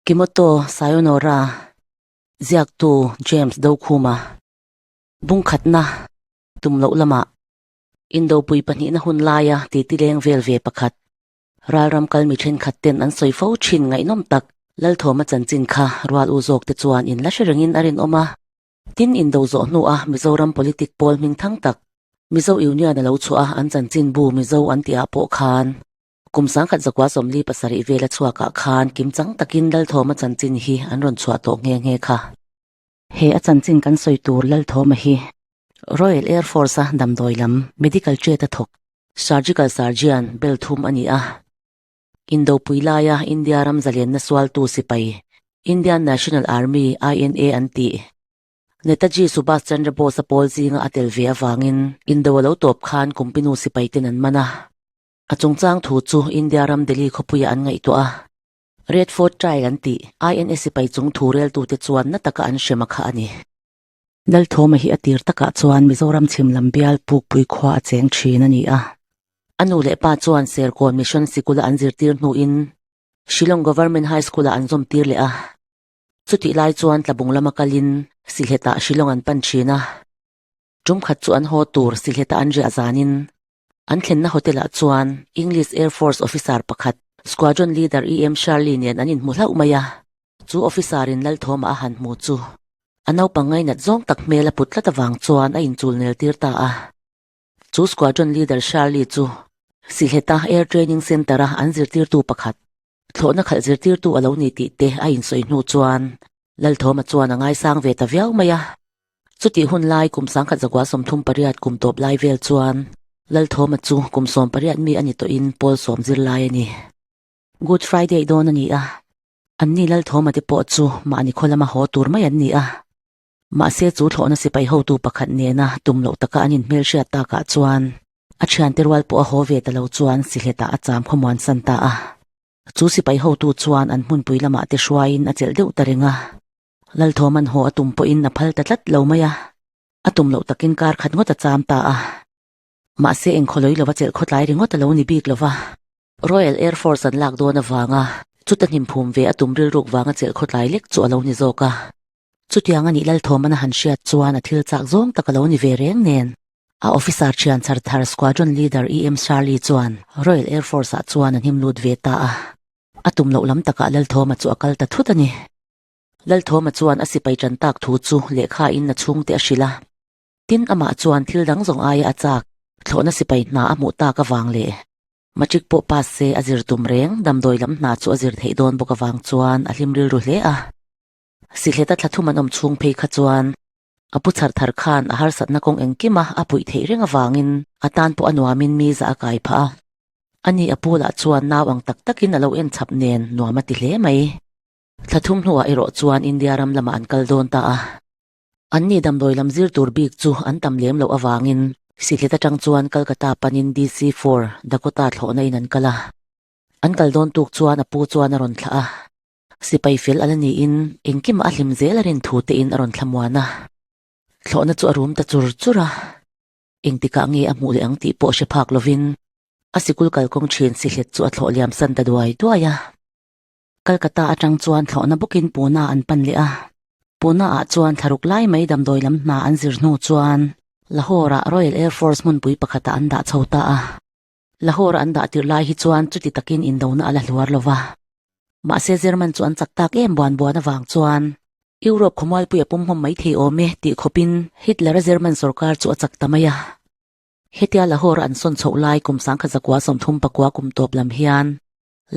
Kimoto Sayonara, ziaktu James Dokhuma, Bungkhatna, tum loh lamah, Indopui pahnihna hun laia titi leng vel ve pakhat, ralram kal mi thenkhat ten an sawi fo thin ngaihnawm tak Lalthawma chanchin kha rual u zawk te chuan in la hre rengin a rinawm a. Tin indo zawh hnua Mizoram politic pawl hming thang tak Mizo Union a lo chhuah a an chanchinbu Mizo an tihah pawh khan Kum 1027 vela chhuakah khan kimchang takin Lalthawma chanchin hi an rawn chhuah tawh nghe nghe kha. He a chanchin kan sawi tur Lalthawma hi Royal Air Force-a damdawi lam medical trade a thawk surgical surgeon bel thum a ni a. Indopui laia India ram zalenna sualtu sipai Indian National Army, INA, an tih Netaji Subhas Chandra Bose-a pawl zinga a tel ve avangin indo a lo tawp khan Kumpinu sipaiten an man a. A chungchang thu chu India ram Delhi khawpuiah an ngaihtuah a, Red Fort Trial an tih INA sipai chung thu reltute chuan na taka an hrem a kha a ni. Lalthawma hi a tir takah chuan Mizoram chhim lam bial Pukpui khua a cheng thin a ni a. A nu leh pa chuan Serkawn Mission Sikula an zirtir hnuin Shillong Government High School-ah an zawmtir leh a. Chutih lai chuan Tlabung lama kalin Sylhet-ah Shillong an pan thin a. Tum khat chu an haw tur Sylhet-a an riah zanin An thlenna hotel-ah chuan English Air Force officer pakhat, Squadron Leader EM Shirley nen an inhmu hlauh mai a. Chu officer-in Lalthawma a han hmu chu a naupang ngainat zawng tak hmel a put tlat avang chuan a inchul nel tir ta a. Chu Squadron Leader Shirley chu Sylhet-a Air Training Centre-a an zirtirtu pakhat, thlawhna khalh zirtirtu a lo ni tih te a insawi hnu chuan Lalthawma chuan a ngaisang ve ta viau mai a. Chutih hun lai kum 1938 kum tawp lai vel chuan Lalthawma chu kum 18 mi a ni tawhin pawl sawm zir lai a ni. Good Friday dawn a ni a, anni Lalthawma te pawh chu mahni khaw lama haw tur mai an ni a. Mahse chu thlawhna sipai hotu pakhat nena tum loh taka an inhmelhriat takah chuan a thiante rual pawh a haw ve ta lo chuan Sihletah a cham khawmuan san ta a. Chu sipai hotu chuan an hmunpui lamah te hruaiin a chelh deuh ta reng a. Lalthawman haw a tum pawhin a phal ta tlat lo mai a, a tum loh takin kar khat ngawt a cham ta a. Mahse engkhawlawi lova chelh khawtlai ringawt a lo ni bik lova. Royal Air Force an lak dawn avanga chuta hnimphum ve a tum rilruk vanga chelh khawtlai lek chu a lo ni zawk a. Chutiang a nih Lalthawman a han hriat chuan a thil chak zawng tak a lo ni ve reng nen. A officer thian chhar thar Squadron Leader EM Shirley chuan Royal Air Force ah chuan a hnim lut ve ta a. A tum loh lam takah Lalthawma chu a kal ta thut a ni. Lalthawma chuan a sipai tan tak thu chu lehkha in a chhungte a hrilh a. Tin amah chuan thil dang zawng aia a chak thlawhna sipai hna a hmuh tak avang leh matric pawh pass se a zir tum reng damdawi lam hna chu a zir theih dawn bawk avang chuan a hlim rilru hle a. Sihleta thla thum an awm chhung phei kha chuan a pu chhar thar khan a harsatna kawng engkima a puih theih reng avangin a tan pawh a nuamin mi zah a kai phah a. Ani a pu lah chuan nau ang tak takin a lo en chhap nen nuam a ti hle mai. Thla thum hnuah erawh chuan India ram lamah an kal dawn ta a. Anni damdawi lam zir tur bik chu an tam lem loh avangin Sihlet atang chuan Calcutta panin DC four Dakota thlawhna in an kal a. An kal dawn tuk chuan a pu chuan a rawn thlah a. Sipai fel a la niin engkimah a hlim zel a rin thu tein a rawn thlamuan a. Thlawhna chu a rum ta chur chur a. Engtikah nge a hmuh leh ang tih pawh hre phak lovin a sikul kalkawng thin sihlet chu a thlawh liam san ta duai duai a. Calcutta atang chuan thlawhna bawkin Pune an pan leh a. Pune ah chuan thlaruk lai mai damdawi lam hna an zir hnu chuan Lahore ah Royal Air Force hmunpui pakhatah an dah chho ta a. Lahore an dah tirh lai hi chuan chuti takin indona a la hluar lo va. Mahse German chu an chak tak em buan buan avang chuan Europe khawmualpui a pumhmawm mai thei awm e tih khawpin Hitler-a German sorkar chu a chak ta mai a. Hetia Lahore an sawn chhoh lai kum 1939 kum tawp lam hian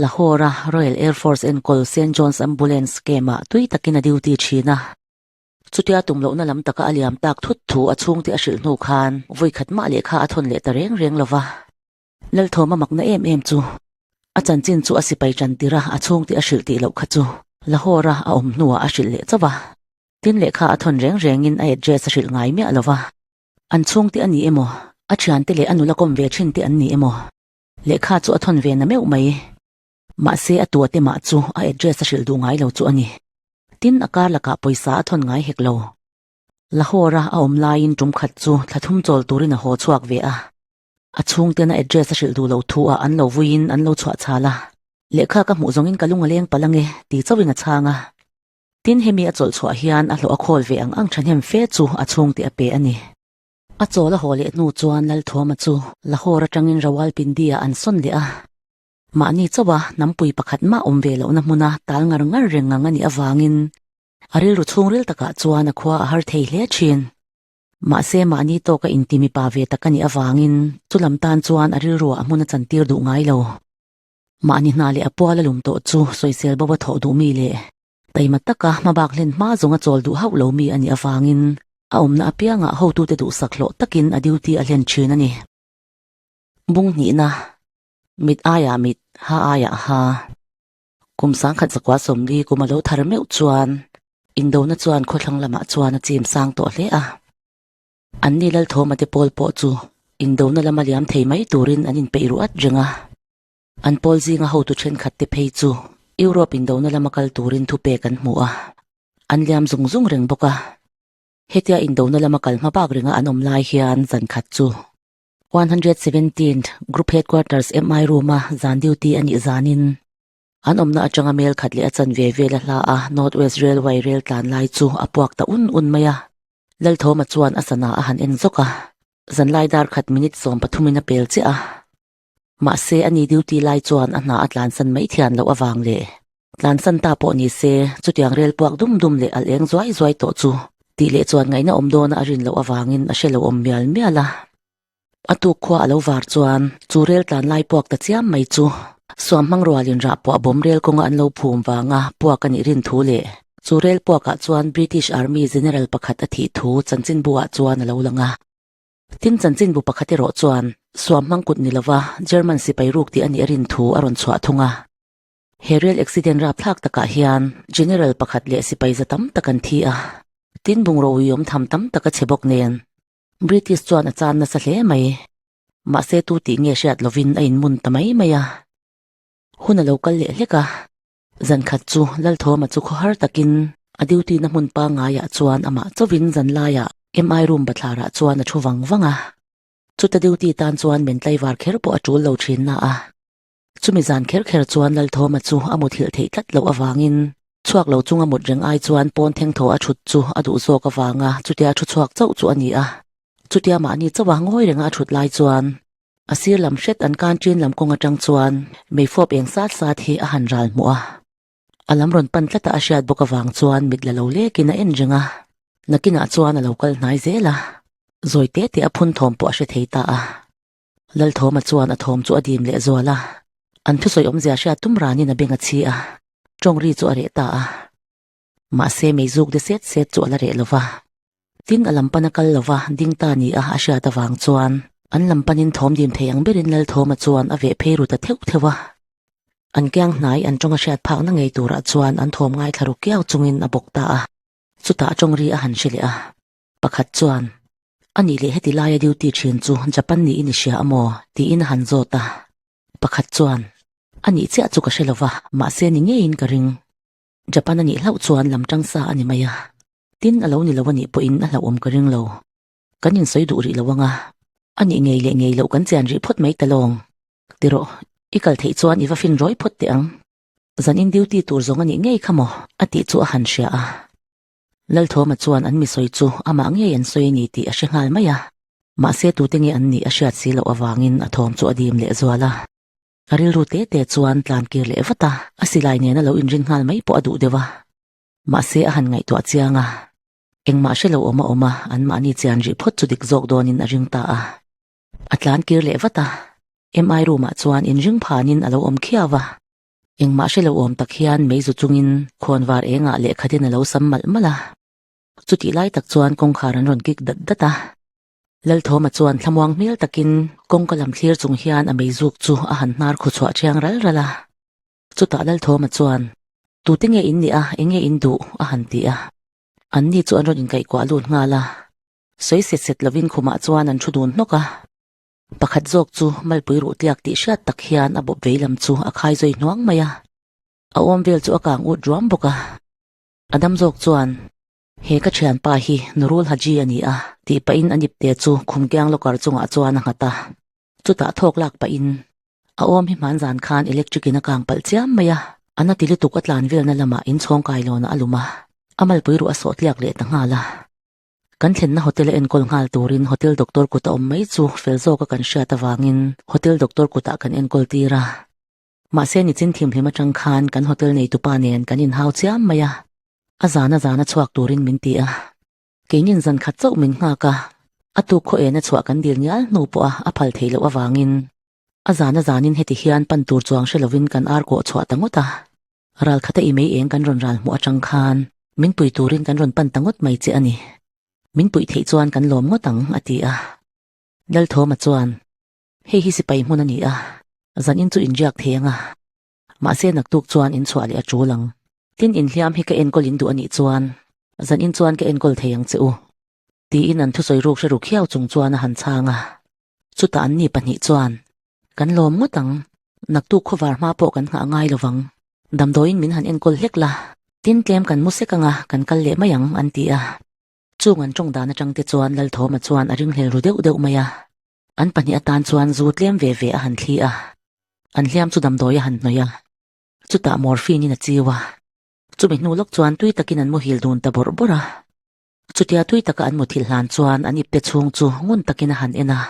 Lahore-a Royal Air Force enkawl Saint John's Ambulance Camp-ah tui takin a duty thin a. Chutia tum lohna lam taka a liam tak thut thu a chhungte a hrilh hnu khan vawi khat mah lehkha a thawn leh ta reng reng lo va. Lalthawm a makna em em chu a chanchin chu a sipai tan tir a, a chhungte a hrilh tih loh kha chu Lahore-a a awm hnuah a hrilh leh chauh a. Tin lehkha a thawn reng rengin a address a hrilh ngai miah lo va. An chhungte a ni emaw, a thiante leh a nula kawm ve thin te an ni emaw, lehkha chu a thawn ve na meuh mai. Mahse a tua te mah chu a address a hrilh duh ngai lo chu a ni. Tin a kar lakah pawisa a thawn ngai hek lo. Lahore-a a awm laiin tum khat chu thla thum chawl turin a haw chhuak ve a. A chhungten a address a hrilh duh lo thu ah an lo vuiin an lo chhuah chhal a. Lehkha ka hmuh zawngin ka lung a leng palh ange, ti chauhin a chhang a. Tin, hemi a chawlh chhuah hian a hlawh a khawl ve ang ang thahnem fe chu a chhungte a pe a ni. A chawl a haw leh hnu chuan Lalthuama chu Lahore atangin Rawalpindi-ah an sawn leh a. Mahni chauha hnampui pakhat mah awm ve lohna hmuna tal ngar ngar reng ngang a nih avangin a rilru chhungril takah chuan a khua a har thei hle thin. Mahse mahni tawka inti mipa ve tak a nih avangin chulam tan chuan a rilruah a hmun a chantir duh ngai lo. Mahni hna leh a pual a lum tawh chu sawisel bo a thawh duh mi leh taima taka hmabak hlen hma zawng a chawl duh hauh lo mi a nih avangin a awmna apiangah hotute duhsak hlawh takin a duty a hlen thin a ni. Bung hnihna, Mit aiah mit, ha aiah ha. Kum sangkhat zakua sawmli kum a lo thar meuh chuan indona chuan khawthlang lamah chuan a chim sang tawh hle a. Anni Lalthawma te pawl pawh chu indona lama liam thei mai turin an inpeih ruh at reng a. An pawl zinga hotu thenkhat te phei chu Europe indona lama kal turin thupek an hmu a, an liam zung zung reng bawk a. Hetia indona lama kal hma bak renga an awm lai hian zan khat chu 117th Group Headquarters MI room-a zan duty a nih zanin an awmna atanga mel khat leh a chanve vel a hla a North West Railway rel tlan lai chu a puak ta un un mai a. Lalthawma chuan a sana a han en zawk a, zanlai dar khat minute 13 in a pel chiah a. Mahse a ni duty lai chuan a hna a tlansan mai thian loh avang leh tlansan ta pawh ni se chutiang rel puak dum dum leh al eng zuai zuai tawh chu tih leh chuan ngaihna awm dawna a rin loh avangin a hre lo awm mial mial a. A tuk khua a lo var chuan chu rel tlan lai puak ta chiam mai chu suam hmang rualin rah puah bawm rel kawnga an lo phum vanga puak a nih rin thu leh chu rel puakah chuan British Army General pakhat a thih thu chanchinbu-ah chuan a lo lang a. Tin chanchinbu pakhat erawh chuan suam hmang kut ni lova German sipai ruk tih a nih a rin thu a rawn chhuah thung a. He rail accident rapthlak takah hian General pakhat leh sipai za tam tak an thi a, tin bungraw uiawm tham tam tak a chhe bawk nen British chuan a chan nasa hle mai. Mahse tu tih nge hriat lovin a inmun ta mai mai a. Hun a lo kal leh hlek a, zan khat chu Lalthawma chu khawhar takin a duty na hmun pangaiah chuan amah chauhin zan laiah MI room bathlarah chuan a thu vang vang a. Chuta duty tan chuan men tlaivar kher pawh a tul lo thin na a. Chumi zan kher kher chuan Lalthawma chu a muthilh theih tlat loh avangin chhuak lo chunga mut reng ai chuan pawn thengthaw a thut chu a duh zawk avanga chutia thu chhuak chauh chu a ni a. Chutia mahni chauha ngawi renga a thut lai chuan A sir lam hret an kan ṭin lam kawng aṭang chuan meifawp eng sat sat hi a han ral hmuh a. A lam rawn pan tlata a hriat bawk avang chuan mit la lo lekin a en reng a. Nakinah chuan a lo kal hnai zel a, zawi te te a phun thawm pawh a hre thei ta a. Lalthawma chuan a thawm chu a dim leh zual a, an thusawi awmzia hriat tum ranin a beng a chhi a, ṭawng ri chu a reh ta a. Mahse meizuk de set set chu a la reh lo va. Tin a lam pan a kal lo va, ding ta ni a a hriat avang chuan an lam panin thawm dim thei ang berin Lalthawma chuan a veh phei ru ta theuh theuh a. An kiang hnai an tawng a hriat phakna ngei turah chuan an thawm ngaithla ru kiau chungin a bawk ta a. Chutah tawng ri a han hre leh a. Pakhat chuan, A nih leh heti laia duty thin chu Japan niin i hria amaw? tiin a han zawt a. Pakhat chuan, A nih chiah chu ka hre lo va, mahse ni ngeiin ka ring. Japan a nih hlauh chuan lam tang sa a ni mai a, tin a lo ni lo a nih pawhin a hlauhawm ka ring lo. Kan insawi duh rih lo ang a, a nih ngei leh ngei loh kan chian rih phawt mai ta lawng. Ti rawh, i kal theih chuan i va fin rawi phawt teh ang. Zan in duty tur zawng a nih ngei kha maw? a tih chu a han hria a. Lalthawma chuan an mi sawi chu amah ngei an sawi a ni tih a hre nghal mai a, mahse tute nge an nih a hriat si loh avangin a thawm chu a dim lehzual a. A rilru te te chuan tlan kir leh vat a, a silai nena lo inrin nghal mai pawh a duh deuh a. Mahse a han ngaihtuah chiang a, engmah hre lo awm a awm a, anmahni chian rih phawt chu dik zawk dawnin a ring ta a. A tlan kir leh vat a, MI room ah chuan inring phanin a lo awm khiau a. Engmah hre lo awm tak hian meizu chungin khawnvar engah lehkhatin a lo sam malh malh a. Chutih lai tak chuan kawngkhar an rawn kik dat dat a. Lalthawma chuan thlamuang hmel takin kawngka lam thlir chung hian a meizuk chu a han hnar khu chhuah thiang ral ral a. Chutah Lalthawma chuan, Tute nge in nih a, eng nge in duh? a han ti a. Anni chu an rawn inkaihkuah lut nghal a. Sawi set set lovin khumah chuan an thu dun hnawk a. Pakhat zawk chu malpui ruh tliak tih hriat tak hian a bawp vei lam chu a khai zui hnuang mai a. A awm vel chu a kang ut ruam bawk a. A dam zawk chuan, He ka thianpa hi Nurul Haji a ni a, tih pahin a nipte chu khum kiang locker chungah chuan a nghat a. Chutah thawk lak pahin. A awm hi hman zan khan electric in a kang palh chiam mai a, a na ti lutuk a tlan velna lamah inchhawng kailawnah a lum a, a malpui ruh a sawh tliak leh ta nghal a. Kan thlenna hotel a enkawl nghal turin hotel doctor kut a awm mai chu fel zawka kan hriat avangin hotel doctor kutah kan enkawl tir a. Mahse nichin thimhlim atang khan kan hotel neitupa nen kan inhau chiam mai a, a zana zana chhuak turin min ti a. Keinin zan khat chauh min nghak a, a tuk khaw ena chhuah kan dil ngial hnu pawha a phal theih loh avangin a zana zanin heti hian pan tur chuang hre lovin kan ar kawh chhuah ta ngawt a. Ral khata i mei eng kan rawn ral hmuh atang khan min pui turin kan rawn pan ta ngawt mai che a ni. Min puih theih chuan kan lawm ngawt ang, a ti a. Lalthawma chuan, Hei hi sipai hmun a ni a, zanin chu inriak thei ang a. Mahse naktuk chuan in chhuah leh a tul ang. Tin inhliam hi ka enkawl in duh a nih chuan zanin chuan ka enkawl thei ang che u. Tiin an thusawi ruk hre ru khiau chung chuan a han chhang a. Chutah an ni pahnih chuan, Kan lawm ngawt ang, naktuk khawvar hma pawh kan nghah ngai lovang. Damdawiin min han enkawl hlek la, tin tlem kan mu sek anga kan kal leh mai ang, an ti a. Chung an tawng dan atang te chuan Lalthawma chuan a ringhlel ru deuh deuh mai a. An pahnih atan chuan zu tlem ve ve a han thli a, an hliam chu damdawi a han hnawih a, chutah morphine in a chiu a. Chumi hnu lawk chuan tui takin an muhil dun ta bawrh bawrh a. Chutia tui taka an muthilh hlan chuan an ipte chhung chu ngun takin a han en a.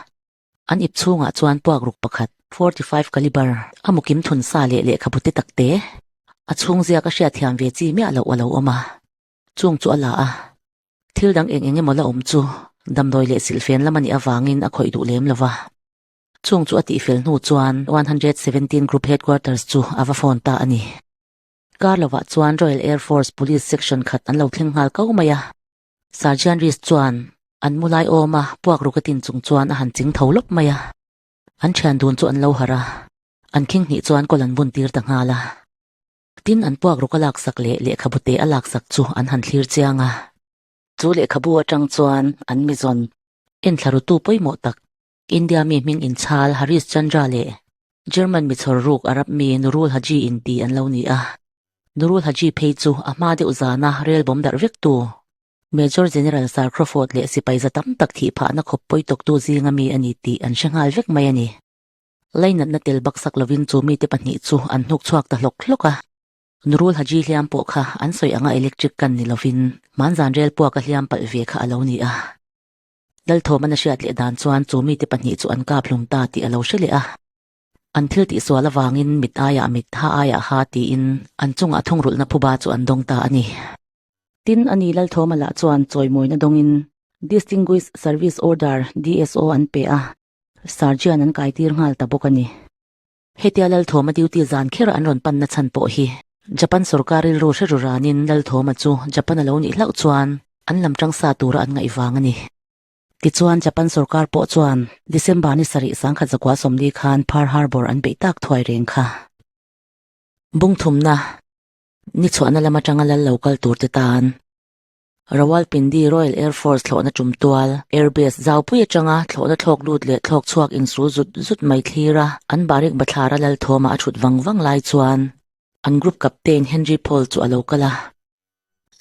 An ip chhungah chuan puak ruk pakhat, 45 caliber, a mukim thun sa leh lehkhabu te tak te, a chhung ziak a hriatthiam ve chi miah loh a lo awm a. Chung chu a la a. Thil dang eng eng emaw la awm chu damdawi leh silhfen lam a nih avangin a khawih duh lem lo va. Chung chu a tihfel hnu chuan 117 Group Headquarters chu a va phone ta a ni. Kar lovah chuan Royal Air Force Police Section khat an lo thleng nghal ko mai a. Sergeant Rees chuan an mu lai awma puak ruk a tin chung chuan a han ching tho lawp mai a. An thian dun chu an lo harh a, an khing hnih chuan kawl an bun tir ta nghal a. Tin an puak ruk a laksak leh lehkhabu te a laksak chu an han thlir chiang a. Chu lehkhabu atang chuan an mizawn enthla rutu pawimawh tak India mi hming inchhal Harish Chandra leh German mi chhawr ruk Arab mi Nurul Haji inti an lo ni a. Nurul Haji phei chu a hma deuh zana rel bawm darh vektu Major General Sir Crawford leh sipai za tam tak thih phahna khawp pawi tawktu zinga mi a ni tih an hre nghal vek mai a ni. Lainatna tel baksak lovin chu mite pahnih chu an hnuk chhuak ta hlawk hlawk a. Nurul Haji hliam pawh kha an sawi anga electric kan ni lovin hmanzan rel puak a hliam palh ve kha a lo ni a. Lalthawman a hriat leh dan chuan chu mite pahnih chu an kap hlum ta tih a lo hre leh a. An thil tihsual avangin mit aiah mit, ha aiah ha tiin an chungah thungrulhna phuba chu an dawng ta a ni. Tin, ani Lalthawma lah chuan chawimawina dawngin Distinguished Service Order, DSO, an pe a. Sergeant an kai tir nghal ta bawk a ni. Hetia Lalthawma duty zan kher an rawn panna chhan pawh hi Japan sorkar rilru hre ru ranin Lalthawma chu Japan a lo nih hlauh chuan an lam tang sa tura an ngaih vang a ni. Tichuan Japan sorkar pawh chuan December ni sarih 1940 khan Pearl Harbor an beih tak thuai reng kha. Bungthumna ni chhuahna lam atanga lal lo kal tur te tan Rawalpindi Royal Air Force thlawhna tum tual, Air Base, zaupui atanga thlawhna thlawk lut leh thlawk chhuak insul zut zut mai thlir a, an barik bathlara Lalthawma a thut vang vang lai chuan an Group Captain Henry Paul chu a lo kal a.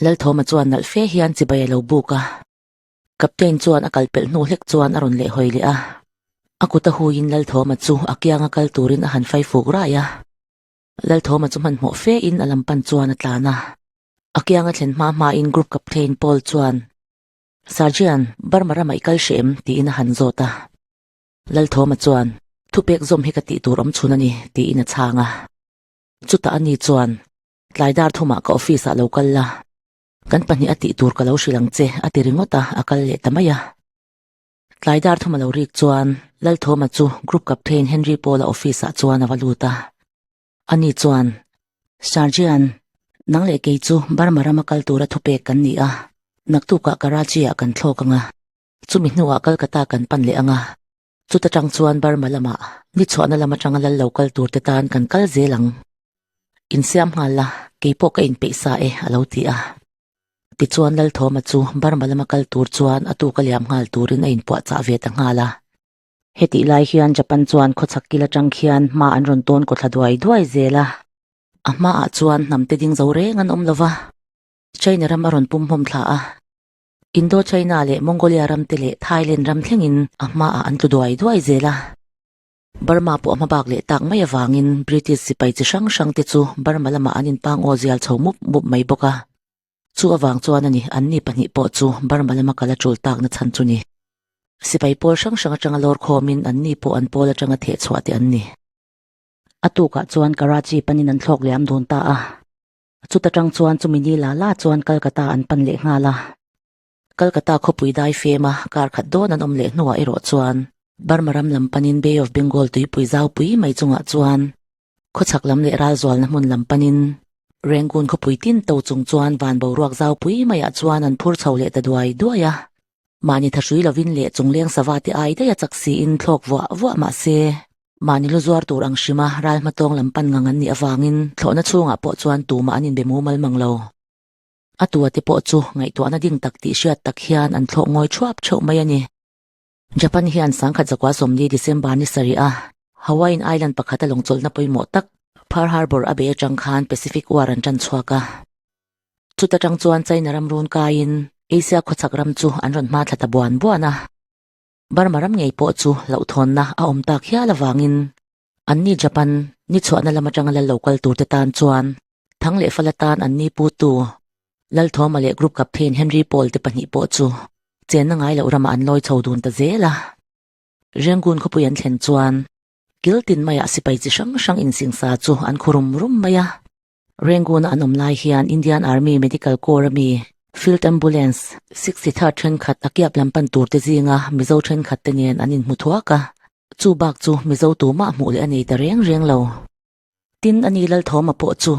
Lalthawma chuan nalh fe hian chibai a lo buk a. Captain chuan a kal pelh hnu hlek chuan a rawn lehhawi leh a. A kut a huiin Lalthawma chu a kianga kal turin a han fai fuk rai a. Lalthawma chu hmanhmawh fe in a lam pan chuan a tlan a. A kianga thlen hma hma in Group Captain Paul chuan, Sergeant, Burma ramah i kal hreh em? tiin a han zawt a. Lalthawma chuan, Thupek zawm hi ka tih tur awm chhun a ni, tiin a chhang a. Chutah ani chuan, Tlai dar thumah ka office ah lo kal la, kan pahnih a tih tur ka lo hrilh ang che, a ti ringawt a, a kal leh ta mai a. Tlai dar thum a lo rik chuan Lalthawma chu Group Captain Henry Paul-a office ah chuan a va lut a. Ani chuan, Sergeant, nang leh kei chu Burma rama kal tura thupek kan ni a, naktukah Karachi-ah kan thlawk ang a, chumi hnuah Calcutta kan pan leh ang a, chuta tang chuan Burma lamah ni chhuahna lam atanga lal lo kal tur te tan kan kal zel ang. Insiam nghal la, keipawh ka inpeih sa e, a lo ti a. Tichuan Lalthawma chu Burma lama kal tur chuan a tuk a liam nghal turin a inpuahchah ve ta nghal a. Hetih lai hian Japan chuan khawchhak kil atang khian hma an rawn tawn kawthla duai duai zel a. A hmaah chuan hnamte ding zo reng an awm lo va, China ram a rawn pum hmawm thla a. Indo-China leh Mongolia ramte leh Thailand ram thlengin a hmaah an tlu duai duai zel a. Burma pawh a hmabak leh tak mai avangin British sipai chi hrang hrang te chu Burma lamah an inpang aw zial chho mup mup mai bawk a. Chu avang chuan a ni, anni pahnih pawh chu Burma lama kal a tul takna chhan chu ni. Sipai pawl hrang hrang atanga lawr khawmin anni pawh an pawl atanga theh chhuah te an ni. A tukah chuan Karachi panin an thlawk liam dun ta a. Chuta tang chuan chumi ni la la chuan Calcutta an pan leh nghal a. Calcutta khawpui dai fema kar khat dawn an awm leh hnuah erawh chuan Burma ram lam panin Bay of Bengal tuipui zaupui mai chungah chuan khawchhak lam leh ralzualna hmun lam panin Rangoon khawpui tin to chung chuan van boruak zaupui maiah chuan an phur chho leh ta duai duai a. Mahni thahrui lovin leh chungleng sava te ai daih a chak siin thlawk vuah vuah mah se, mahni lu zuar tur ang hrima ral hmatawng lam pan ngang an nih avangin thlawhna chhungah pawh chuan tumah an inbe mumal mang lo. A tua te pawh chu ngaihtuahna ding tak tih hriat tak hian an thlawh ngawi thuap theuh mai a ni. Japan hian sangkhat zakua sawmli December ni sarih a Hawaiian Island pakhata lawngchawlhna pawimawh tak Pearl Harbor a bei atang khan Pacific War an tan chhuak a. Chuta tang chuan China ram run kaiin Asia khawchhak ram chu an rawn hma thla ta buan buan a. Burma ram ngei pawh chu hlauhthawnna a awm tak hial avangin anni Japan ni chhuahna lam atanga lal lo kal turte tan chuan Thang leh Fala tan anni putu Lalthawma leh Group Captain Henry Paul te pahnih pawh chu chenna ngai loh ramah an lawi chho dun ta zel a. Rangoon khawpui an thlen chuan kil tin maiah sipai chi hrang hrang insingsa chu an khu rum rum mai a. Rangoon-a an awm lai hian Indian Army Medical Corps ami Field Ambulance 63rd thenkhat a kiap lam pan tur te zinga Mizo thenkhat te nen an inhmu thuak a, chu bak chu Mizo tumah hmuh leh a nei ta reng reng lo. Tin a ni Lalthawma pawh chu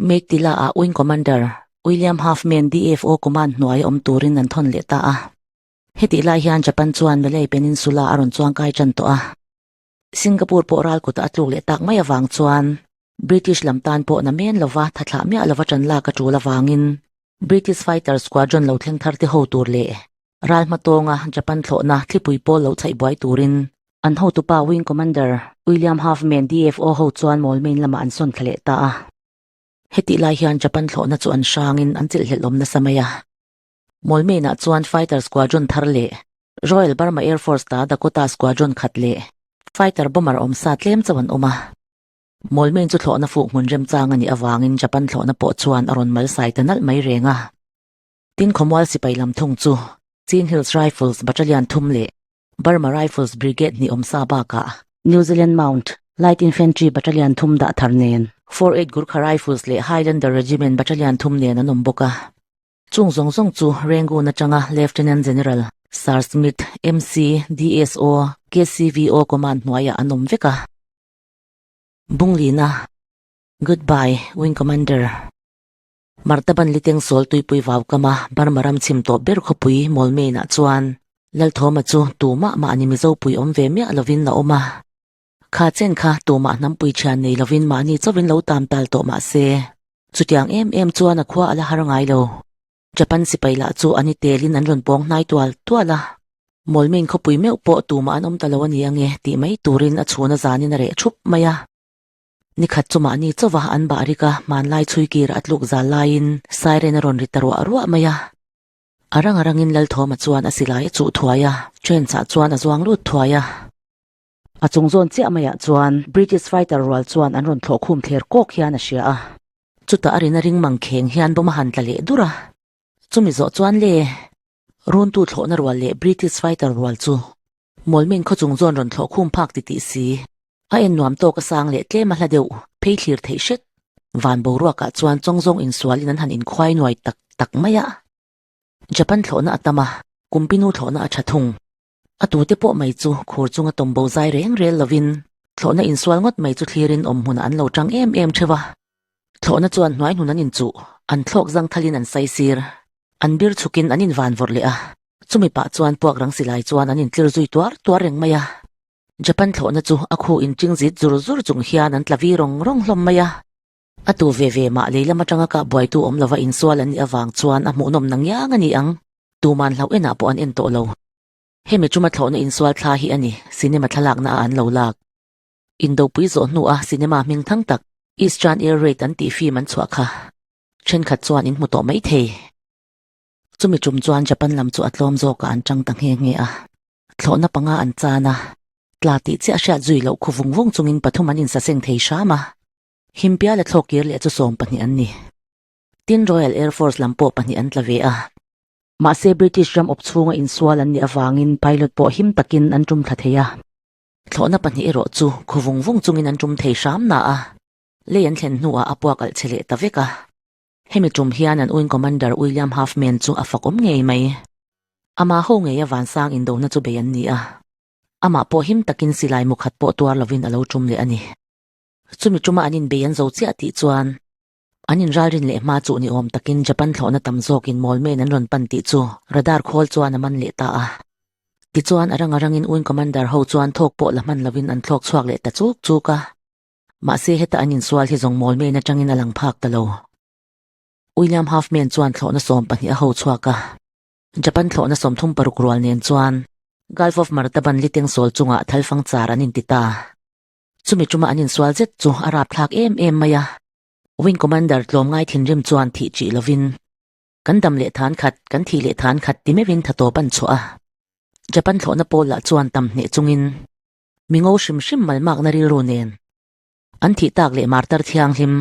Meiktila ah Wing Commander William Huffman DFO command hnuai awm turin an thawn leh ta a. Hetih lai hian Japan chuan Malay Peninsula a rawn chuangkai tan tawh a. Singapore pawh ral kutah a tluk leh tak mai avang chuan British lam tan pawh na men lova tha thlah miah lova tan lak a tul avangin British fighter squadron lo thleng thar te ho tur leh ral hmatawnga Japan thlawhna thlipui pawl lo chhaih buai turin an hotupa Wing Commander William Huffman DFO ho chuan Moulmein lamah an sawn thla leh ta a. Hetih lai hian Japan thlawhna chu an hrangin an chilhhlelh awm nasa mai a. Moulmein-ah chuan fighter squadron thar leh Royal Burma Air Force ta Dakota squadron khat leh fighter bomber awmsa tlem chauh an awm a. Moulmein chu thlawhna fuk hmun remchang a nih avangin Japan thlawhna pawh chuan a rawn malsai ta nalh mai reng a. Tin khawmual sipai lam thung chu Chin Hills Rifles Battalion thum leh Burma Rifles Brigade hnih awmsa bakah New Zealand Mount Light Infantry Battalion thum dah thar nen 48 Gurkha Rifles leh Highlander Regiment Battalion thum nen an awm bawk a. Chung zawng zawng chu Rangoon atanga Lieutenant General Sir Smith, MC, DSO, KCVO command hnuaiah an awm vek a. Bunglina, Goodbye, Wing Commander. Martaban Liteng Sawl tuipui vau kama Burma ram chhim tawh ber khawpui Moulmein-ah chuan Lalthawma chu tumah mahni Mizopui awm ve miah lovin a awm a. Kha chen kha tumah hnampui thian nei lovin mahni chauhin lo tam tal tawh mah se, chutiang em em chuan a khua a la har ngai lo. Japan sipai lah chu an i telin an rawn pawng hnai tual tual a, Mawlmain khawpui meuh pawh tumah an awm ta lo a ni ange tih mai turin a chhun a zanin a reh thup mai a. Nikhat chu mahni chauva an bah rik a, hmanlai chhui kir a tluk zal laiin siren a rawn ri ta ruah ruah mai a. A rang a rangin Lalthawma chuan a silai a chuh thuai a, train chah chuan a zuang lut thuai a. A chung zawn chiah maiah chuan British fighter rual chuan an rawn thlawh khum thler kawk hian a hria a. Chutah a rina ring mang kheng hian bawm a han tla leh dur a. Chumi zawh chuan le, Runtu thlawhna rual leh British fighter rual chu Mawlmain khaw chung zawn rawn thlawh khum phak ti tih si. A en nuam tawk a sang leh tlem a hla deuh phei thlir theih hret. Van boruakah chuan chawngzawng insualin an han inkhuai nuai tak tak mai a. Japan thlawhna a tam a, Kumpinu thlawhna a tha thung. A tute pawh mai chu khur chunga tawmbo zai reng rel lovin thlawhna insual ngawt mai chu thlirin awm hmunah an lo tang em em theuh a. Thlawhna chuan hnuai hnun an inchuh, an thlawk zangthalin an saisir, an bir chhukin an invan vawrh leh a. Chumi pah chuan puak rang silai chuan an intlir zui tuar tuar reng mai a. Japan thlawhna chu a khu inching zit zur zur chung hian an tla vi rawng rawng hlawm mai a. A tu ve ve mah lei lam atanga kah buaitu awm lova insual an nih avang chuan a hmuhnawm na ngiang a ni ang. Tuman hlauh enah pawh an en tawh lo. Hemi chuma thlawhna insual thla hi a ni, cinema thlalakna ah an lo lak. Indopui zawh hnu a cinema hming thang tak Eastern Air Raid an tih film an chhuah kha thenkhat chuan in hmu tawh mai thei. Chumi tum chuan Japan lam chu a tlawm zawkah an tang ta nghe nghe a. Thlawhna panga an chan a. Tla tih chiah hriat zui loh khu vung vung chungin pathum an insaseng thei hram a. Himpiala thlawk kir leh chu 12 an ni. Tin Royal Air Force lam pawh pahnih an tla ve a. Mahse British ram awp chhunga insual an nih avangin pilot pawh him takin an tum thla thei a. Thlawhna pahnih erawh chu khu vung vung chungin an tum thei hram na a, lei an thlen hnuah a puak alh che leh ta vek a. Hemi tum hian an Wing Commander William Huffman chu a fakawm ngei mai. Amah ho ngeia vansang indona chu bei an ni a. Amah pawh him takin silai mu khat pawh tuar lovin a lo tum leh a ni. Chumi tuma an inbei an zo chiah tih chuan an inralrin leh hma chuh ni awm takin Japan thlawhna tam zawkin Mawlmen an rawn pan tih chu radar khawl chuan a man leh ta a. Tichuan a rang a rangin Wing Commander ho chuan thawk pawh la hman lovin an thlawk chhuak leh ta chuk chuk a. Mahse heta an insual hi zawng Mawlmen atangin a lang phak ta lo. William Huffman chuan thlawhna 12 a ho chhuak a. Japan thlawhna 36 rual nen chuan Gulf of Martaban liteng sawl chungah thalfang char an inti ta. Chumi tuma an insual zet chu a rapthlak em em mai a. Wing Commander tlawmngai thinrim chuan thih chih lovin, Kan dam leh than khat, kan thih leh than khat ti meuhin tha tawp an chhuah a. Japan thlawhna pawl lah chuan tam hneh chungin mingo hrim hrim malmakna rilru nen an thih tak leh martar thianghlim,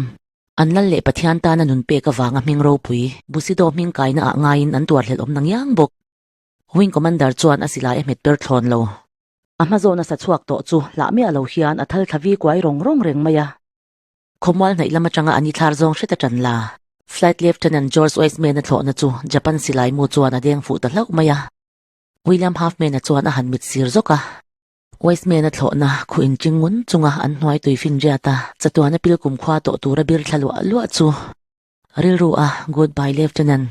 an lal leh Pathian tana nun pek avanga hming ropui Busido hming kaina ah ngaiin an tuarhlelh awm nangiang bawk. Wing Commander chuan a silai a hmet per thlawn lo. A hma zawna sa chhuak tawh chu hlah miah lo hian a thal thla vi kuai rawng rawng reng mai a. Khawmual hnaih lam atanga an i thlar zawng hret a tan la. Flight Lieutenant George Wiseman-a thlawhna chu Japan silai mu chuan a deng fuh ta hlauh mai a. William Huffman-a chuan a han mit sir zawk a. Wiseman-a thlawhna khuh inching ngun chunga an hnuai tui finriat a, chatuana pil kumkhua tawh tura bir thla luah luah chu rilru a Goodbye Lieutenant,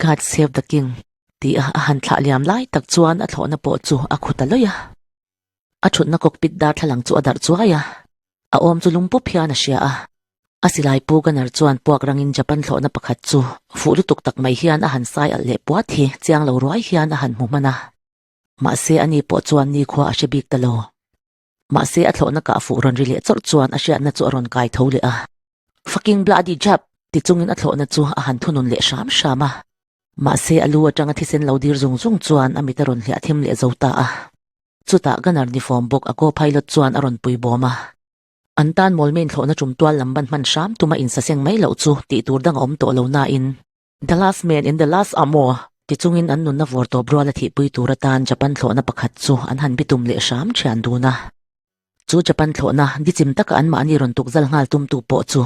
God save the King ti a a han thlah liam lai tak chuan a thlawhna pawh chu a khu ta lawih a. A thutna cockpit darthlalang chu a darh chuai a, a awm chu lung pup hian a hria a. A silai pu gunner chuan puak rangin Japan thlawhna pakhat chu fuh lutuk tak mai hian a han sai alh leh puat hi chiang lo ruai hian a han hmu hman a. Mahse ani pawh chuan nikhua a hre bik ta lo. Mahse a thlawhna kah fuh rawn ri leh chawrh chuan a hriatna chu a rawn kai tho leh a. Fucking bloody Jap! ti chungin a thlawhna chu a han thunun leh hram hram a. Mahse a lu atanga thisen lo dir zung zung chuan a mit a rawn hliah thim leh zo ta a. Chutah gunner ni fawm bawk a co-pilot chuan a rawn pui bawm a. An tan mawlmain thlawhna tum tual lam ban hman hram tuma insaseng mai loh chu tih tur dang a awm tawh lo nain The last man in the last armour ti chungin an nunna vawr tawp ruala thihpui tur atan Japan thlawhna pakhat chu an han bitum leh hram thian dun a. Chu Japan thlawhna dichim taka anmahni rawn tukzal nghal tumtu pawh chu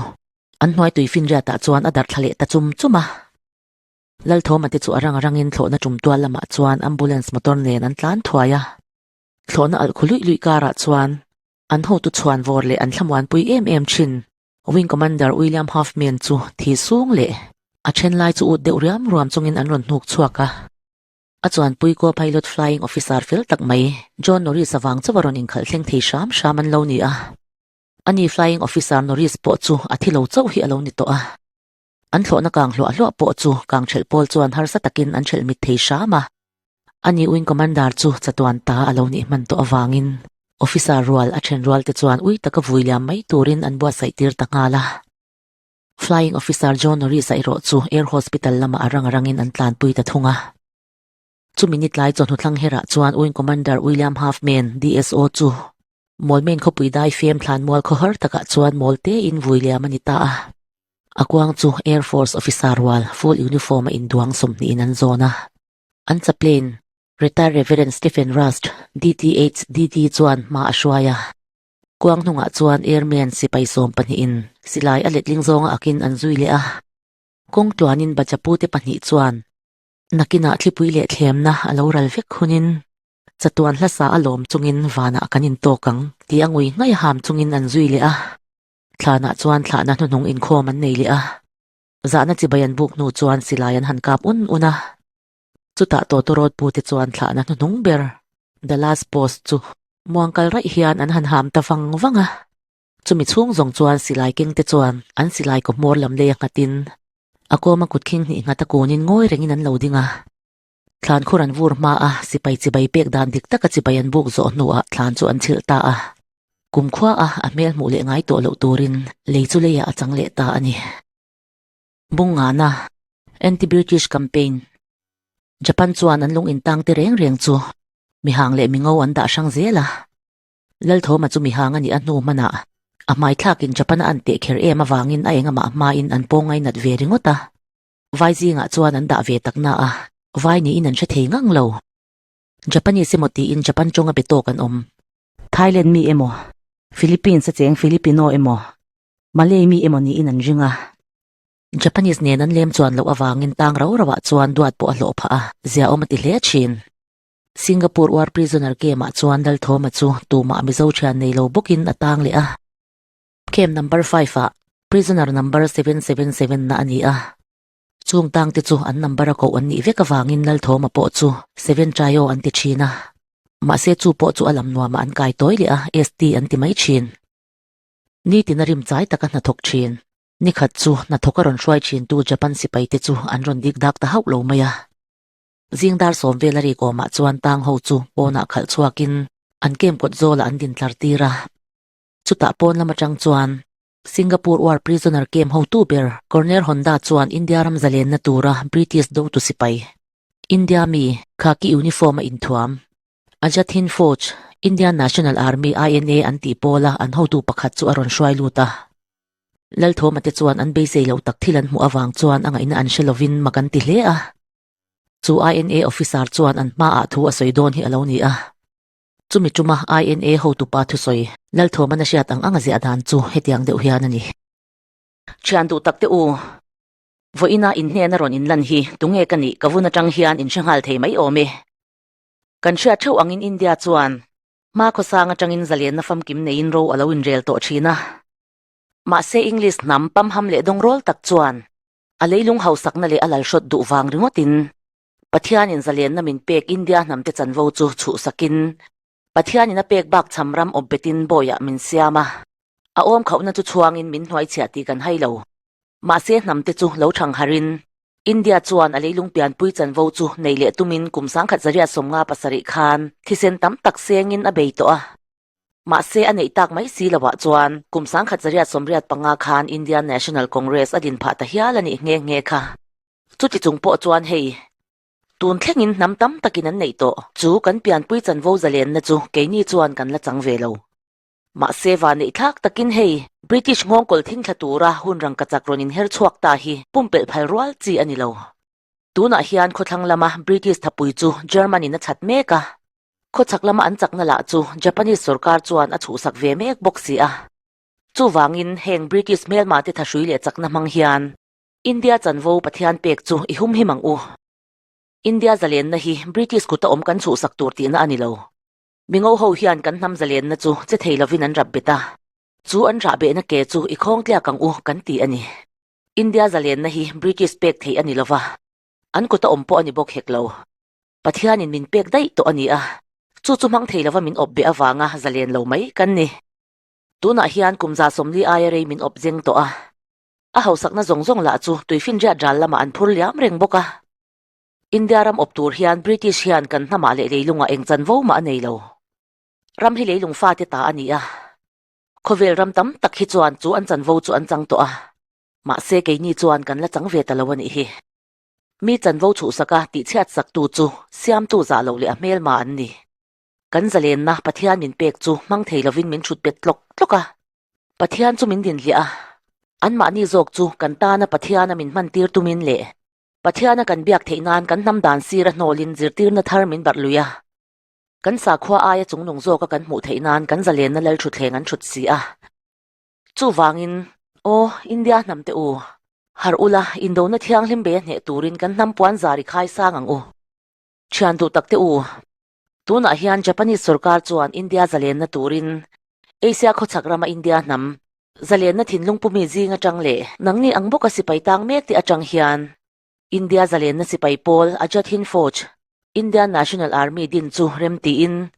an hnuai tui finriatah chuan a darh thla leh ta chum chum a. Lalthawma te chu a rang rangin thlawhna tum tual lamah chuan ambulance motor nen an tlan thuai a. Thlawhna alh khu luih luih karah chuan an hotu chhuan vawr leh an thlamuanpui em em thin Wing Commander William Huffman chu thi sung leh a then lai chu ut deuh riam ruam chungin an rawn hnuk chhuak a. A chuanpui co-pilot flying officer fel tak mai John Norris avang chauh a rawn inkhalh thleng thei hram hram an lo ni a. Ani flying officer Norris pawh chu a thi lo chauh hi a lo ni tawh a. An thlawhna kang hluah hluah pawh chu kang ṭhelh pawl chuan harsa takin an ṭhelh mit thei hram a. Ani Wing Commander chu chatuan ta a lo nih hman tawh avangin Officer rual a ṭhen rual te chuan ui taka vui liam mai turin an buatsaih tir ta nghal a. Flying Officer John Norris-a erawh chu Air Hospital lamah a rang a rangin an tlanpui ta thung a. Chumi ni tlai chawhnu thlang herah chuan Wing Commander William Huffman, DSO chu Mawlmain khawpui dai fem thlanmual khawhar takah chuan mawl tein vui liam a ni ta a. A kuang chu Air Force officer rual full uniform a induang 20 in an zawn a. An chaplain, Retired Reverend Stephen Rust, DTH, DD chuan hma a hruai a. Kuang hnungah chuan Airmen sipai 12 in silai a letling zawnga akin an zui leh a. Kawng tluanin Bachapu te pahnih chuan Nakinah thlipui leh thlemna a lo ral vek hunin chatuan hlasa a lawm chungin vanah kan intawk ang tih a ngui ngaih a ham chungin an zui leh a. Thlanah chuan thlahna hnuhnung inkhawm an nei leh a. Zahna chibai an buk hnu chuan silai an han kap un un a. Chutah tawtawrawt pute chuan thlahna hnuhnung ber The Last Post chu muangkal raih hian an han ham ta vang vang a. Chumi chhung zawng chuan silai keng te chuan an silai kaw hmawr lam lei a nghatin a kawma kut khing hnih nghat a kunin ngawi rengin an lo ding a. Thlan khur an vur hma a, sipai chibai pek dan dik taka chibai an buk zawh hnuah thlan chu an chhilh ta a. Kumkhua a a hmel hmuh leh ngai tawh loh turin lei chu leiah a chang leh ta a ni. Bungngana, Anti-British Campaign, Japan chuan an lung intang te reng reng chu mihang leh mingo an dah hrang zel a. Lalthawma chu mihang a nih a hnu hmanah a hmai thlakin Japan-a an teh kher em avangin a engamah hmain an pawng ngainat ve ringawt a. Vai zingah chuan an dah ve tak na a, vai niin an hre thei ngang lo. Japanese emaw tiin Japan tawnga be tawk an awm. Thailand mi emaw, Philippines a cheng Filipino emaw, Malay mi emaw niin an ring a. Japanese nen an lem chuan loh avangin tang rau rauah chuan duat pawh a hlawh phah a, ziaawm a ti hle thin. Singapore War Prisoner Camp-ah chuan Lalthawma chu tumah Mizo thian nei lo bawkin a tang leh a. Camp number five-ah prisoner number 777 na a ni a. Chung tangte chu an number a koh an nih vek avangin Lalthawma pawh chu Seven Chaio an ti thin a. Mahse chu pawh chu a lam nuamah an kai tawi leh a, ST an ti mai thin. Nitin a rim chai taka hnathawk thin. Nikhat chu hnathawk a rawn hruai thintu Japan sipaite chu an rawn dik dak ta hauh lo mai a. Zing dar sawm vel a rik awmah chuan tang ho chu pawnah khalh chhuakin an camp kawt zawlah an din tlar tir a. Chutah pawn lam atang chuan Singapore War Prisoner Camp hotu ber Colonel Honda chuan India ram zalenna tura British dotu sipai, India mi, khaki uniform a inthuam, Azad Hind Fauj, Indian National Army, INA, an tih pawla an hotu pakhat chu a rawn hruai lut a. Lalthawma te chuan an beisei loh tak thil an hmuh avang chuan a ngaihna an hre lovin mak an ti hle a. Chu INA officer chuan an hmaah thu a sawi dawn hi a lo ni a. Chumi tuma INA hotupa thusawi Lalthawman a hriat ang ang a ziah dan chu hetiang deuh hian a ni. Thian duh tak te u, vawiina inhnena rawn inlan hi tunge ka nih ka vun atang hian inhre nghal thei mai awm e. Kan hriat theuh angin India chuan hma khawsang atangin zalenna famkim neiin ro a lo inrel tawh thin a. Mahse English hnam pamham leh dawngrawl tak chuan a leilung hausakna leh a lalhrawt duh vang ringawtin Pathianin zalenna min pek India hnamte chanvo chu chhuhsakin Pathianin a pek bak cham ram awp betin bawiah min siam a. A awm khauhna chu chhuangin min hnuaichhiah tih kan hai lo. Mahse hnamte chu lo thang harin India chuan a leilung pianpui chanvo chu nei leh tumin kum 1957 khan thisen tam tak sengin a bei tawh a. Mahse a neih tak mai si loah chuan kum 1985 khan Indian National Congress a din phah ta hial a nih nghe nghe kha. Chuti chung pawh chuan hei, tun thlengin hnam tam takin an neih tawh. Chu kan pianpui chanvo zalenna chu keini chuan kan la chang ve lo. Mahse vanneih thlak takin hei, British nghawngkawl thingthla tura hun rangkachak rawn inher chhuak ta hi pumpelh phal rual chi a ni lo. Tunah hian khawthlang lama British thapui chu German-in a chhat mek a. Khawchhak lama an chakna lah chu Japanese sorkar chuan a chhuhsak ve mek bawk si a. Chuvangin heng British hmelmate thahrui leh chakna hmang hian India chanvo Pathian pek chu i hum him ang u. India zalenna hi British kuta awm kan chhuhsak tur tihna a ni lo. Mingo ho hian kan hnam zalenna chu che thei lovin an rap bet a, chu an rahbehna ke chu i khawng tliak ang u kan ti a ni. India zalenna hi British pek theih a ni lova, an kuta awm pawh a ni bawk hek lo. Pathianin min pek daih tawh a ni a, chu chu hmang thei lova min awp beh avanga zalen lo mai kan ni. Tunah hian kum 140 aia rei min awp zeng tawh a, a hausakna zawng zawng lah chu tuifinriat ral lamah an phur liam reng bawk a. India ram awp tur hian British hian kan hnamah leh leilungah eng chanvo mah a nei lo. Ram hi leilung fate ta a ni a, khawvel ram tam tak hi chuan chu an chanvo chu an chang tawh a, mahse keini chuan kan la chang ve ta lo a nih hi. Mi chanvo chhuhsaka tihchhiatsaktu chu siamtu zah loh leh a hmelma an ni. Kan zalenna Pathian min pek chu hmang thei lovin min thut bet tlawk tlawk a. Pathian chu min dinhliah a, anmahni zawk chu kan tana Pathiana min hmantir tumin leh Pathiana kan biak theih nan kan hnam dan sir a hnawlin zirtirna thar min barh lui a. Kan sakhua aia chungnung zawka kan hmuh theih nan kan zalenna lal thutthleng an thut si a. Chuvangin, aw, India hnam te u, harh ula, indona thianghlim bei a hneh turin kan hnam puan zar i khai sang ang u. Thian duh tak te u, tunah hian Japanese sorkar chuan India zalenna turin Asia khawchhak rama India hnam zalenna thinlung pumi zing atang leh nangni ang bawka sipai tang mek te atang hian India zalenna sipai pawl Azad Hind Fauj, Indian National Army, din chu rem tiin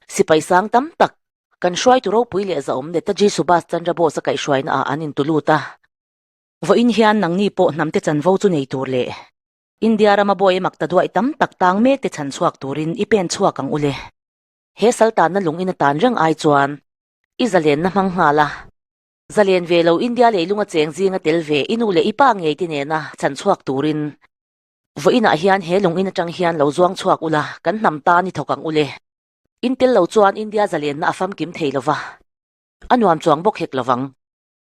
sipai sang tam tak kan hruaitu ropui leh zahawm Netaji Subhas Chandra Bose a kaihhruaina ah an intulut a. Vawiin hian nangni pawh hnamte chanvo chu nei tur leh India rama bawi mak ta duai tam tak tang mek te chhan chhuak turin i pen chhuak ang u le. He saltanna lung in a tan reng ai chuan i zalenna hmang nghal a. Zalen ve lo India leilunga cheng zinga tel ve i nu leh i pa ngei te nena chhan chhuak turin vawiinah hian he lung in atang hian lo zuang chhuak ula kan hnam tan i thawk ang u le. In tel lo chuan India zalenna a famkim thei lo va, a nuam chuang bawk hek lo vang.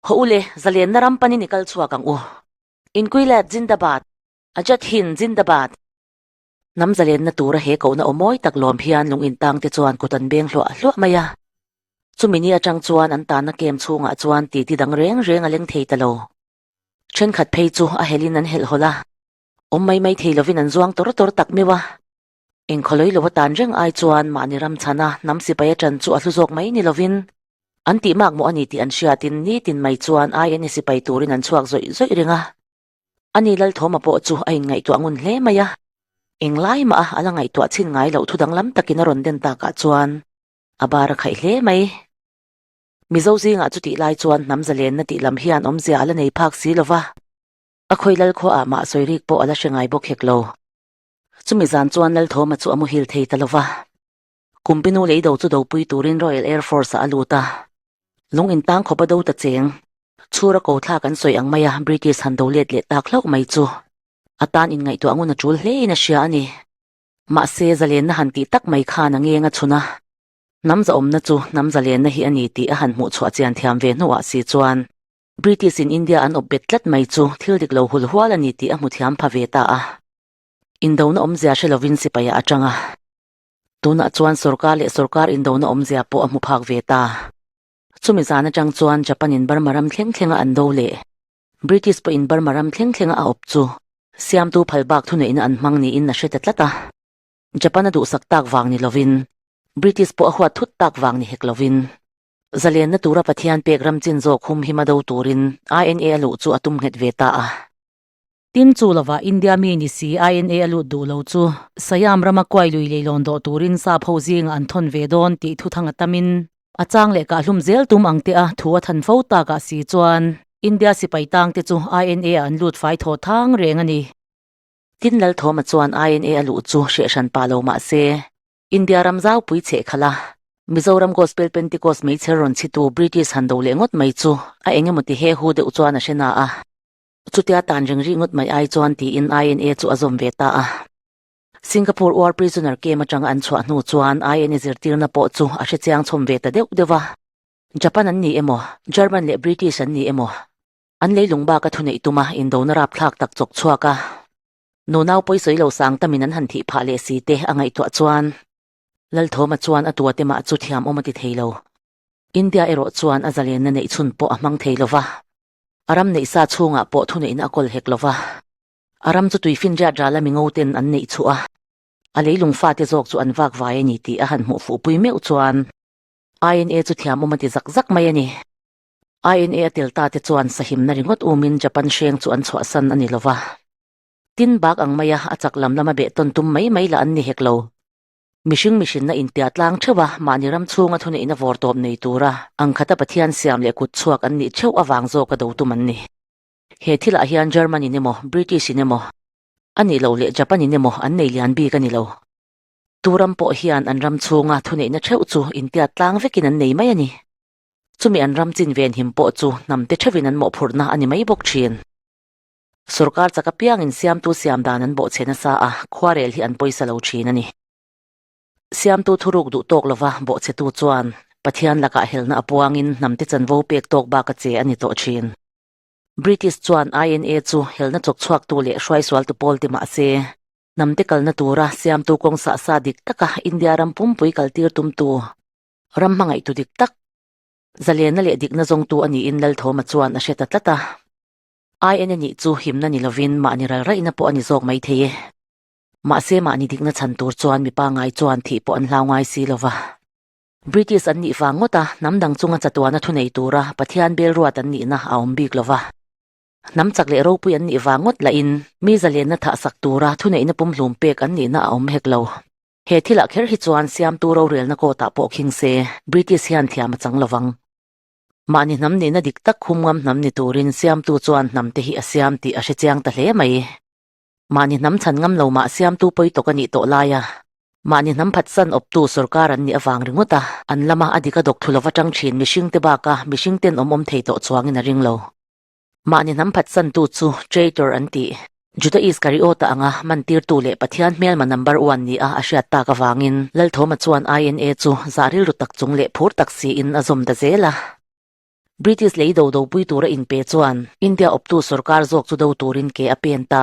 Haw u le, zalenna ram panin i kal chhuak ang u. Inquilab Zindabad! Ajat Hind Zindabad! Hnam zalenna tura he kohna aw mawi tak lawm hian lung intang te chuan kut an beng hluah hluah mai a. Chumi ni atang chuan an tanna kem chhungah chuan titi dang reng reng a leng thei ta lo. Thenkhat phei chu a helhin an helh hawlh a, awm mai mai thei lovin an zuang tawr tawr tak meuh a. Engkhawlui lo atan reng ai chuan mahni ram chhana hnam sipai a ṭan chu a hlu zawk mai ni lovin an tih mak mawh a ni tih an hriatin nitin mai chuan INA sipai turin an chhuak zawih zawih reng a. Ani Lalthawma pawh chu a inngaihtuah ngun hle mai a, englai mah a la ngaihtuah chhin ngai loh thu danglam takin a rawn den takah chuan a bar a khaih hle mai. Mizo zingah chutih lai chuan hnam zalenna tih lam hian awmzia a la nei phak si lova, a khawi Lalkhuaah mah sawi rik pawh a la hre ngai bawk hek lo. Chumi zan chuan Lalthawma chu a muhil thei ta lova, Kumpinu leido chu dopui turin Royal Air Force-ah a lut a. Lung intang khawp a do ta cheng. Chhura ko thlak an sawi ang maia British han do let leh tak hlauh mai chu a tan inngaihtuah ngun a tul hlein a hria a ni. Mahse, zalenna han tih tak mai khan a ngeng a chhun a. Hnam zahawmna chu hnam zalenna hi a ni tih a han hmuh chhuah chian thiam ve hnuah si chuan British in India an awp bet tlat mai chu thil dik lo hul hual a ni tih a hmu thiam pha ve ta a. Indona awmzia hre lovin sipaiah a tang a. Tunah chuan sorkar leh sorkar indona awmzia pawh a hmu phak ve ta. Chumi zan atang chuan Japan in Burma ram thleng thlenga an do leh British pawhin Burma ram thleng thlenga a awp chu siamtu phal bak thuneihna an hmang niin a hre ta tlat a. Japan a duhsak tak vang ni lovin British pawh a huat thut tak vang ni hek lovin zalenna tura Pathian pek ram chin zawk hum hima do turin INA a luh chu a tum nghet ve ta a. Tin chu lovah India mi ni si INA a lut duh lo chu Siam rama kuai lui leilawn dawh turin sap ho zingah an thawn ve dawn tih thu thang a tamin a chang leh kahhlum zel tum ang te a thu a than fo takah si chuan India sipai tang te chu INA ah an lut fai thaw thang reng a ni. Tin Lalthawma chuan INA a luh chu hrehhran pah lo mah se India ram zaupui cheh khalh a, Mizoram Gospel Pentecost meichher rawn chhitu British han do leh ngawt mai chu a eng emaw ti he hu deuh chuan a hre na a. Chutia tan reng rih ngawt mai ai chuan tiin INA chu a zawm ve ta a. Singapore War Prisoner Camp atanga an chhuah hnu chuan INA zirtirna pawh chu a hrechiang chhawm ve ta deuh deuh a. Japan an ni emaw, German leh British an ni emaw, an leilung baka thuneih tuma indona rapthlak tak chawk chhuak a. Nunau pawisawi lo sang tamin an han thih phah leh si te a ngaihtuah chuan Lalthawma chuan a tuate mah chu thiam awm a ti thei lo. India erawh chuan a zalenna neih chhun pawh a hmang thei lo va. A ram neih sa chhungah pawh thuneihna a kawl hek lo va. A ram chu tuifinriat rala mingo ten an neih chhuah a, a leilung fate zawk chu an vak vai a ni tih a han hmuh fuh pui meuh chuan INA chu thiam awm a ti zak zak mai a ni. INA a tel ta te chuan sahimna ringawt umin Japan hreng chu an chhuahsan a ni lo va. Tin bak ang maia a chak lam lama beh tawn tum mai mai lah an ni hek lo. Mihring mihrinna intia tlang theuh a, mahni ram chhunga thuneihna vawr tawp nei tura angkhata Pathian siam leh kut chhuak an nih theuh avang zawka do tum an ni. He thilah hian German in emaw, British in emaw, a nih loh leh Japan in emaw an nei lian bik a ni lo. Tu ram pawh hian an ram chhunga thuneihna theuh chu intiat tlang vekin an nei mai a ni. Chumi an ram chin venhim pawh chu hnamte theuhin an mawhphurhna a ni mai bawk thin. Sorkar chak apiangin siamtu siam dan an bawhchhe nasa a, khuarel hi an pawisa lo thin a ni. Siamtu thuruk duh tawk lova bawhchhetu chuan Pathian lakah helna a puangin hnamte chanvo pek tawk bak a che a ni tawh thin. British chuan INA chu helna chawk chhuaktu leh hruaisualtu pawl ti mah se, hnamte kalna tura siamtu kawng sah sa dik taka India ram pumpui kaltir tumtu ram hmangaihtu dik tak, zalenna leh dikna zawngtu a niin Lalthawma chuan a hre ta tlat a. INA nih chu himna ni lovin mahni ral raihna pawh a ni zawk mai thei e. Mahse mahni dikna chhan tur chuan mi pangngai chuan thih pawh an hlau ngai si lova. British an nih vang ngawt a, hnam dang chunga chatuana thunei tura Pathian bel ruat an nihna a awm bik lova. Hnam chak leh ropui an nih vang ngawt lahin mi zalenna thahsak tura thuneihna pumhlum pek an nihna a awm hek lo. He thilah kher hi chuan siamtu rorelna kawtah pawh khing se British hian thiam a chang lovang. Mahni hnam nihna dik tak khum ngam hnam ni turin siamtu chuan hnam te hi a siam tih a hre chiang ta hle mai. Mahni hnam chhan ngam lo mah siamtu pawi tawk a nih tawh lai a, mahni hnam phatsan awptu sorkar an nih avang ringawt a, an lama a dik a dawk thu lova tang thin mihring te baka mihring ten awm awm thei tawh chuangin a ring lo. Mahni hnam phatsantu chu traitor an tih. Juda Iskariota anga mantirtu leh Pathian hmelma number one ni a a hriat tak avangin Lalthawma chuan INA chu zah rilru tak chung leh phur tak siin a zawm ta zel a. British lei do dopui tura inpe chuan India awptu sorkar zawk chu do turin ke a pen ta.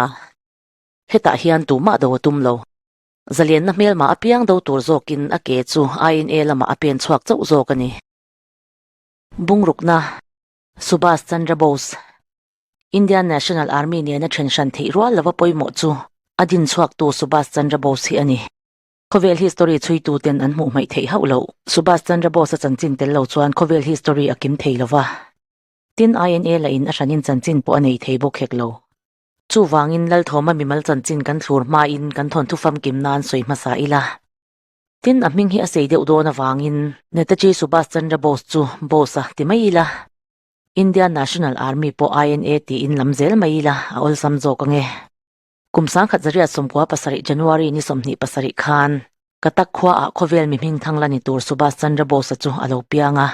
Hetah hian tumah do a tum lo. Zalianna hmelma apiang do tur zawkin a ke chu INA lamah a pen chhuak chauh zawk a ni. Bungrukna, Subhas Chandra Bose, Indian National Army nena then hran theih rual lova pawimawh chu a din chhuaktu Subhas Chandra Bose hi a ni. Khawvel history chhuituten an hmuh hmaih theih hauh loh. Subhas Chandra Bose-a chanchin tel lo chuan khawvel history a kim thei lova. Tin, INA lahin a hranin chanchin pawh a nei thei bawk hek lo. Chuvangin Lalthawma mimal chanchin kan thlur hmain kan thawnthu famkim nan sawi hmasa ila. Tin, a hming hi a sei deuh dawn avangin Netaji Subhas Chandra Bose chu Bose-a ti mai ila. Indian National Army pawh INA tiin lam zel mai ila a awlsam zawk ange. Kum 1927 January ni 27 khan Cuttack khua ah khawvel mi hming thang la ni tur Subhas Chandra Bose-a chu a lo piang a.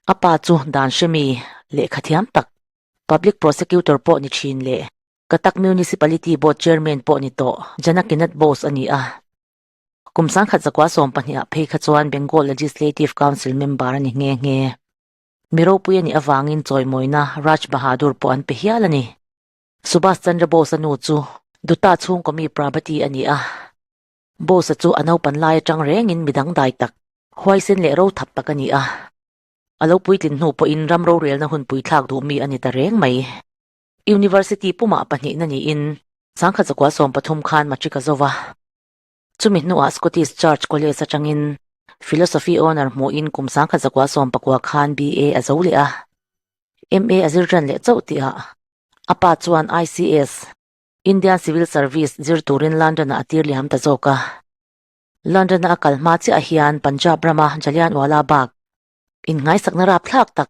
A pa chu dan hremi lehkha thiam tak, Public Prosecutor pawh ni thin leh Cuttack Municipality Board Chairman pawh ni tawh Janakinath Bose a ni a. Kum 1912 ah phei kha chuan Bengal Legislative Council member a ni nghe nghe. Mi ropui a nih avangin chawimawina Raj Bahadur pawh an pe hial a ni. Subhas Chandra Bose-a nu chu Dutta chhungkaw mi Prabhati a ni a. Bose-a chu a naupan lai atang rengin mi dangdai tak, huaisen leh ro thap tak a ni a. A lo puitlin hnu pawhin ram rorelna hun puithlak duh mi a ni ta reng mai. University pumah pahnihna niin 1913 khan matric a zo va. Chumi hnuah Scottish Church College atangin Philosophy Honour hmuhin kum 1919 khan BA a zo leh a. MA a zir ṭan leh chauh tihah a pa chuan ICS, Indian Civil Service, zir turin London-ah a tir liam ta zawk a. London-a a kal hma chiah hian Punjab rama Jallianwala Bagh inngaisakna rapthlak tak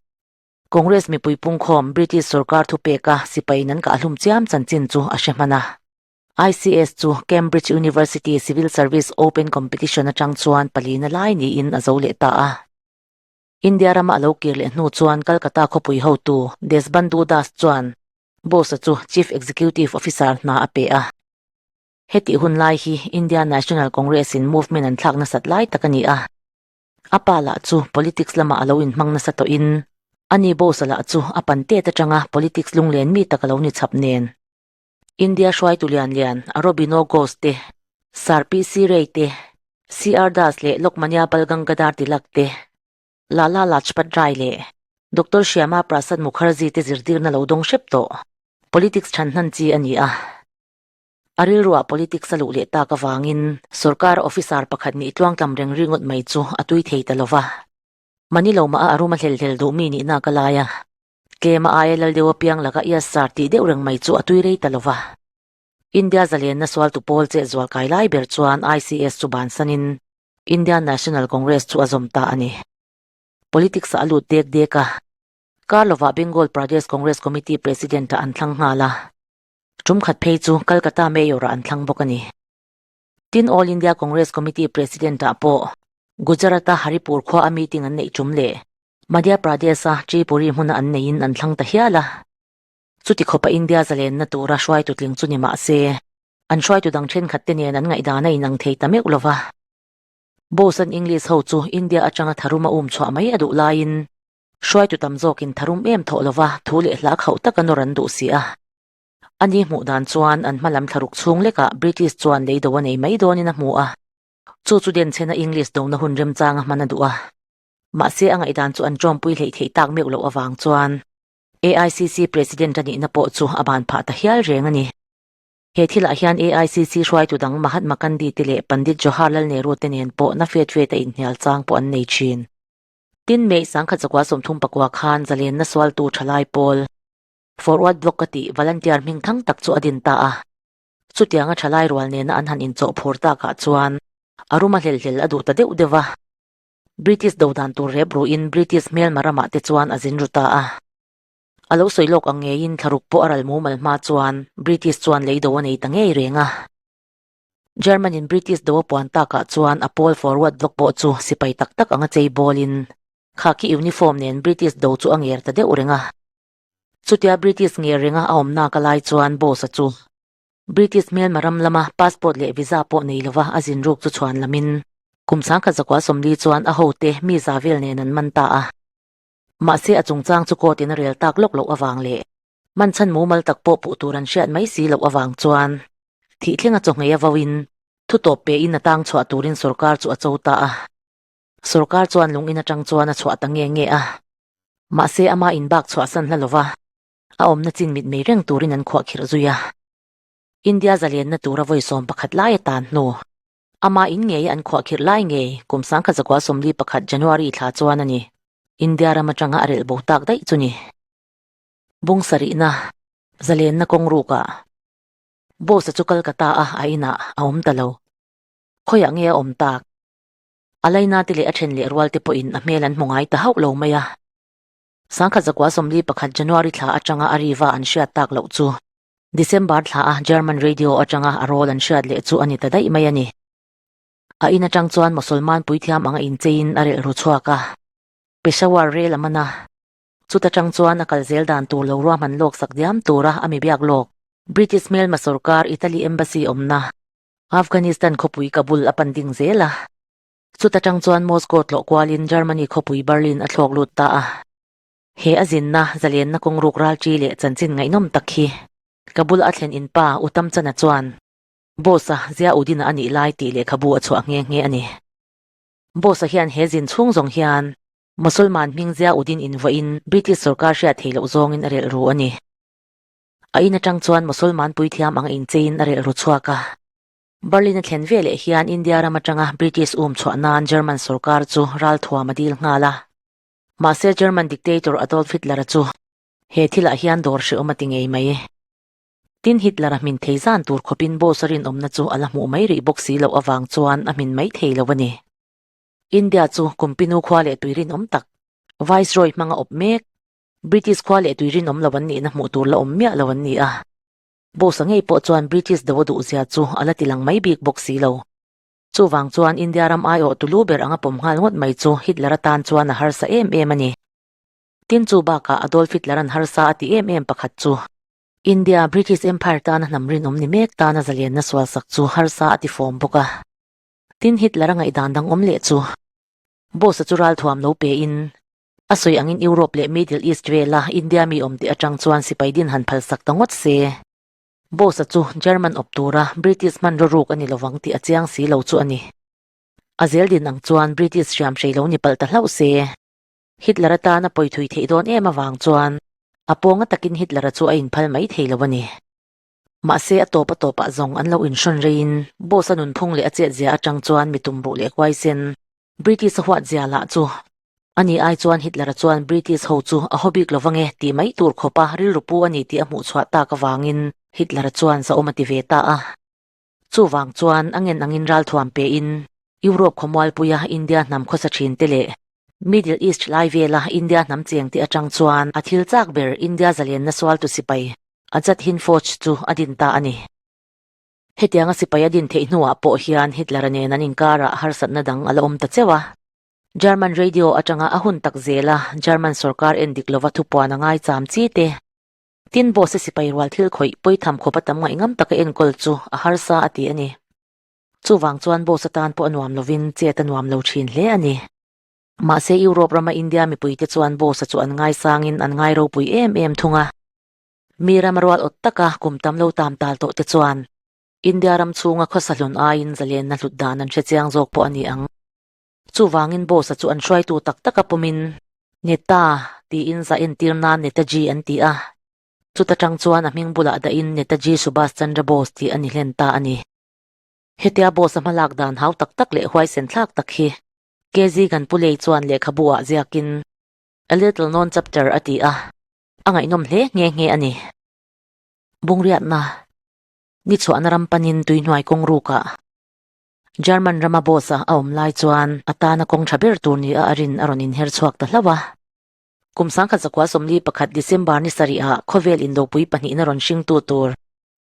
Congress mipui pungkhawm British sorkar thupeka sipaiin an kahhlum chiam chanchin chu a hre hman a. ICS chu Cambridge University Civil Service Open Competition atang chuan palina lai niin a zo leh ta a. India rama a lo kir leh hnu chuan Calcutta khawpui hotu Desbandhu Das chuan Bose-a chu Chief Executive Officer hna a pe a. Hetih hun lai hi India National Congress-in movement an thlak nasat lai tak a ni a. A pa lah chu politics lamah a lo inhmang nasa tawhin ani Bose-a lah chu a pan tet atanga politics lunglen mi tak a lo ni chhap nen. India hruaitu lian lian Aurobindo Ghosh te, Sir PC Ray te, CR Das leh Lokmanya Bal Gangadhar Tilak te, Lala Lajpat Rai leh Doctor Shyama Prasad Mukherjee te zirtirna lo dawng hrep tawh. Politics chhan hnan chi a ni a. A rilruah politics a luh leh tak avangin sorkar officer pakhat nih tluangtlam reng ringawt mai chu a tui thei ta lo va. Mani lo mah a a rum a hlel hlel duh mi nihna ka lai a. Tlema aia lal deuh apiang laka ias sar tih deuh reng mai chu a tui rei ta lo va. India zalenna sualtu pawl che zual kai lai ber chuan ICS chu bansanin Indian National Congress chu a zawm ta a ni. Politics ah a lut dek dek a, kar lovah Bengal Pradesh Congress Committee President ah an thlang nghal a, tum khat phei chu Calcutta Mayor ah an thlang bawk a ni. Tin All India Congress Committee President ah pawh Gujarat-a Haripur khua a meeting an neih tum leh Madhya Pradesh-a Tripuri hmuna an neihin an thlang ta hial a. Chuti khawpa India zalenna tura hruaitu tling chu ni mah se, an hruaitu dang thenkhat te nen an ngaihdan a inang thei ta meuh lova. Bose an English ho chu India atanga tharum a um chhuah mai a duh laiin hruaitu tam zawkin tharum em thawh lova thu leh hla khauh taka nawr an duh si a. Ani hmuh dan chuan an hmalam thlaruk chhung lekah British chuan lei do a nei mai dawnin a hmu a. Chu chu denchhena English dona hun remchanga hman a duh a. Mahse a ngaihdan chu an tawmpui hleih theih tak meuh loh avang chuan AICC President a nihna pawh chu a ban phah ta hial reng a ni. He thilah hian AICC hruaitu dang Mahatma Gandhi te leh Pandit Jawaharlal Nehru te nen pawh na fet fet a inhnial chang pawh an nei thin. Tin, May 1939 khan zalenna sualtu thalai pawl Forward Bloc a tih volunteer hming thang tak chu a din ta a. Chutianga thalai rual nena an han inchawh phur takah chuan a rum a hlel hlel a duh ta deuh deuh a. British do dan tur rep ruhin British hmelma ramah te chuan a zin ru ta a. A lo sawi lawk ang ngeiin thlaruk pawh a ral mumal hma chuan British chuan lei do a nei ta ngei reng a. German in British do a puan takah chuan a pawl forward bloc pawh chu sipai tak tak anga chei bawlin khaki uniform nen British do chu a nger ta deuh reng a. Chutia British nger renga a awmnak a lai chuan Bose-a chu. British hmelma ram lama passport leh visa pawh nei lova a zin ruk chu chhuan lamin kum 1940 chuan a hote mi za vel nen an man ta a. Mahse a chungchang chu court in a rel tak lawk loh avang leh man chhan mumal tak pawh puh tur an hriat mai si loh avang chuan thih thlenga chawhngei a vauin thu tawp pe in a tang chhuah turin sorkar chu a cho ta a. Sorkar chuan lung in atang chuan a chhuah ta nge nge a. Mahse ama in bak chhuahsan hla lova a awmna chin mit mei reng turin an khuah khirh zui a. India zalenna tura vawi 11 lai a tan hnu. Ama in ngei an khuah khirh lai ngei kum 1941 January thla chuan a ni. India ram atanga a relh bo tak daih chu ni. Bung sarihna, zalenna kawng rukah Bose-a chu Kolkata a a inah a awm ta lo. Khawiah nge a awm tak? A laina te leh a then leh rual te pawhin a hmel an hmu ngai ta hauh lo mai a. 1941 January thla atanga a riva an hriat tak loh chu December thla a German radio atanga a rawl an hriat leh chu a ni ta daih mai a ni. A in atang chuan Mosolman puithiam anga incheiin a relh ru chhuak a, Peshawar rel a man a. Chuta tang chuan a kal zel dan tur lo ruahman lawk sak diam tura a mi biak lawk British hmelma sorkar Italy Embassy awmna Afghanistan khawpui Kabul a pan ding zel a. Chuta tang chuan Moscow tlawh kualin Germany khawpui Berlin a thlawk lut ta a. He a zinna, zalenna kawng ruk ralṭi leh chanchin ngaihnawm tak hi Kabul a thlen in pa U Tamchana chuan Boss-a Ziauddin-a a nih lai tih lehkhabu a chhuah nghe nghe a ni. Boss-a hian he zin chhung zawng hian Mosolman hming Ziauddin invuahin British sorkar hriat theih loh zawngin a relh ru a ni. A in atang chuan Mosolman puithiam anga incheiin a relh ru chhuak a. Berlin a thlen ve leh hian India ram atanga British um chhuah nan German sorkar chu ralthuam a dil nghal a. Mahse German dictator Adolf Hitler-a chu he thilah hian dawr hrehawm a ti ngei mai. Tin Hitler-a hmin thei zan tur khawpin Bose-a rinawmna chu a la hmuh mai rih bawk si loh avang chuan a hmin mai thei lo a ni. India chu Kumpinu khua leh tui rinawm tak, Viceroy hmanga awp mek, British khua leh tui rinawm lo an nihna hmuh tur la awm miah lo an ni a. Bose-a ngei pawh chuan British do a duhzia chu a la ti lang mai bik bawk si lo. Chuvang chuan India ram aiawh tulu ber anga pawm nghal ngawt mai chu Hitler atan chuan a harsa em em a ni. Tin chu bakah Adolf Hitler-a'n harsa a ti em em pakhat chu India, British Empire tana hnam rinawm ni mek tana zalenna sualsak chu harsa a ti fawm bawk a. Tin Hitler-a ngaihdan dang awm leh chu Bose-a chu ralthuam lo pein A sawi angin Europe leh Middle East vela India mi awm tih atang chuan sipai din han phalsak ta ngawt se. Bose-a chu German awp tura British hmanraw ruk a ni lovang tih a chiang si lo chu a ni. A zel din ang chuan British hriam hrei lo ni palh ta hlauh se. Hitler atan a pawi thui theih dawn em avang chuan a pawnga takin Hitler-a chu a inphal mai thei lo a ni. Mahse a tawp a tawpah zawng an lo inhrawn reiin Bose-a nunphung leh a chetzia atang chuan mi tumruh leh huaisen British a huat zia lah chu ani ai chuan Hitler-a chuan British ho chu a haw bik lo vange tih mai tur khawpa rilru pu a ni tih a hmuh chhuah tak avangin Hitler-a chuan zahawm a ti ve ta a. Chuvang chuan a ngen angin ralthuam pein Europe khawmualpuia India hnam khawsa thinte leh Middle East lai vela India hnam chengte atang chuan a thil chak ber India zalenna sualtu sipai Azad Hind Fauj chu a din ta a ni. Hetianga sipai a din theih hnuah pawh hian Hitler-a nen an inkarah harsatna dang a la awm ta cheuh a. German radio atanga a hun tak zela German sorkar en dik lova thupuan a ngai cham chi te. Tin Bose sipai rual thil khawih pawitham khawpa tam ngaihngam taka enkawl chu a harsa a ti a ni. Chuvang chuan Bose atan pawh a nuam lovin chet a nuam lo thin hle a ni. Mahse Europe rama India mipuite chuan Bose-a chu an ngaisangin an ngai ropui em em thung a. Mi ram rual awt taka kum tam lo tam tal tawh te chuan India ram chhunga khawsa hlun aiin zalenna hlut dan an hre chiang zawk pawh a ni ang. Chuvangin Bose-a chu an hruaitu tak taka pawmin Neta tiin za entir nan Netaji an ti a, chuta tang chuan a hming bulah dahin Netaji Subhas Chandra Bose tih a ni hlen ta a ni. Hetia Bose-a hmalak dan hau tak tak leh huaisen thlak tak hi KZ Ganpulei chuan lehkhabu ah ziakin A Little Known Chapter a ti a. A ngaihnawm hle nghe nghe a ni. Bungriatna, Ni chhuahna ram panin tuihnuai kawng rukah German rama boss a a awm lai chuan a tana kawng tha ber tur nia a rin a rawn inher chhuak ta hlauh a. Kum 1941 December ni sarihah khawvel indopui pahnihna rawn hringtu tur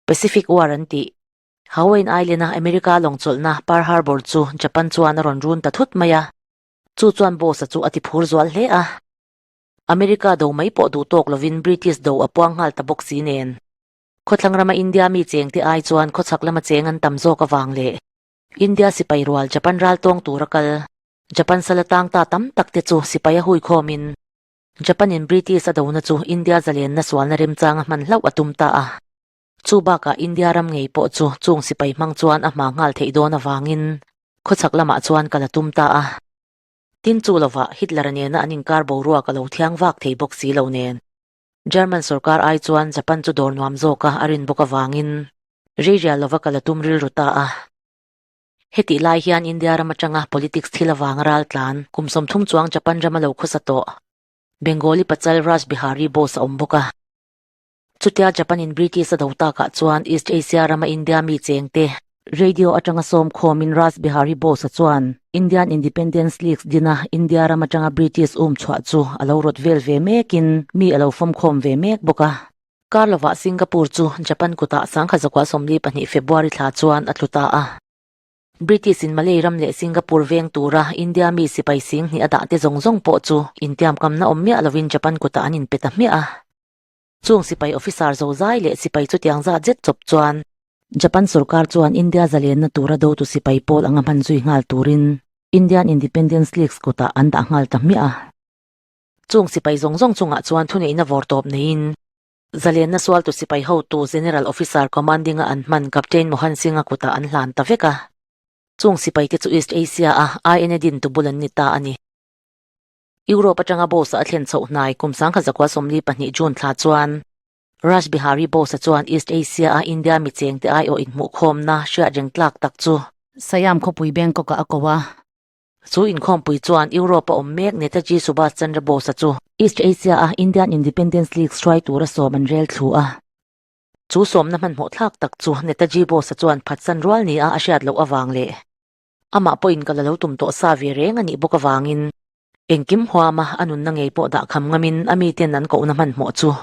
Pacific War an tih Hawaiian Island-a America lawng chawlhna Pearl Harbor chu Japan chuan a rawn run ta thut mai a. Chu chuan boss-a chu a ti phur zual hle a. America do mai pawh duh tawk lovin British do a puang nghal ta bawk si nen. Khawthlang rama India mi chengte ai chuan khawchhak lama cheng an tam zawk avang leh India sipai rual Japan ral tawng tura kal Japan sala tang ta tam tak te chu sipai a hui khawmin Japan in British a dona chu India zalenna sualna remchang a hman hlauh a tum ta a. Chu bakah India ram ngei pawh chu chung sipai hmang chuan a hma nghal theih dawn avangin khawchhak lamah chuan kal a tum ta a. Tin chu lovah Hitler-a nena an inkar boruak a lo thiang vak thei bawk si lo nen. German sorkar ai chuan Japan chu dawr nuam zawka a rin bawk avangin Reirial lova kal a tum rilru ta a. Hetih lai hian India ram atanga politics thil avanga ral tlan kum 30 chuang Japan rama lo khawsa tawh Bengali pachal Raj Bihari Bose a awm bawk a. Chutia Japan in British a do takah chuan East Asia rama India mi chengte radio atanga sawm khawmin Raj Bihari Bose-a chuan Indian Independence Leagues dina India ram atanga British um chhuah chu a lo rawt vel ve mekin mi a lo fawmkhawm ve mek bawk a. Kar lovah Singapore chu Japan kutah 1942 February thla chuan a tlu ta a. British in Malay ram leh Singapore veng tura India mi sipai sing hnih a dah te zawng zawng pawh chu intiamkamna awm miah lovin Japan kutah an inpe ta hmiah a. Chung sipai officer zozai leh sipai chutiang zat zet chawp chuan Japan sorkar chuan India zalenna tura dotu sipai pawl anga hman zui nghal turin Indian Independence Leagues kutah an dah nghal ta hmiah a. Chung sipai zawng zawng chungah chuan thuneihna vawr tawp neiin zalenna sualtu sipai hotu General Officer Commanding-a an hman Captain Mohan Singh-a kutah an hlan ta vek a. Chung sipaite chu East Asia-a INA dintu bul an ni ta a ni. Europe atanga Bose-a a thlen chhoh hnai kum 1942 June thla chuan Raj Bihari Bose-a chuan East Asia-a India mi chengte aiawh inhmuhkhawmna hriat reng tlak tak chu Siam khawpui Bangkok-ah a ko a. Chu inkhawmpui chuan Europe-a awm mek Netaji Subhas Chandra Bose-a chu East Asia-a Indian Independence League hruai tura sawm an rel thlu a. Chu sawmna hmanhmawh thlak tak chu Netaji Bose-a chuan phatsan rual nia a hriat loh avang leh Amah pawhin ka la lo tum tawh sa ve reng a nih bawk avangin engkim huama a nunna ngei pawh dah kham ngamin a miten an kohna hmanhmawh chu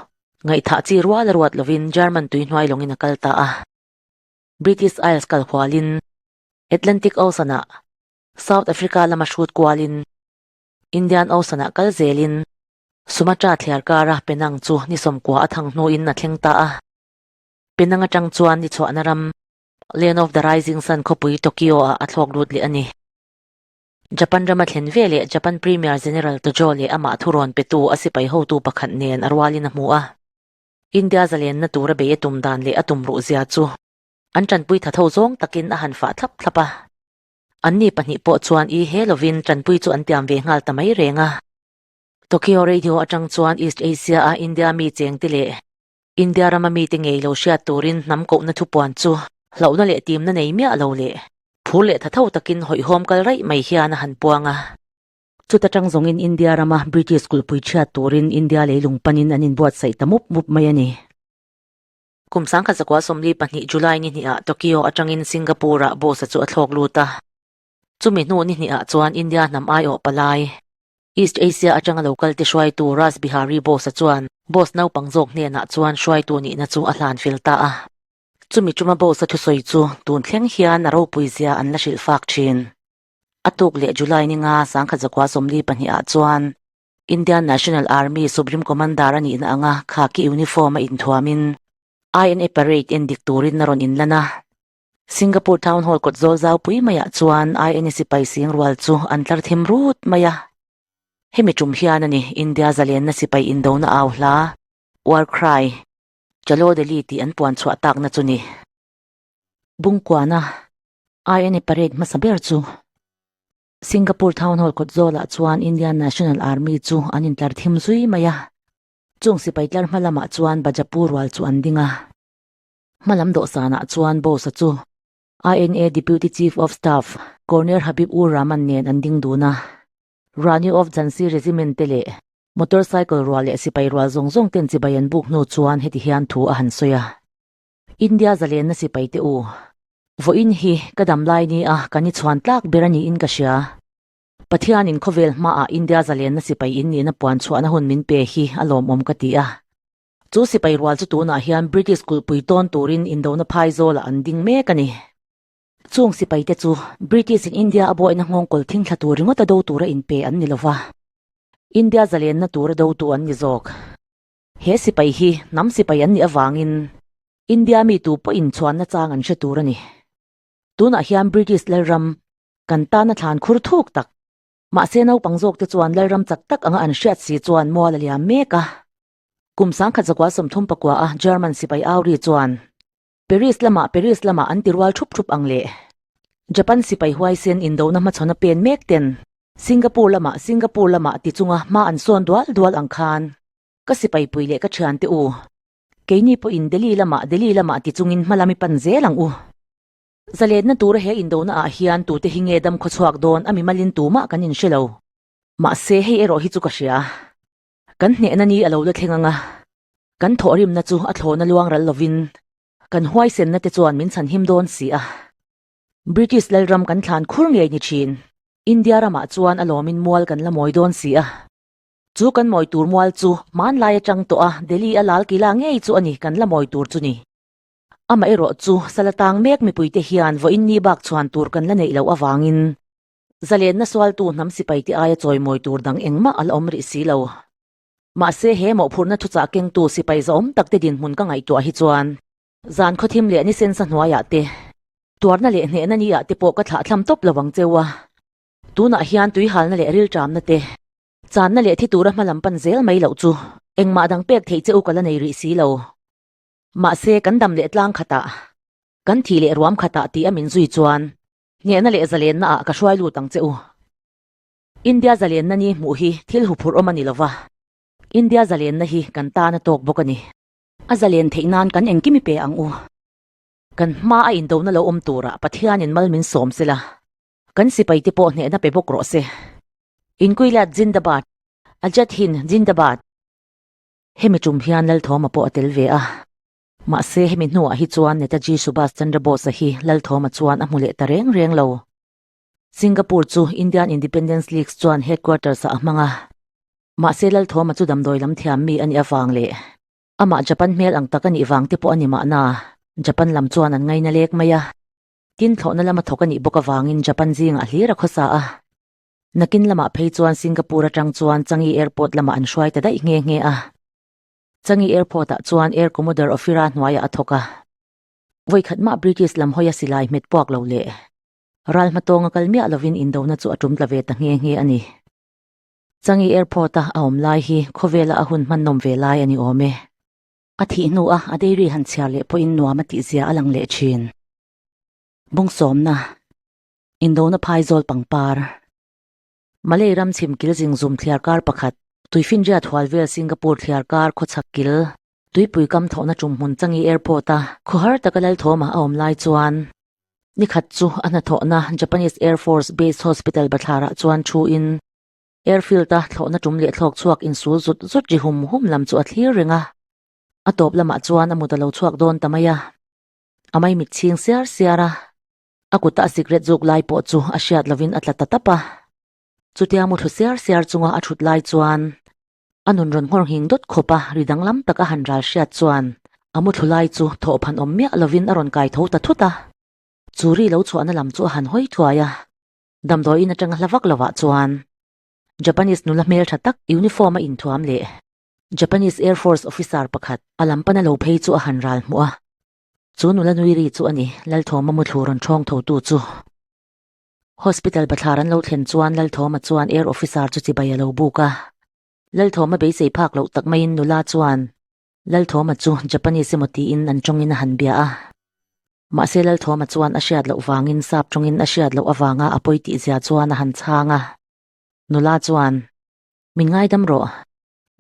ngaihthah chi rual a ruat lovin German tui hnuai lawngin a kal ta a. British Isles kal hualin Atlantic Ocean-ah South Africa lama hrut kualin Indian Ocean-ah kal zelin Sumatra thliar kara Penang chu ni 90 a thang hnuin a thleng ta a. Penang atang chuan ni chhuahna ram Land of the Rising Sun khawpui Tokyo-ah a thlawk lut leh a ni. Japan rama thlen ve leh Japan Premier General Tojo leh amah thurawn petu a sipai hotu pakhat nen a rualin a hmu a. India zalenna tura bei a tum dan leh a tum ruhzia chu an tanpui tha tho zawng takin a han fah thlap thlap a. Anni pahnih pawh chuan i he lovin tanpui chu an tiam ve nghal ta mai reng a. Tokyo Radio atang chuan East Asia-a India mi chengte leh India rama mite ngei lo hriat turin hnam kohna thupuan chu hlauhna leh timna nei miah lo leh phur leh tha tho takin hawihhawm kal raih mai hian a han puang a. Chuta tang zawngin India rama British kulhpui chhiat turin India leilung panin an inbuatsaih ta mup mup mai a ni. Kum 1942 July ni hnihah Tokyo atangin Singapore-ah Bose-a chu a thlawk lut a. Chumi hnu ni hnihah chuan India hnam aiawh palai, East Asia atanga lo kalte hruaitu Ras Bihari Bose-a chuan Bose naupang zawk hnenah chuan hruaitu nihna chu a hlan fel ta a. Chumi tuma Bose-a thusawi chu tun thleng hian a ropui zia an la hrilh fak thin. A tuk leh July ni nga 1942 ah chuan Indian National Army Supreme Commander a nihna anga khaki uniform a inthuamin INA parade en dik turin a rawn inlan a. Singapore Town Hall kawt zawl zau pui maiah chuan INA sipai sing rual chu an tlar thim rut mai a. Hemi tum hian a ni India zalenna sipai indona au hla, War Cry, Chalo Delhi tih an puan chhuah takna chu ni. Bungkuana INA parade hmasa ber chu Singapore Town Hall kawt zawlah chuan Indian National Army chu an intlar thim zui mai a. Chung sipai tlar hma lamah chuan Bajapur rual chu an ding a. Hmalam dawhsanah chuan Bose-a chu INA Deputy Chief of Staff Colonel Habib Ur Rahman nen an ding dun a. Rani of Jhansi Regiment te leh motorcycle rual leh sipai rual zawng zawng ten chibai an buk hnu chuan heti hian thu a han sawi a. India zalenna sipai te u, vawiin hi ka dam lai ni a kan i chhuan tlak ber a niin ka hria. Pathianin khawvel hmaah India zalenna sipai in nihna puan chhuahna hun min pe hi a lawmawm ka ti a. Chu sipai rual chu tunah hian British kulhpui tawn turin indona phai zawlah an ding mek a ni. Chung sipaite chu British in India a buaina nghawngkawl thingthla tur ringawta do tura inpe an ni lova, India zalenna tura dotu an ni zawk. He sipai hi hnam sipai an nih avangin. India mi tu pawhin chhuanna chang an hre tur a ni. Tunah hian British Lalram kan tana thlan khur thuk tak, mahse naupang zawkte chuan Lalram chak tak anga an hriat si chuan mual a liam mek a. Kum 1939 a German sipai Auri chuan Paris lamah Paris lamah an ti rual thup thup ang le. Japan sipai huaisen indona hmachhawn a pen mek ten Singapore lamah Singapore lamah ti chunga hma an sawn dual dual ang khan ka sipai pui leh ka thiante u keini pawhin Delhi lamah Delhi lamah ti chungin hma lam i pan zel ang u. Zalenna tura he indona ah hian tute hi nge dam khawchhuak dawn a mimalin tumah kan inhre lo. Mahse hei erawh hi chu ka hria. Kan hnehna ni a lo la thleng ang a, kan thawhrimna chu a thlawna luang ral lovin kan huaisenna te chuan min chhanhim dawn si a. British lalram kan thlan khur ngei ni thin. India ramah chuan a lawmin mual kan la mawi dawn si a. Chu kan mawi tur mual chu hmanlai atang tawh a Delhi a Lal Kila ngei chu a ni kan la mawi tur chu ni. Amaherawh chu sala tang mek mipuite hian vawiin ni bak chhuan tur kan la neih loh avangin Zalenna sualtu hnam sipaite aia chawimawi tur dang engmah a la awm rih si lo. Mahse he mawhphurhna thuchah kengtu sipai zahawm takte dinhmun ka ngaihtuah hi chuan zan khawthim leh ni sensa hnuaiah te, tuarna leh hnehna ni ah te pawh ka thlahthlam tawp lo ang cheu a. Tunah hian tuihalna leh rilṭamna te, channa leh thi tura hma lam pan zel mai loh chu engmah dang pek theih che u ka la nei rih si lo. Mahse kan dam leh tlang khatah, kan thih leh ruam khatah tih a min zui chuan Hnehna leh zalenna ah ka hruai lut ang che u. India zalenna ni hmuh hi thil huphurh awm a ni lova, India zalenna hi kan tan a tawk bawk a ni. A zalen theih nan kan engkim i pe ang u. Kan hma a indona lo awm turah Pathianin mal min sawm sela, kan sipaite pawh hnehna pe bawk rawh se. Inquilat Zindabad, Ajat Hind Zindabad. Hemi tum hian Lalthawma pawh a tel ve a. Mahse hemi hnuah hi chuan Netaji Subhas Chandra Bose-a hi Lalthawma chuan a hmu leh ta reng reng lo. Singapore chu Indian Independence League chuan headquarters-ah a hmang a. Mahse Lalthawma chu damdawi lam thiam mi a nih avang leh amah Japan hmel ang tak a nih vang te pawh a ni mahna Japan lam chuan an ngaina lek mai a. Tin thlawhna lama thawk a nih bawk avangin Japan zingah hlir a khawsa a. Nakin lamah phei chuan Singapore atang chuan Changi Airport lamah an hruai ta daih nghe nghe a. Changi Airport-ah chuan Air Commodore Ofira hnuaiah a thawk a. Vawikhat mah British lam hawia silai hmet puak lo leh ral hmatawnga kal miah lovin indona chu a tum tla ve ta nghe nghe a ni. Changi Airport-a a awm lai hi khawvela a hun hman nawm ve lai a ni awm e. A thih hnu a a diary han chhiar leh pawhin nuam a tihzia a lang leh thin. Bungsawmna, Indona phaizawl pangpar. Malay ram chhim kil zingzum thliar kar pakhat, Tuifinriat hual vel Singapore thliar kar khawchhak kil, tuipui kam thawhna tum hmun Changi Airport a khawhar taka Lalthawma a awm lai chuan nikhat chu a hnathawhna Japanese Air Force Base Hospital bathlarah chuan thu in airfield a thlawhna tum leh thlawk chhuak insul zut zut ri hum hum lam chu a thlir reng a, a tawp lamah chuan a mut a lo chhuak dawn ta mai a, a maimit chhing siar siar a. A kuta a sikret zuk lai pawh chu a hriat lovin a tla ta tap a. Chutia mu thlu siar siar chunga a thut lai chuan a nun rawn nghawr nghing dawt khawp a, ri danglam tak a han ral hriat chuan a mu thlu lai chu thawh phan awm miah lovin a rawn kai tho ta thut a. Chu ri lo chhuahna lam chu a han hawi thuai a, damdawiin atanga hla vak lovah chuan Japanese nula hmeltha tak uniform a inthuam leh Japanese Air Force officer pakhat a lam pana lo phei chu a han ral hmuh a. Chu nula nui ri chu a ni, Lalthawma muthlu rawn ṭhawng thotu chu. Hospital bathlar an lo thlen chuan Lalthawma chuan Air Officer chu chibai a lo buk a. Lalthawma beisei phak loh tak maiin nula chuan Lalthawma chu Japanese emaw tiin an ṭawngin a han bia a. Mahse Lalthawma chuan a hriat loh vangin sap ṭawngin a hriat loh avanga a pawi tihzia chuan a han chhang a. Nula chuan, Min ngaidam rawh.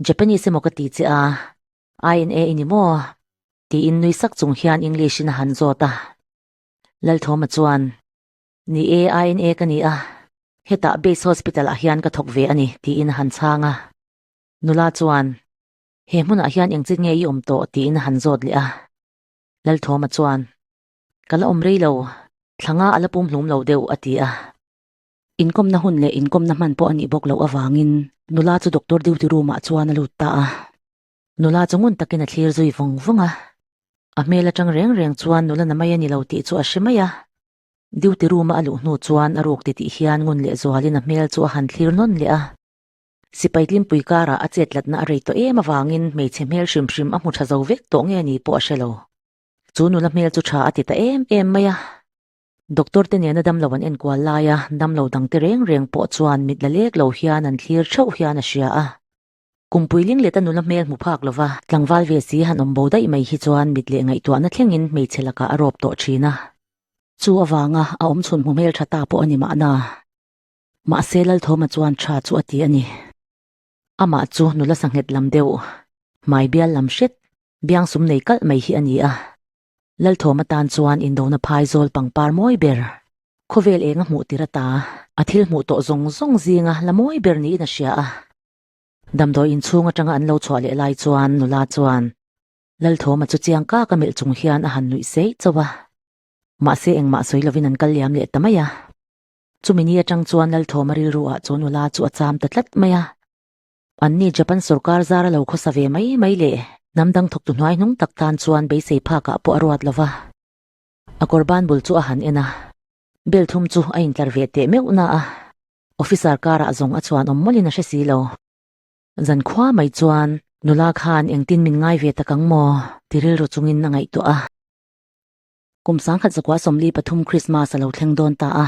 Japanese emaw ka ti che a, INA i ni maw? Tiin nui sak chung hian English in a han zawt a. Lalthawma chuan, Ni e, INA ka ni a, hetah Base Hospital ah hian ka thawk ve a ni, tiin a han chhang a. Nula chuan, He hmunah hian engchin nge i awm tawh? tiin a han zawt leh a. Lalthawma chuan, Ka la awm rei lo, thla nga a la pum hlum lo deuh, a ti a. Inkawmna hun leh inkawmna hman pawh a nih bawk loh avangin nula chu doctor duty room ah chuan a lut ta a. Nula chu ngun takin a thlir zui vawng vawng a. A hmel atang reng reng chuan nula na mai a ni lo tih chu a hre mai a. Duty room a a luh hnu chuan a ruk titih hian ngun leh zualin a hmel chu a han thlir nawn leh a. Sipai tlimpui karah a chet tlatna a rei tawh em avangin hmeichhe hmel hrim hrim a hmu tha zo vek tawh nge ni pawh a hre lo. Chu nula hmel chu tha a ti ta em em mai a. Doctor te nena damlo an enkual laia damlo dangte reng reng pawh chuan mit la lek lo hian an thlir theuh hian a hria a. Kumpui ling leta nula hmel hmu phak lova tlangval ve si han awm bo daih mai hi chuan mit leh ngaihtuahna thlengin hmeichhe lakah a rawp tawh thin a. Chu avanga a awm chhun hmu hmel tha ta pawh a ni mahna. Mahse Lalthawma chuan tha chu a ti a ni. Amah chu nula sanghet lam deuh, hmai bial lam hret, biang sum nei kalh mai hi a ni a. Lalthawma tan chuan indona phai zawl pangpar mawi ber, khawvel eng a hmuh tir ata a thil hmuh tawh zawng zawng zinga la mawi ber niin a hria a. Damdawi inchhung atanga an lo chhuah leh lai chuan nula chuan Lalthawma chu chiang kak a melh chung hian a han nuih seih chauh a. Mahse engmah sawi lovin an kal liam leh ta mai a. Chumi ni atang chuan Lalthawma rilru ah chu nula chu a cham ta tlat mai a. Anni Japan sorkar zar a lo khawsa ve mai mai leh hnam dang thawktu hnuai hnung tak tan chuan beisei phakah pawh a ruat lo va. A kawr ban bul chu a han en a, bel thum chu a intlar ve teh meuh na a. Officer karah zawng a chhuan awm mawlhin a hre si lo. Zan khua mai chuan nula khan engtin min ngai ve tak ang maw? ti rilru chungin a ngaihtuah a. Kum 1943 Krismas a lo thleng dawn ta a.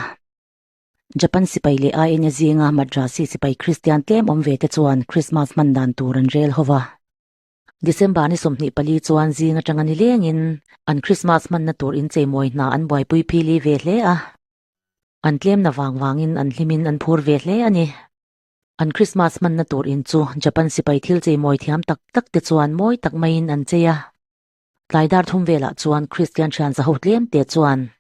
Japan sipai leh INA zinga Madrasi sipai Kristian tlem awm ve te chuan Krismas hman dan tur an rel ho va. December ni 24 chuan zing atanga ni lengin an Krismas hmanna tur incheimawi hna an buaipui phili ve hle a. An tlemna vang vangin an hlimin an phur ve hle a ni. An Krismas hmanna tur in chu Japan sipai thil cheimawi thiam tak tak te chuan mawi tak maiin an chei a. Tlai dar thum velah chuan Kristian thian zaho tlem te chuan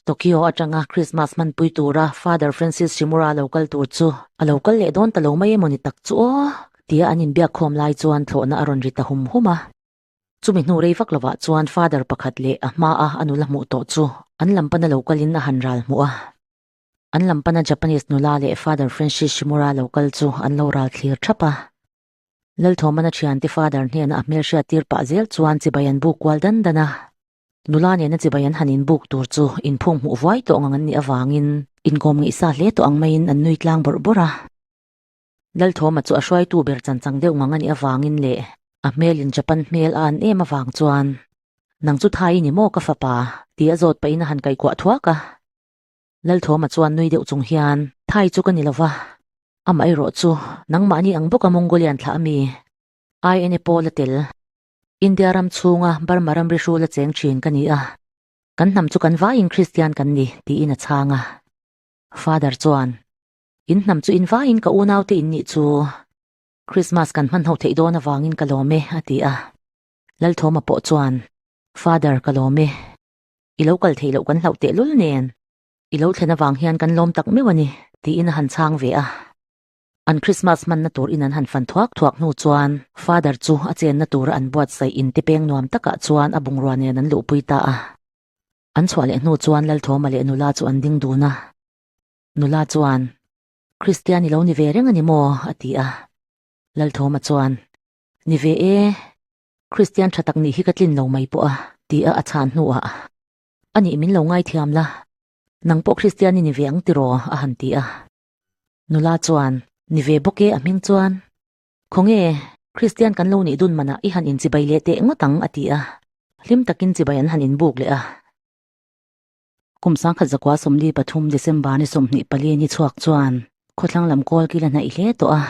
Tokyo atanga Krismas hmanpui tura Father Francis Shimura lo kal tur chu a lo kal leh dawn ta lo mai emaw ni tak chu aw tia an inbiakkhawm lai chuan thlawhna a rawn ri ta hum hum a. Chumi hnu rei vak lovah chuan Father pakhat leh a hmaa a nula hmuh tawh chu an lam pana lo kalin a han ral hmuh a. An lam pana Japanese nula leh Father Francis Shimura lo kal chu an lo ral thlir thap a. Lalthawmana thiante Father hnena a hmelhriat tir pah zel chuan chibai an buk kual dan dan a. Nula nena chibai an han inbuk tur chu inphung hmuh vuai tawh ngang an nih avangin inkawm ngaihsa hle tawh ang maiin an nui tlang bawrh bawrh a. Lalthawma chu a hruaitu ber chan chang deuh ngang a nih avangin leh a hmelin Japan hmel a an em avang chuan, Nang chu Thai i ni maw ka fapa? ti a zawt pahin a han kaihkuah thuak a. Lalthawma chuan nui deuh chung hian, Thai chu ka ni lo va, amaherawh chu nangmahni ang bawka Mongolian thlah a mi, INA pawl a tel, India ram chhunga Burma ramri hrul a cheng thin ka ni a, kan hnam chu kan vaiin Kristian kan ni, tiin a chhang a. Father chuan, In hnam chu in vaiin ka unaute in nih chu Christmas kan hman ho theih dawn avangin ka lawm e, a ti a. Lalthawma pawh chuan, Father, ka lawm e. I lo kal theih loh kan hlauh tehlul nen i lo thlen avang hian kan lawm tak meuh a ni, tiin a han chhang ve a. An Christmas hmanna tur in an han fan thuak thuak hnu chuan Father chu a chenna tura an buatsaih inte peng nuam takah chuan a bungrua nen an luhpui ta a. An chhuah leh hnu chuan Lalthawma leh nula chu an ding dun a. Nula chuan, Kristian i lo ni ve reng a ni maw? a ti a. Lalthawma chuan, Ni ve e, Kristian tha tak nih hi ka tlin lo mai pawh a, ti a a chhan hnuah, A nih min lo ngaithiam la, nang pawh Kristian i ni ve ang tiraw? a han ti a. Nula chuan, Ni ve bawk e a hming chuan, Khawnge, Kristian kan lo nih dun manah i han inchibai leh teh ngawt ang, a ti a. Hlim takin chibai an han inbuk leh a. Kum 1943 December ni 24 ni chhuak chuan khawthlang lam kawl kil a hnaih hle tawh a.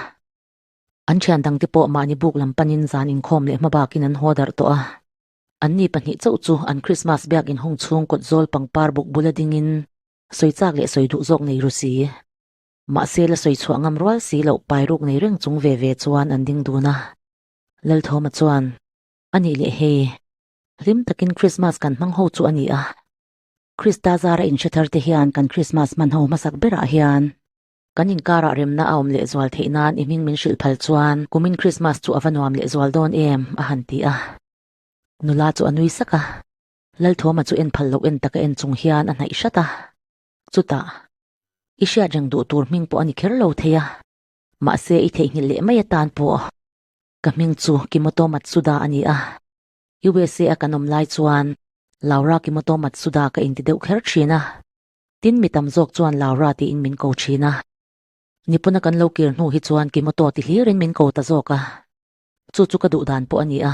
An thian dangte pawh mahni buk lam panin zan inkhawm leh hma bakin an haw darh tawh a. Anni pahnih chauh chu an Krismas biak inhung chhung kawt zawl pangpar buk bula dingin sawi chak leh sawi duh zawk nei ru si. Mahse la sawi chhuah ngam rual si loh pairuk nei reng chung ve ve chuan an ding dun a. Lalthawma chuan, A nih leh hei, Hlim takin Krismas kan hmang ho chu a ni a. Krista zara inhre thar te hian kan Krismas hman ho hmasak berah hian kan inkarah remna a awm lehzual theih nan i hming min hrilh phal chuan kumin Krismas chu a va nuam lehzual dawn em? a han ti a. Nula chu a nui sak a. Lalthawma chu en phal loh en taka en chung hian a hnaih hrat a. Chutah, I hriat reng duh tur hming pawh a ni kher lo thei a. Mahse i theihnghilh leh mai atan pawh ka hming chu Kimoto Matsuda a ni a. USA a kan awm lai chuan Laura Kimoto Matsuda ka inti deuh kher thin a, tin mi tam zawk chuan Laura tiin min ko thin a. Nipuna kan lo kir hnu hi chuan Kimoto ti hlirin min ko ta zawk a, chu chu ka duh dan pawh a ni a.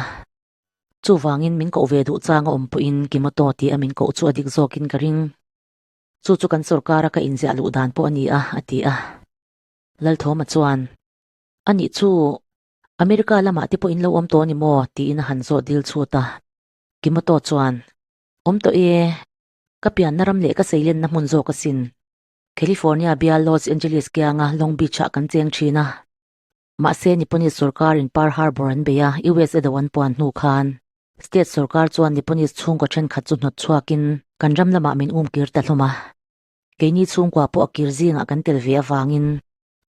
Chuvangin min koh ve duh chang a awm pawhin Kimoto tih a min koh chu a dik zawkin ka ring. Chu chu kan sorkara ka inziah luh dan pawh a ni a, a ti a. Lalthawma chuan, A nih chu, America lamah te pawh in lo awm tawh a ni maw? tiin a han zawh dil chhut a. Kimoto chuan, Awm tawh e, ka pianna ram leh ka seilenna hmun zawk asin. California bial Los Angeles kianga Long Beach-ah kan cheng thin a. Mahse Nipponese sorkarin Pearl Harbor an bei a, USA do an puan hnu khan State sorkar chuan Nipponese chhungkaw thenkhat chu hnawt chhuakin kan ram lamah min um kir ta hlawm a. Keini chhungkua pawh a kir zingah kan tel ve avangin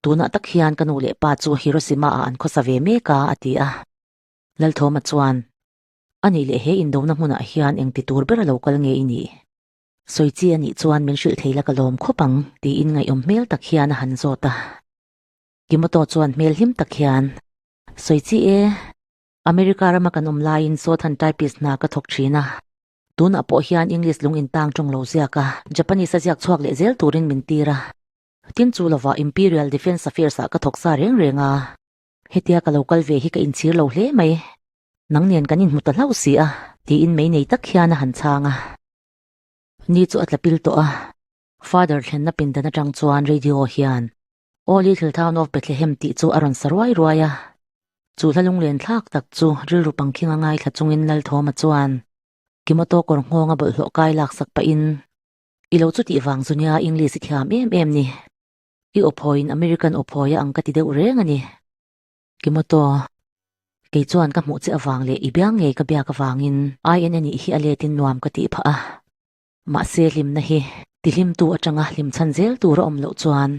tunah tak hian ka nu leh pa chu Hiroshima-ah an khawsa ve mek a, a ti a. Lalthawma chuan, A nih leh he indona hmunah hian engti tur ber a lo kal nge i nih? Sawi chi a nih chuan min hrilh thei la ka lawm khawp ang, tiin ngaihawm hmel tak hian a han zawt a. Kimoto chuan hmel hlim tak hian, Sawi chi e, America rama kan awm laiin Southern Typist hna ka thawk thin a. Tunah pawh hian English lung intang tawng lo ziak a, Japanese a ziak chhuak leh zel turin min tir a. Tin chu lovah Imperial Defence Affairs ah ka thawk sa reng reng a. Hetia ka lo kal ve hi ka inchhir lo hle mai. Nang nen kan inhmu ta hlauh si a, tiin mei nei tak hian a han chhang a. Ni chu a tla pil tawh a. Father thlenna pindan atang chuan radio hian O Little Town of Bethlehem tih chu a rawn sa ruai ruai a. Chu hla lunglen thlak tak chu rilru pangkhing a ngaithla chungin Lalthawma chuan Kimoto kawr nghawnga bawlhhlawh kai laksak pahin, I lo chutih vang chu nia English i thiam em em ni. I awphawiin American awphawi a ang ka ti deuh reng a ni. Kimoto, kei chuan ka hmuh che avang leh i biang ngei ka biak avangin INN ih hi a letin nuam ka tih phah a. Mahse hlimna hi tihlimtu atanga hlim chhan zel tur a awm loh chuan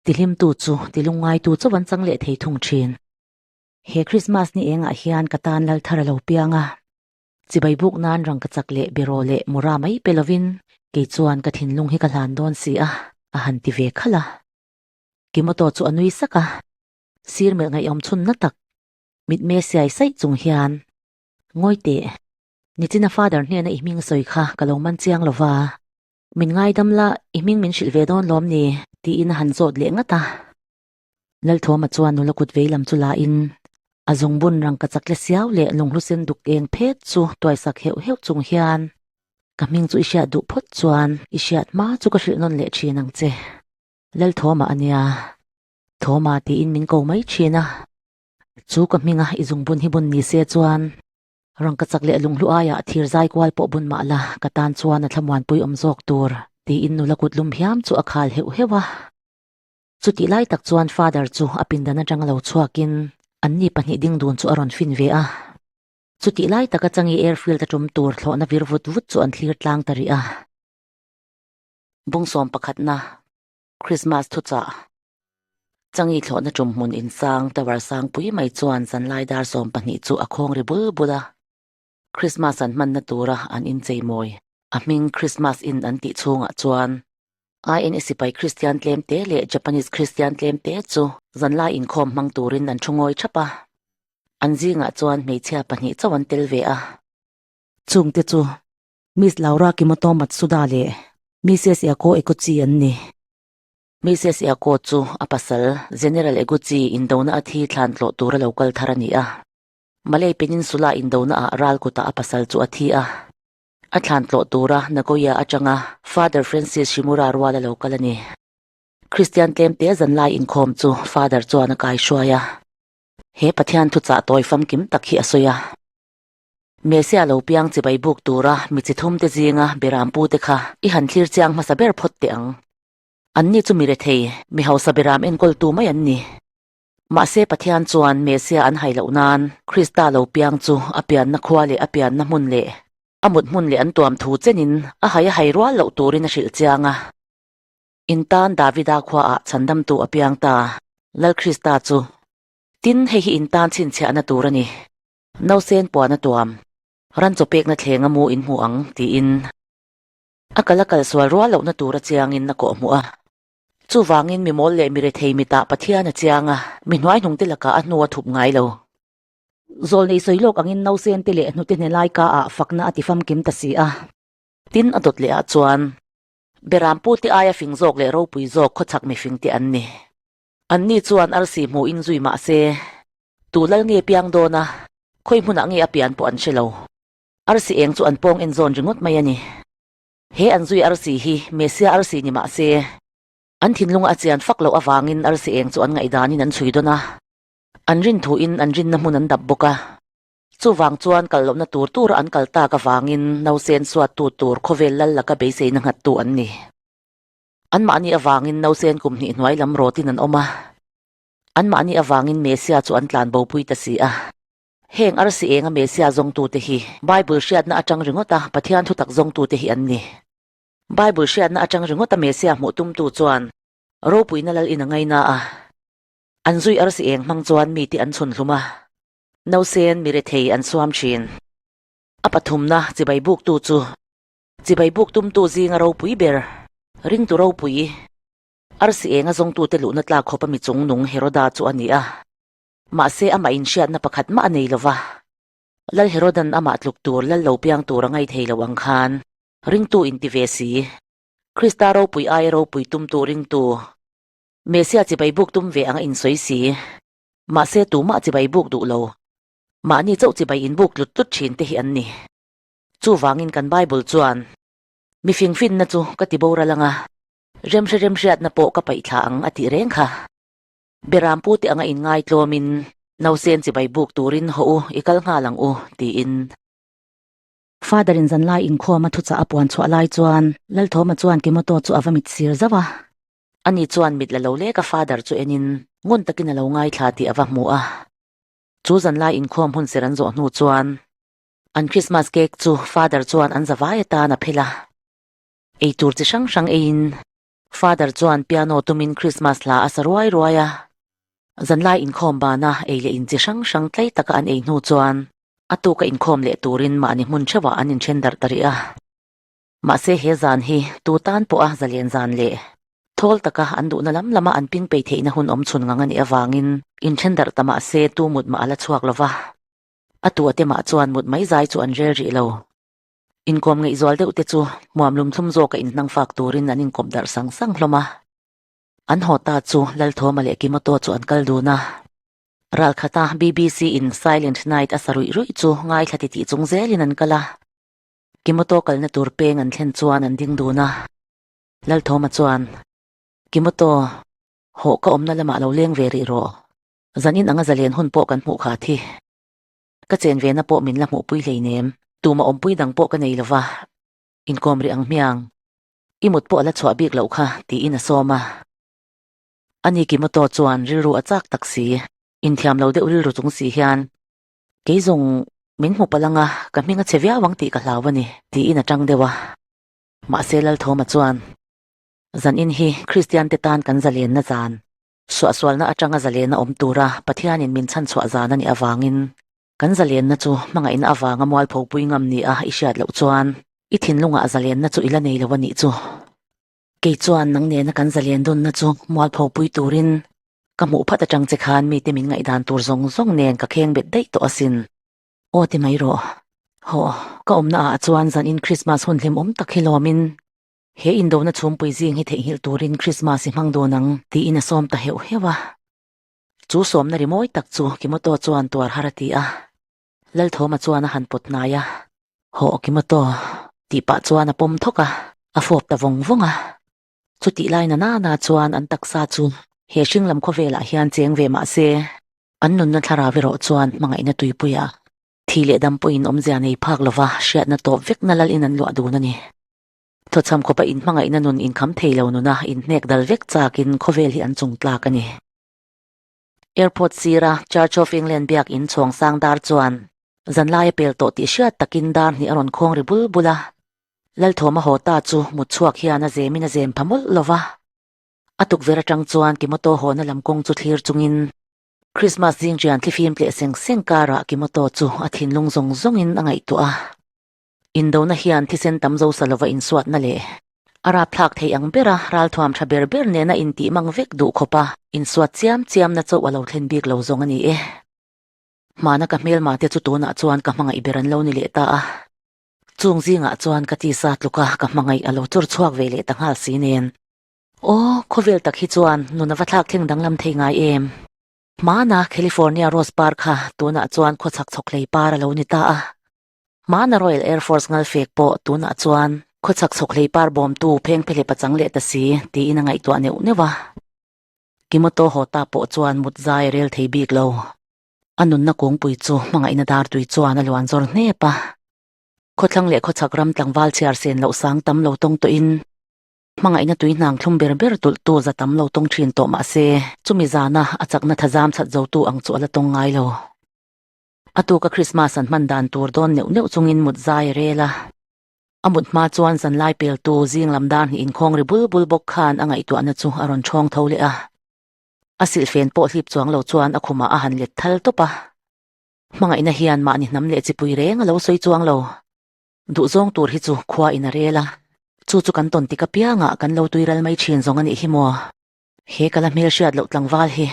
tihlimtu chu tilungngaitu chauh an chang leh thei thung thin. He Krismas ni engah hian ka tan lal thar a lo piang a, chibai buk nan rangka chak leh beraw leh mura mai pe lovin kei chuan ka thinlung hi ka hlan dawn si a, a han ti ve khalh a. Kimoto chu a nui sak a, sir melh ngaihawm chhunna tak mitme siai saih chung hian, Ngawi teh, Nichina father hnena i hming sawi kha ka lo man chiang lo va, min ngaidam la i hming min hrilh ve dawn lawm ni? tiin a han zawt leh ngat a. Lalthawma chuan nula kut vei lam chu la in a zungbun rangka chak tle siau leh lunghlu sen duk eng phet chu tuaisak heuh heuh chung hian ka hming chu i hriat duh phawt chuan i hriat hma chu ka hrilh nawn leh thin ang che. Lalthawma a nia, Thawma tiin min ko mai thin a, chu ka hminga i zungbun hi bun ni se chuan Rangka chak leh lunghlu aiah thir zai kual pawh bun mah la, ka tan chuan a thlamuanpui awm zawk tur, tiin nula kut lum hiam chu a khal heuh heuh a. Chutih lai tak chuan Father chu a pindan atanga lo chhuakin anni pahnih ding dun chu a rawn fin ve a. Chutih lai taka Changi Airfield a tum tur thlawhna vir vut vut chu an thlir tlang ta rih a. Bungsawm pakhatna, Christmas thuchah. Changi thlawhna tum hmun insang tower sang pui mai chuan zanlai dar 12 chu a khawng ri bul bul a. Christmas an hmanna tura an inchei mawi. A hming Christmas Inn an tih chhungah chuan INA sipai Kristian tlem te leh Japanese Kristian tlem te chu zanlai inkhawm hmang turin an thu ngawi thap a. An zingah chuan hmeichhia pahnih chauh an tel ve a. Chungte chu Miss Laura Kimoto Matsuda leh Mrs Yako Eguchi an ni. Mrs Yako chu a pasal General Eguchi indona a thi thlan tlawh tura lo kal thar a ni a. Malay Peninsula indona ah ral kutah a pasal chu a thi a. A thlan tlawh tura Nagoya atanga Father Francis Shimura rual a lo kal a ni. Kristian tlemte zanlai inkhawm chu Father chuan a kaihruai a. He Pathian thuchah tawi famkim tak hi a sawi a. Messiah lo piang chibai buk tura mi chi thumte zinga beram pute kha i han thlir chiang hmasa ber phawt teh ang. Anni chu mi rethei, mi hausa beram enkawltu mai an ni. Mahse Pathian chuan Messiah an hai loh nan Krista lo piang chu a pianna khua leh a pianna hmun leh a mut hmun leh an tuam thu chenin a hai a hai rual loh turin a hrilh chiang a. In tan Davida khuaah chhandamtu a piang ta, Lal Krista chu. Tin, hei hi in tan chhinchhiahna tur a ni. Nausen puan a tuam, ran chaw pekna thleng a mu in hmu ang, tiin a kal a kal sual rual lohna tur a chiangin a kawh hmuh a. Chuvangin mi mawl leh mi rethei mitah Pathian a chiang a, mi hnuaihnungte lakah a hnu a thup ngai lo. Zawlnei sawi lawk angin nausen te leh hnute hne lai ka ah fakna a ti famkim ta si a. Tin a dawt leh ah chuan Beram pute aia fing zawk leh ropui zawk khawchhak mifing te an ni. Anni chuan arsi hmuhin zui mah se, tu lal nge piang dawn a, khawi hmunah nge a pian pawh an hre lo. Arsi eng chu an pawng en zawn ringawt mai a ni. He an zui arsi hi Messia arsi ni mah se, an thinlunga a chian fak loh avangin arsi eng chu an ngaihdanin an chhui dawn a, an rin thuin an rinna hmun an dap bawk a. Chuvang chuan kal lohna tur tura an kal tak avangin nausen suattu tur khawvel lal laka beiseina nghattu an ni. Anmahni avangin nausen kum hnih hnuai lam rawtin an awm a, anmahni avangin Messia chu an tlan bopui ta si a. Heng arsi enga Messia zawngtute hi Bible hriatna atang ringawta Pathian thutak zawngtute hi an ni. Bible hriatna atang ringawta Messia hmuh tumtu chuan ropuina lal in a ngaina a. An zui arsi eng hmang chuan mite an chhun hlum a, nausen mi rethei an suam thin. A pathumna chibai buktu chu chibai buk tumtu zinga ropui ber, ringtu ropui, arsi enga zawngtute luhna tlak khawpa mi chungnung Heroda chu a ni a. Mahse amah inhriatna pakhat mah a nei lo va. Lal Herodan amah tluk tur lal lo piang tur a ngaih thei lo ang khan ringtu inti ve si. Krista ropui aia ropui tumtu ringtu Messia chibai buk tum ve ang a insawi si. Mahse tumah chibai buk duh lo. Mahni chauh chibai inbuk tlut tlut thin te hi an ni. Chuvangin kan Bible chuan Mi fingfinna chu ka ti boral ang a, remhre remhriatna pawh ka paihthla ang a tih reng kha. Beram pu te anga inngaitlawmin nausen chibai buk turin haw u i kal nghal ang u tiin. Father in zanlai inkhawm a thuchah a puan chhuah lai chuan Lalthawma chuan Kimoto chu a va mit sir zauh a. Ani chuan mit la lo lek a Father chu enin ngun takin a lo ngaithla tih a va hmu a. Chu zanlai inkhawm hun ser an zawh hnu chuan an Christmas cake chu Father chuan an zavai atan a phel a. Eitur chi hrang hrang eiin Father chuan piano tumin Christmas hla a sa ruai ruai a. Zanlai inkhawm bana ei leh in chi hrang hrang tlai taka an ei hnu chuan a tuka inkhawm leh turin mahni hmun theuhah an inthen darh ta rih a. Mahse he zan hi tu tan pawha zalen zan leh thawl taka an duhna lam lama an ping pei theihna hun awm chhun ngang a nih avangin inthen darh ta mahse tu mut mah a la chhuak lo va. A tu a te mah chuan mut mai zai chu an rel rih lo. Inkawm ngaihzual deuh te chu hmuam lum thlum zawka inhnang fak turin an inkawp darh sang sang hlawm a. An haw ta chu Lalthawma leh Kimoto chu an kal dun a. Ralkhata BBC in Silent Night a sa ruih ruih chu ngaithla ti tih chung zelin an kal a. Kimoto kalna tur peng an thlen chuan an ding dun a. Lalthawma chuan, Kimoto, hawh ka awmna lamah lo leng ve rih rawh. Zanin anga zalen hun pawh kan hmuh kha thi. Ka chen vena pawh min la hmuhpui hleinem, tuma awmpui dang pawh ka nei lo va, inkawm rih ang hmiang, i mut pawh a la chhuah bik loh kha, tiin a sawm a. Ani Kimoto chuan rilru a chak tak si, inthiam lo deuh rilru chung si hian, Kei zawng min hmu palh anga ka hming a chhe viau ang tih ka hlau a ni, tiin a tang deuh a. Mahse Lalthawma chuan, Zanin hi Kristiante tan kan zalenna zan, Suahsualna atanga zalena awm tura Pathianin min chhanchhuah zan a nih avangin kan zalenna chu hmangaihna avanga mualpho pui ngam ni a i hriat loh chuan i thinlungah zalenna chu i la nei lo a nih chu. Kei chuan nang nena kan zalen dunna chu mualpho pui turin ka hmuh phat atang che khan mite min ngaihdan tur zawng zawng nen ka kheng bet daih tawh asin. Aw ti mai rawh. Hawh, ka awmna ah chuan zanin Krismas hun hlimawm tak hi lawmin He indona chhumpui zing hi theihnghilh turin Christmas i hmang dawn ang, tiin a sawm ta heuh heuh a. Chu sawmna ri mawi tak chu Kimoto chuan tuar har a ti a. Lalthawma chuan a han pawt hnai a. Hawh Kimoto, tih pah chuan a pawm thawk a, a fawp ta vawng vawng a. Chutih lai na nana chuan an taksa chu he hring lam khawvelah hian cheng ve mah se, an nunna thlarau erawh chuan hmangaihna tuipuiah thi leh dam pawhin awmzia nei phak lova hriatna tawp vekna lalin an luah dun a ni. Thawchham khawpa inhmangaihna nun inkham thei lo nuna inhnek dal vek chakin khawvel hi an chung tlak a ni. Airport sira Church of England biak in chhuang sang dar chuan zanlai a pel tawh tih hriat takin dar hnih a rawn khawng ri bul bul a. Lalthawma haw ta chu mut chhuak hian a zemin a zem pha mawlh lo va. A tukverh atang chuan Kimoto hawna lam kawng chu thlir chungin Christmas zing rian thlifim tleh seng seng karah Kimoto chu a thinlung zawng zawngin a ngaihtuah a. Indona hian thisen tam zo sa lova insuatna leh a rapthlak thei ang bera ralthuam tha ber ber nena intih mang vek duh khawpa insuat chiam chiamna chauh a lo thlen bik lo zawng a ni e. Hmana ka hmelma te chu tunah chuan ka hmangaih ber an lo ni leh ta a. Chung zingah chuan ka tisa tluka ka hmangaih a lo chur chhuak ve leh ta nghal si nen. Aw, khawvel tak hi chuan nun a va thlak thleng danglam thei ngai em? Hmana California Rose Par kha tunah chuan khawchhak chhawk hlei par a lo ni ta a. Hmana Royal Air Force ngalfek pawh tunah chuan khawchhak chhawk hlei par bawmtu pheng phelep a chang leh ta si tiin a ngaihtuah neuh neuh a. Kimoto haw ta pawh chuan mut zai a rel thei bik lo. A nunna kungpui chu hmangaihna dar tui chuan a luan zawr hnep a. Khawthlang leh khawchhak ram tlangval chhiar sen loh sang tam lo tawng tawhin hmangaihna tui hnang thlum ber ber tulhtu za tam lo tawng thin tawh mah se chumi zana a chakna thazam chhat zotu ang chu a la tawng ngai lo. A tuka Krismas an hman dan tur dawn neuh neuh chungin mut zai a rel a. A mut hma chuan zanlai peltu zing lam dar hnih inkhawng ri bul bul bawk khan a ngaihtuahna chu a rawn ṭhawng tho leh a. A silhfen pawh hlip chuang lo chuan a khumah a han let thal tawp a. Hmangaihna hian mahni hnam leh chipui reng a lo sawi chuang lo. Duhzawng tur hi chu khua in a rel a. Chu chu kan tawn tik apiangah kan lo tuiral mai thin zawng a nih hi maw? He ka la hmel hriat loh tlangval hi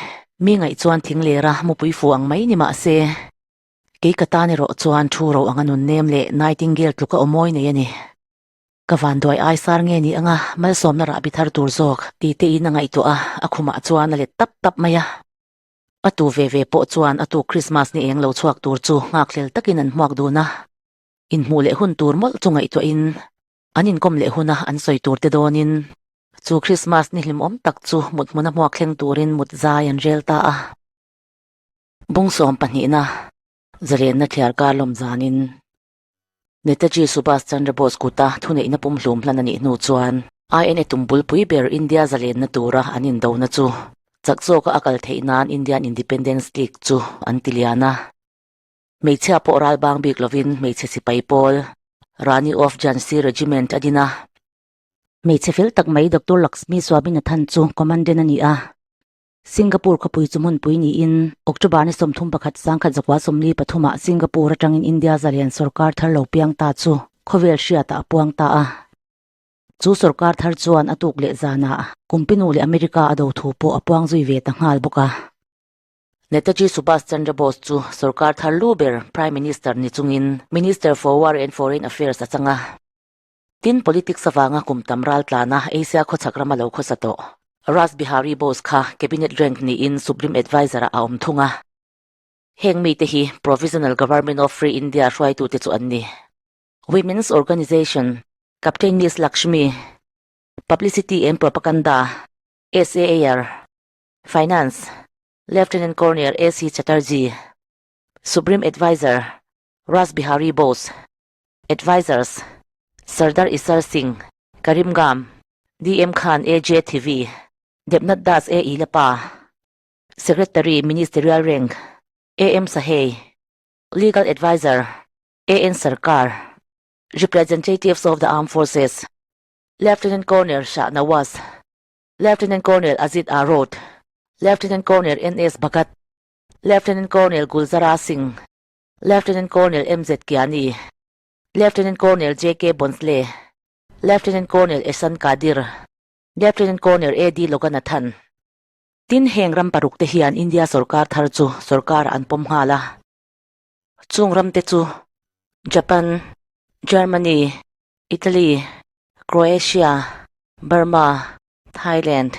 mi ngaih chuan thing lera mupui fu ang mai ni mah se, kei ka tan erawh chuan thu ro anga nun nem leh nightingale tluka aw mawi nei a ni. Ka vanduai ai sar nge ni anga malsawmna rahbi thar tur zawk ti tein a ngaihtuah a, a khumah chuan a let tap tap mai a. A tu ve ve pawh chuan a tu Christmas ni eng lo chhuak tur chu nghakhlel takin an hmuak dun a, inhmuh leh hun tur mawlh chu ngaihtuahin An inkawm leh huna an sawi tur te dawnin chu Krismas ni hlimawm tak chu mut hmuna hmuak thleng turin mut zai an rel ta a. Bungsawm pahnihna zalenna thliar kar lawm zanin Netaji Subhas Chandra Bose kuta thuneihna pumhlum hlan a nih hnu chuan INA tum bulpui ber India zalenna tura an indona chu chak zawka a kal theih nan Indian Independence League chu an ti lian a. Hmeichhia pawh ral bang bik lovin hmeichhe sipai pawl Rani of Jhansi Regiment a din a. Hmeichhe fel tak mai Doctor Lakshmi Swaminathan chu Commandant a ni a. Singapore khawpui chu hmunpui niin October ni 31 1943 ah Singapore atangin India zalian sorkar thar lo piang ta chu khawvel hriatah a puang ta a. Chu sorkar thar chuan a tuk leh zanah Kumpinu leh America a do thu pawh a puang zui ve ta nghal bawk a. Netaji Subhas Chandra Bose chu sorkar thar lu ber Prime Minister ni chungin Minister for War and Foreign Affairs a chang a. Tin, politics avanga kum tam ral tlana Asia khawchhak rama lo khawsa tawh Ras Bihari Bose kha Cabinet rank niin Supreme Adviser ah a awm thung a. Heng mite hi Provisional Government of Free India hruaitute chu an ni. Women's Organisation, Captain Miss Lakshmi, Publicity and Propaganda, SAAR, Finance, Lieutenant Colonel AC Chatterjee, Supreme Adviser, Ras Bihari Bose, Advisers, Sardar Isar Singh, Karim Gam, DM Khan AJ Thivi, Debnath Das A Ilapa, Secretary Ministerial Rank, AM Sahei, Legal Adviser, AN Sarkar, Representatives of the Armed Forces, Lieutenant Colonel Shah Nawaz, Lieutenant Colonel Ajit Arod, Lieutenant Colonel NS Bhagat, Lieutenant Colonel Gulzara Singh, Lieutenant Colonel MZ Kiani, Lieutenant Colonel JK Bhonsle, Lieutenant Colonel Ehsan Kadir, Lieutenant Colonel AD Loganathan. Tin heng ram paruk te hian India sorkar thar chu sorkar an pawm nghal a. Chung ram te chu Japan, Germany, Italy, Croatia, Burma, Thailand,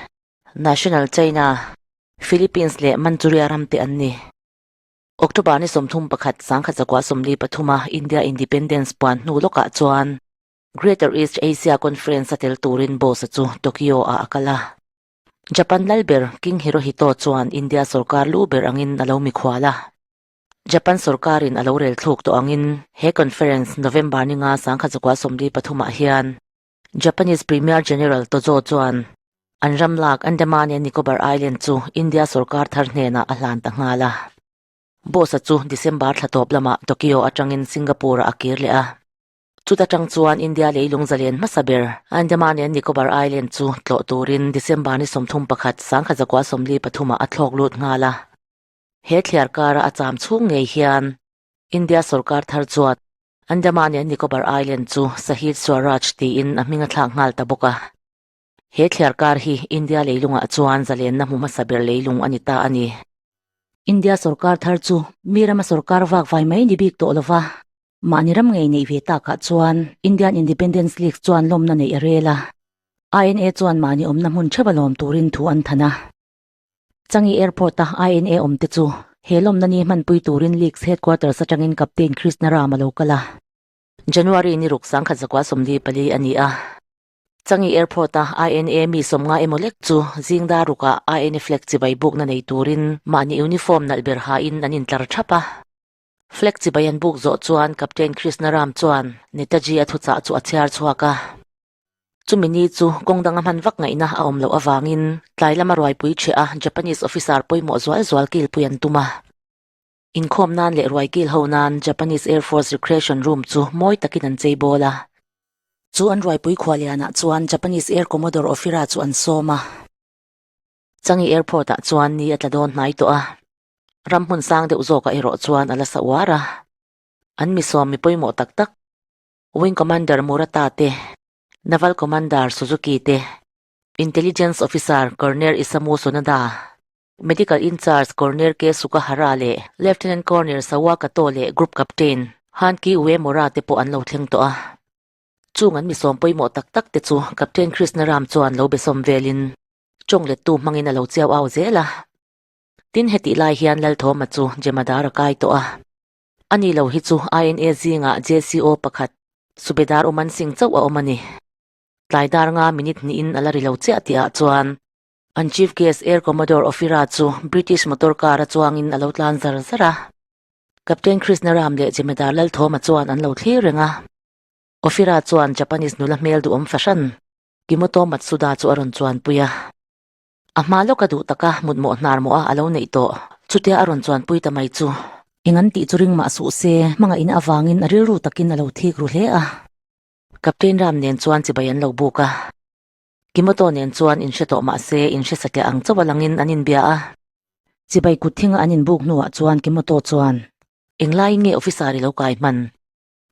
National China, Philippines leh Manchuria ram te an ni. October ni 31 1943 a India Independence puan hnu lawkah chuan Greater East Asia Conference a tel turin Bose-a chu Tokyo ah a kal a. Japan lalber King Hirohito chuan India sorkar lu ber angin a lo mikhual a. Japan sorkarin a lo rel thluk tawh angin he conference November ni nga 1943 ah hian Japanese Premier General Tojo chuan an ram lak Andaman and Nicobar Island chu India sorkar thar hnenah a hlan ta nghal a. Bose-a chu December thla tawp lamah Tokyo atangin Singapore-ah a kir leh a. Chuta tang chuan India leilung zalen hmasa ber Andaman and Nicobar Island chu tlawh turin December ni 31 1943 ah a thlawk lut nghal a. He thliar kara a cham chhung ngei hian India sorkar thar chuan Andaman and Nicobar Island chu Sahid Swaraj tiin a hming a thlak nghal ta bawk a. He thliar kar hi India leilungah chuan zalenna hmu hmasa ber leilung a ni ta a ni. India sorkar thar chu mi rama sorkar vak vai mai ni bik tawh lova, mahni ram ngei neih ve takah chuan Indian Independence League chuan lawmna neih a rel a. INA chuan mahni awmna hmun theuh a lawm turin thu an than a. Changi Airport-a INA awmte chu he lawmna ni hmanpui turin League's headquarters atangin Captain Krishna Ram a lo kal a. January ni ruk 1944 a ni a. Changi Airport-a INA mi 50 emaw lek chu zing dar rukah INA flag chibai bukna nei turin mahni uniform nalh ber hain an intlar thap a. Flag chibai an buk zawh chuan Captain Krishna Ram chuan Netaji a thuchah chu a chhiar chhuak a. Chumi ni chu kawng danga hman vak ngaihna a awm loh avangin tlai lama ruaipui ṭheh a Japanese officer pawimawh zual zual kilpui an tum a. Inkhawm nan leh ruai kil ho nan Japanese Air Force Recreation Room chu mawi takin an chei bawl a. Chu an ruaipui khualianah chuan Japanese Air Commodore Ofira chu an sawm a. Changi Airport ah chuan ni a tla dawn hnai tawh a. Ram hmun sang deuh zawkah erawh chuan a la sa uar a. An mi sawm mi pawimawh tak tak Wing Commander Murata te, Naval Commander Suzuki te, Intelligence Officer Colonel Isamu Sonoda, Medical in-charge Colonel K Sukahara leh Lieutenant Colonel Sawa Kato leh Group Captain Hanki Uemura te pawh an lo thleng tawh a. Chung an mi sawm pawimawh tak tak te chu Captain Krishna Ram chuan lo be sawm velin tawng lettu hmangin a lo chiau au zel a. Tin hetih lai hian Lalthawma chu Jemadar a kai tawh a. Ani lo hi chu INA zingah JCO pakhat Subedar Uman Singh chauh a awm a ni. Tlai dar nga minute hnihin a la ri lo chiah tihah chuan An Chief Guest Air Commodore Ofira chu British motor car a chuangin a lo tlan zar zar a. Captain Krishna Ram leh Jemedar Lalthawma chuan an lo thlir reng a. Ofira chuan Japanese nula hmel duhawm fahran Kimoto Matsuda chu a rawn chuanpui a. A hma lawka duh taka mutmawh hnar mawh a a lo neih tawh chutia a rawn chuanpui ta mai chu. Eng an tih chu ring mah suh se, hmangaihna avangin a rilru takin a lo thik ru hle a. Captain Ram nen chuan chibai an lo buk a. Kimoto nen chuan inhre tawh mah se inhre satliah ang chauh a langin an inbia a. Chibai kut thinga an inbuk hnuah chuan Kimoto chuan, Englaiin nge officer i lo kai hman?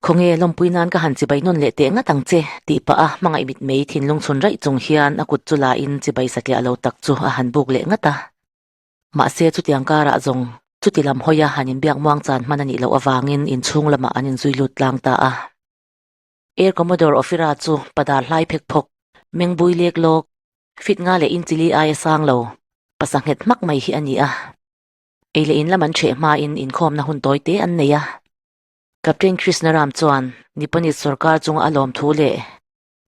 Khawnge lawmpui nan ka han chibai nawn leh teh ngat ang che, tih pah a hmangaih mitmei thinlung chhun raih chung hian a kut chu lain chibai satliah lo tak chu a han buk leh ngat a. Mahse chutiang karah zawng chuti lam hawia han inbiak muang chan hman a nih loh avangin inchhung lamah an inzui lut tlang ta a. Air Commodore Ofira chu padar hlai phek phawk, mengbui lek lawk, fit nga leh inchili aia sang lo, pasa nghet hmak mai hi a ni a. Ei leh in lam an ṭheh hmain inkhawmna hun tawi te an nei a. Captain Krishna Ram chuan Nipponese sorkar chunga a lawm thu leh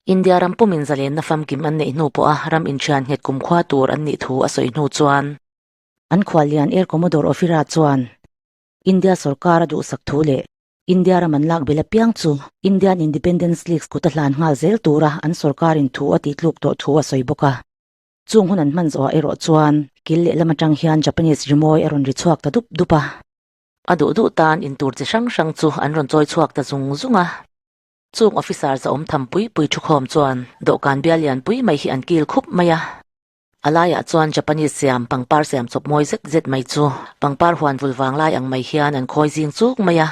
India ram pumin zalenna famkim an neih hnu pawha ram inṭhian nghet kumkhua tur an nih thu a sawi hnu chuan an khuallian Air Commodore Ofira chuan India sorkar a duhsak thu leh India ram an lak bel apiang chu Indian Independence Leagues kut a hlan nghal zel tura an sorkarin thu a tihtluk tawh thu a sawi bawk a. Chung hun an hman zawhah erawh chuan kil lehlam atang hian Japanese rimawi a rawn ri chhuak ta dup dup a. A duh duh tan in tur chi hrang hrang chu an rawn chawi chhuak ta zung zung a. Chung officer zahawm tham pui pui thukhawm chuan dawhkan bial lian pui mai hi an kil khup mai a. A laiah chuan Japanese siam pangpar siam chawp mawi zet zet mai chu pangpar huan vul vang lai ang mai hian an khawi zing chuk mai a.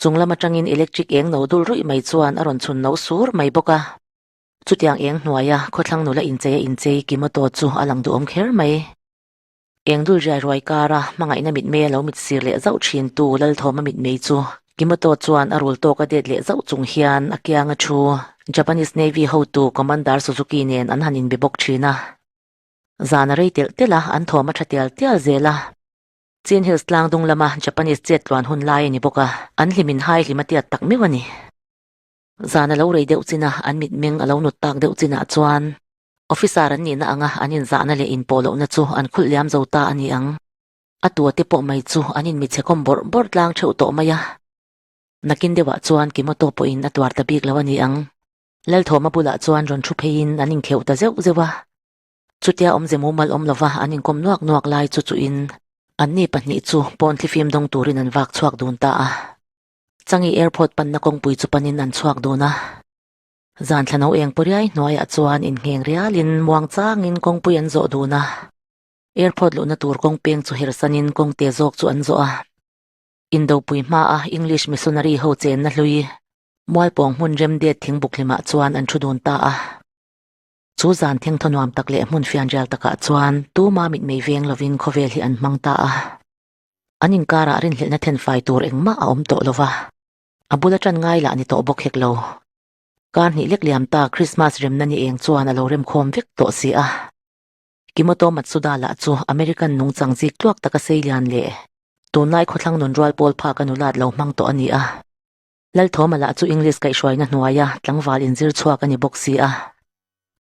Chung lam atangin electric eng no dul ruih mai chuan a rawn chhun no sur mai bawk a. Chutiang eng hnuaia khawthlang nula inchei a inchei Kimoto chu a lang duhawm kher mai. Eng dul riai ruai kara hmangaihna mitmei a lo mit sir leh zauh thin tu Lalthawma mitmei chu Kimoto chuan a rul tawk a det leh zauh chung hian a kianga thu Japanese Navy hotu Commander Suzuki nen an han inbe bawk thin a. Zan a rei telh telh a, an thawm a tha tial tial zel a. Chin Hills tlang dung lama Japanese chet tluan hun lai a ni bawk a, an hlimin hai hlim a tiat tak meuh a ni. Zan a lo rei deuh chin a, an mitmeng a lo nut tak deuh chinah chuan Officer an nihna anga an inzahna leh inpawh lohna chu an khulh liam zo ta a ni ang. A tua te pawh mai chu an inmichhekawm bawrh bawrh tlang theuh tawh mai a. Nakin deuhah chuan Kimoto pawhin a tuar ta bik lo a ni ang. Lalthawma bulah chuan rawn thu pheiin an inkheuh ta zeuh zeuh a. Chutia awmze mumal awm lova an inkawm nuak nuak lai chu chuhin anni pahnih chu pawn thlifim dawng turin an vak chhuak dun ta a. Changi Airport panna kawngpui chu panin an chhuak dun a. Zan thla no eng pawriai hnuaiah chuan inhngeng rialin muang changin kawngpui an zawh dun a. Airport luhna tur kawng peng chu hersanin kawng te zawk chu an zawh a. Indopui hmaa English missionary ho chenna hlui Mualpawng hmun rem det thingbuk hlimah chuan an thu dun ta a. Chu zan thengthaw nuam tak leh hmun fianrial takah chuan tuma mitmei veng lovin khawvel hi an hmang ta a. An inkarah rinhlelhna thenfai tur engmah a awm tawh lova. A bul a ṭan ngai lah ni tawh bawk hek lo. Kar hnih lek liam ta Christmas remna ni eng chuan a lo remkhawm vek tawh si a. Kimoto Matsuda lah chu American nungchang zik tluak taka sei lian leh tunlai khawthlang nun rual pawl phak a nulat lo hmang tawh a ni a. Lalthawma lah chu English kaihhruaina hnuaia tlangval inzir chhuak a ni bawk si a.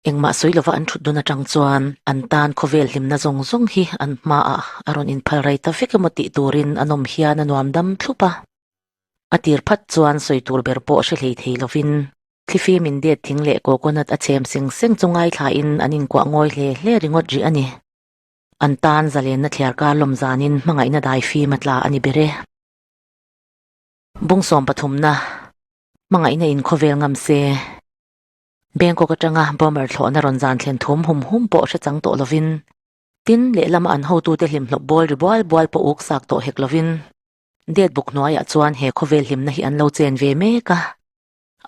Engmah sawi lova an thut dun atang chuan an tan khawvel hlimna zawng zawng hi an hmaah a rawn inphal rei ta vek emaw tih turin a nawm hian a nuam dam thlup a. A tir phat chuan sawi tur ber pawh hre hlei thei lovin thlifim in det thing leh coconut a chhem seng seng chu ngaithlain an inkuah ngawi hle hle ringawt rih a ni. An tan zalenna thliar kar lawm zanin hmangaihna daifim a tla a ni ber e. Bung sawm pathumna, Hmangaihna in khawvel ngam se. Bangkok atanga bomber thlawhna rawn zan thlen thum hum hum pawh hre chang tawh lovin, tin lehlama an hotute hlimhlawp bawl ri bual bual pawh uk sak tawh hek lovin, det buk hnuaiah chuan he khawvel hlimna hi an lo chen ve mek a.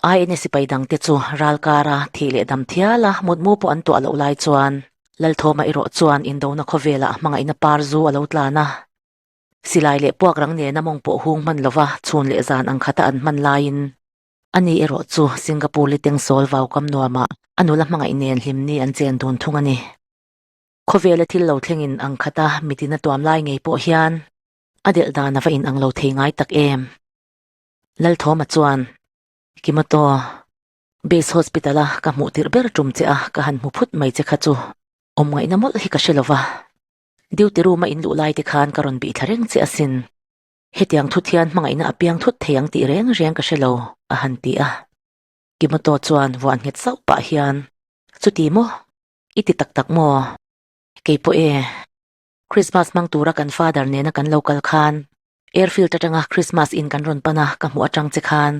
INA sipai dangte chu ral kara thih leh dam thiala mutmu pawh an tuah loh lai chuan Lalthawma erawh chuan indona khawvelah hmangaihna par zu a lo tlan a. Silai leh puak rang nena mawng pawh hung hman lova chhun leh zan ang khata an hman laiin ani erawh chu Singapore liteng sawl vau kam nuamah a nula hmangaih nen hlimni an chen dun thung a ni. Khawvela thil lo thlengin ang khata mitin a tuam lai ngei pawh hian a delh dan a va inang lo thei ngai tak em. Lalthawma chuan, Kimoto, Base Hospital a ka hmuh tirh ber tum che a ka han hmu phut mai che kha chu awm ngaihna mawlh hi ka hre lova. Duty room a in luh lai te khan ka rawn bih thla reng che asin. Hetiang thut hian hmangaihna a piang thut thei ang tih reng reng ka hre lo, a han ti a. Kimoto chuan vuan nghet sauh pah hian, Chuti maw? I ti tak tak maw? Kei pawh e. Christmas hmang tura kan father nena kan lo kal khan airfield atanga Christmas in kan rawn pan a ka hmuh atang che khan